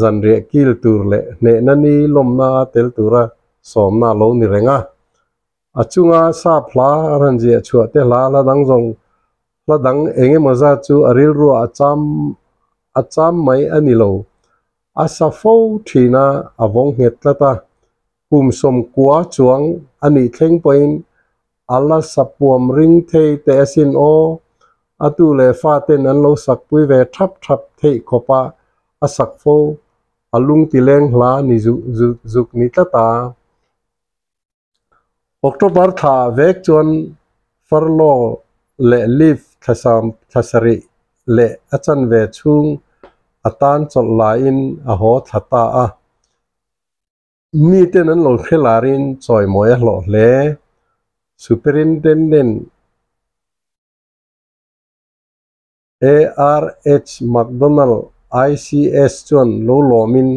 zanriah kil tur leh hnehna ni lawmna a tel tura sawmna a lo ni reng a. A chunga sap hla an han ziah chhuah te hla hla dang zawng hla dang eng emaw zat chu a rilruah a cham a cham mai a ni lo. A sa fo thin a, a vawng nghet tlat a. Kum 90 chuang a nih thleng pawhin a la sapuam ring thei teh asin aw, a tu leh fa ten an lo sakpui ve thap thap theih khawp a, a sak fo, a lung ti leng hla ni zuk zuk zuk ni tlat a. October thla ah vek chuan furlough leh leave thlasam thlasarih leh a chanve chhung a tan chawlh laiin a haw thla ta a. Miten an lo hre larin chawimawi a hlawh hle. Superintendent ARH McDonald ICS chuan lo lawmin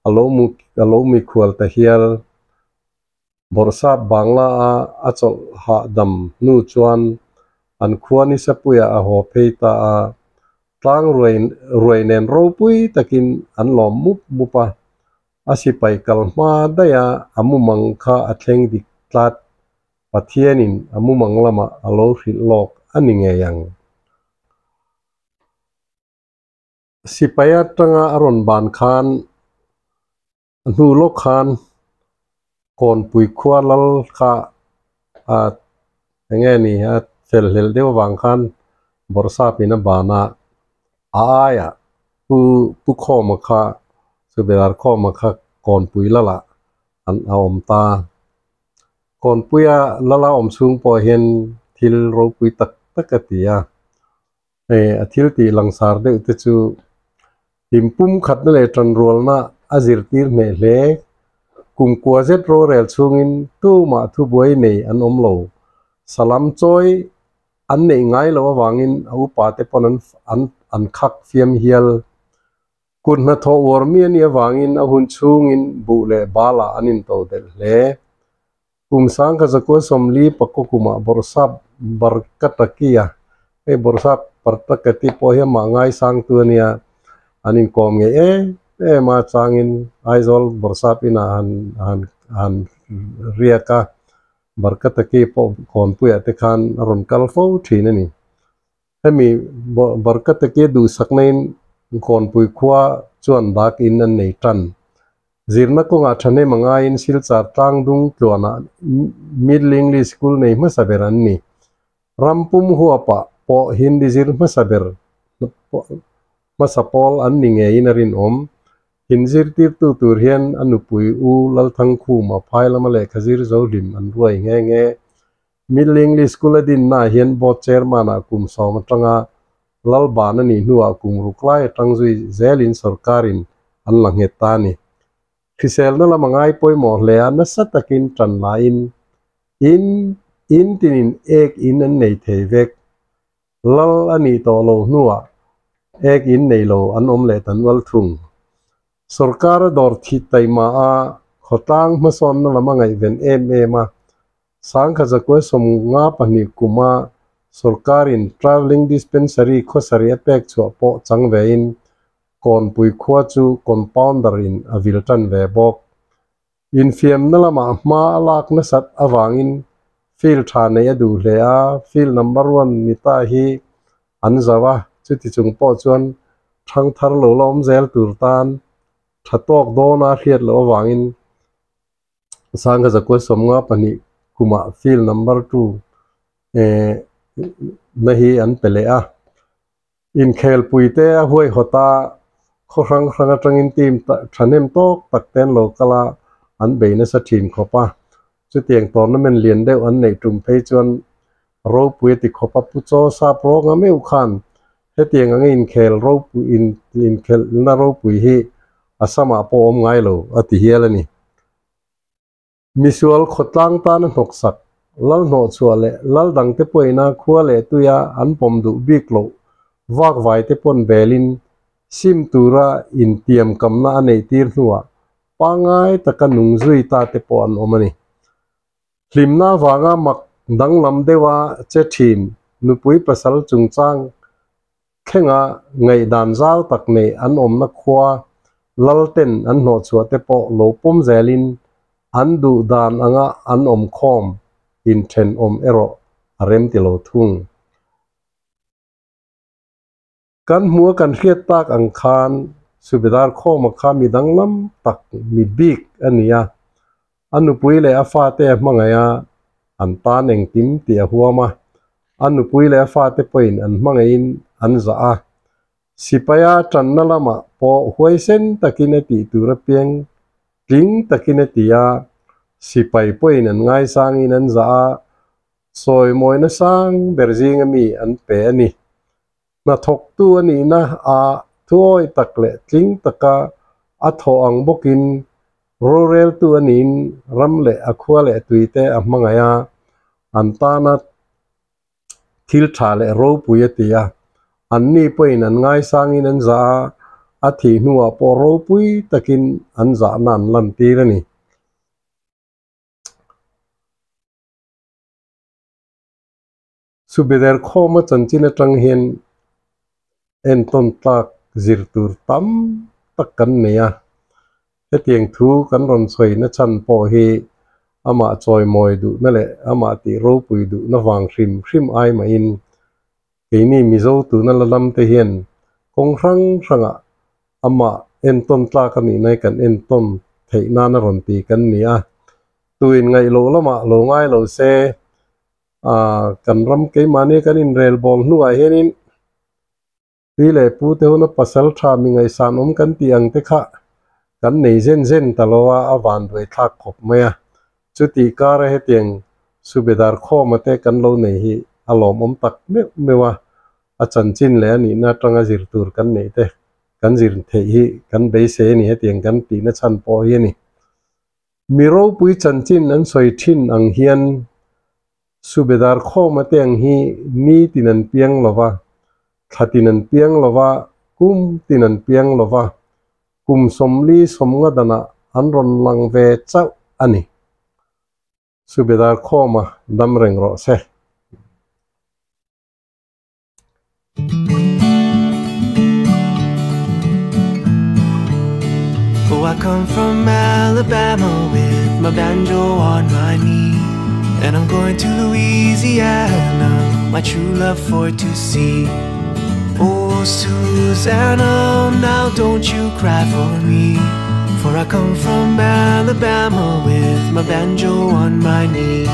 a lo mu a lo mikhual ta hial. Bawrhsap Bangla a a chawlh hahdam hnu chuan An khua Nisapuiah a haw phei ta a, tlang ruai ruai nen ropui takin an lawm mup mup a. A sipai kal hma daih a, a mumang kha a thleng dik tlat. Pathianin a mumang lamah a lo hrilh lawk a ni ngei ang. Sipai atanga a rawn ban khan a hnu lawk khan Kawnpui khua lal kha a eng nge ni a fel hlel deuh avang khan Bawrhsapin a ban a, a aiah Pu Pu Khawma kha Subelar Khawma kha Kawnpui lalah an a awm ta. Kawnpuia lala awm chhung pawh hian thil ropui tak tak a ti a. Hei a thil tih langsar deuh te chu hlim pum khatna leh tanrualna a zirtir hneh hle. Kum kua zet rorel chhungin tumah thubuai nei an awm lo. Salam chawi an neih ngai loh avangin a upa te pawn an an an khak fiam hial. Kut hnathawh uar mi a nih avangin a hun chhungin buh leh balah an intodelh hle. Kum sangkhat zakua sawmli pakua kumah Bawrhsap Barkatakia, hei Bawrhsap Partakati pawh hi amah ngaisangtu a nia, an inkawm ngei em em a, changin Aizawl Bawrhsap inah han han han riak a, Barkataki pawh Kawnpuiah te khan a rawn kal fo thin a ni. Hemi Barkataki duhsaknain Kawnpui khua chuan dak in an nei tan. Zirna kawngah thahnem a ngaiin Silchar tlangdung tluanah Middle English School nei hmasa ber an ni. Ram pum huapah pawh Hindi zir hmasa ber hmasa pawl an ni ngeiin a rinawm. Inzirtirtu tur hian a nupui U Lalthangkhuma phai lama lehkha zir zo hlim an ruai nghe nghe. Middle English School a dinnaah hian Board Chairman-ah kum sawm atanga Lalban a nih hnuah kum ruk lai atang zui zelin sorkarin an la nghet ta a ni. Hriselna lam a ngai pawimawh hle a, nasa takin tan laiin in in tinin ek in an nei thei vek. Lal a nih tawh lo hnuah ek in nei lo an awm leh ta nual thung. Sorkar a dawr thih taima a, khawtlang hmasawnna lam a ngaihven em em a, Sangkhat zakua 52 kuma sorkarin Travelling Dispensary khawsarih a pek chhuah pawh chang vein Kawnpui khua chu compounder in a vil tan ve bawk. Infiamna lamah hma a lak nasat avangin field tha neih a duh hle a, field number one ni ta hi an zo a, chuti chung pawh chuan thangthar lo la awm zel tur tan tha tawk dawna hriat loh avangin Sangha zakua 52 kumah field number two na hi an pe leh a. Inkhelpui te a huaihawt a, khaw hrang hrang atangin team thahnem tawk tak te an lo kal a, an bei nasa thin khawp a. Chutiang tournament lian deuh an neih tum phei chuan ropui a ti khawp a, Pu Chaw Sap Rawnga meuh khan hetiang anga inkhel ropui inkhelhna ropui hi Assam-ah pawh awm ngai lo a ti hial a ni. Misual khawtlang tana hnawksak, lal hnawhchhuah leh lal dangte pawhina khua leh tuia an pawm duh bik loh vakvaite pawn belin sim tura intiamkamna a neihtir hnuah pangngai taka nung zui ta te pawh an awm a ni. Hlimna avanga mak danglam deuha che thin nupui pasal chungchang thlenga ngaihdan zau tak nei an awmna khua lalten an hnawhchhuah te pawh lo pawm zelin an duh dan anga an awm khawm inthenawm erawh a rem ti lo thung. Kan hmuh a kan hriat tak ang khan Subedar Khawma kha mi danglam tak mi bik a ni a, a nupui leh a fate a hmangaih a, an tan engkim tih a huam a, a nupui leh a fate pawhin an hmangaihin an zah a. Sipaia tanna lamah pawh huaisen takin a tih tur apiang tling takin a ti a, sipai pawhin an ngaisangin an zah a, sawi mawina sang ber zinga mi an pe a ni. Hnathawktu a nihna a thuawi tak leh tling taka a thawh ang bawkin roreltu a niin ram leh a khua leh tuite a hmangaih a, an tana thil tha leh ropui a ti a. Anni pawhin an ngaisangin an zah a, a thih hnuah pawh ropui takin an zahna an lantir a ni. Subedar khawma chanchin atang hian entawn tlak zir tur tam tak kan nei a. Hetiang thu kan rawn sawi na chhan pawh hi amah chawimawi duhna leh amah tih ropui duhna vang hrim hrim ai mahin keini Mizo tuna la lam te hian kawng hrang hrangah amah entawn tlak a nih nai kan entawn theih nana rawn ti kan ni a. Tuin ngaih loh lamah lo ngai lo se, kan ram keimahni kan inrel bawl hnuah hianin Pi leh pu te huna pasal tha mi ngaihsan awm kan tih ang te kha kan nei zen zen ta lo a, a van duai thlak khawp mai a. Chutih kara hetiang Subedar khawma te kan lo nei hi a lawmawm tak meuh meuh a, a chanchin leh a nihna atanga zir tur kan neih te kan zir theih hi kan beisei a ni, hetiang kan tihna chhan pawh hi a ni. Mi ropui chanchin an sawi thin ang hian Subedar khawma te ang hi ni tin an piang lo va, thla tin an piang lo va, kum tin an piang lo va, kum 40 50 danah an rawn lang ve chauh a ni. Subedar khawma dam reng rawh se. Oh, I come from Alabama with my banjo on my knee. And I'm going to Louisiana, my true love for to see. Oh, Susanna, now don't you cry for me. For I come from Alabama with my banjo on my knee.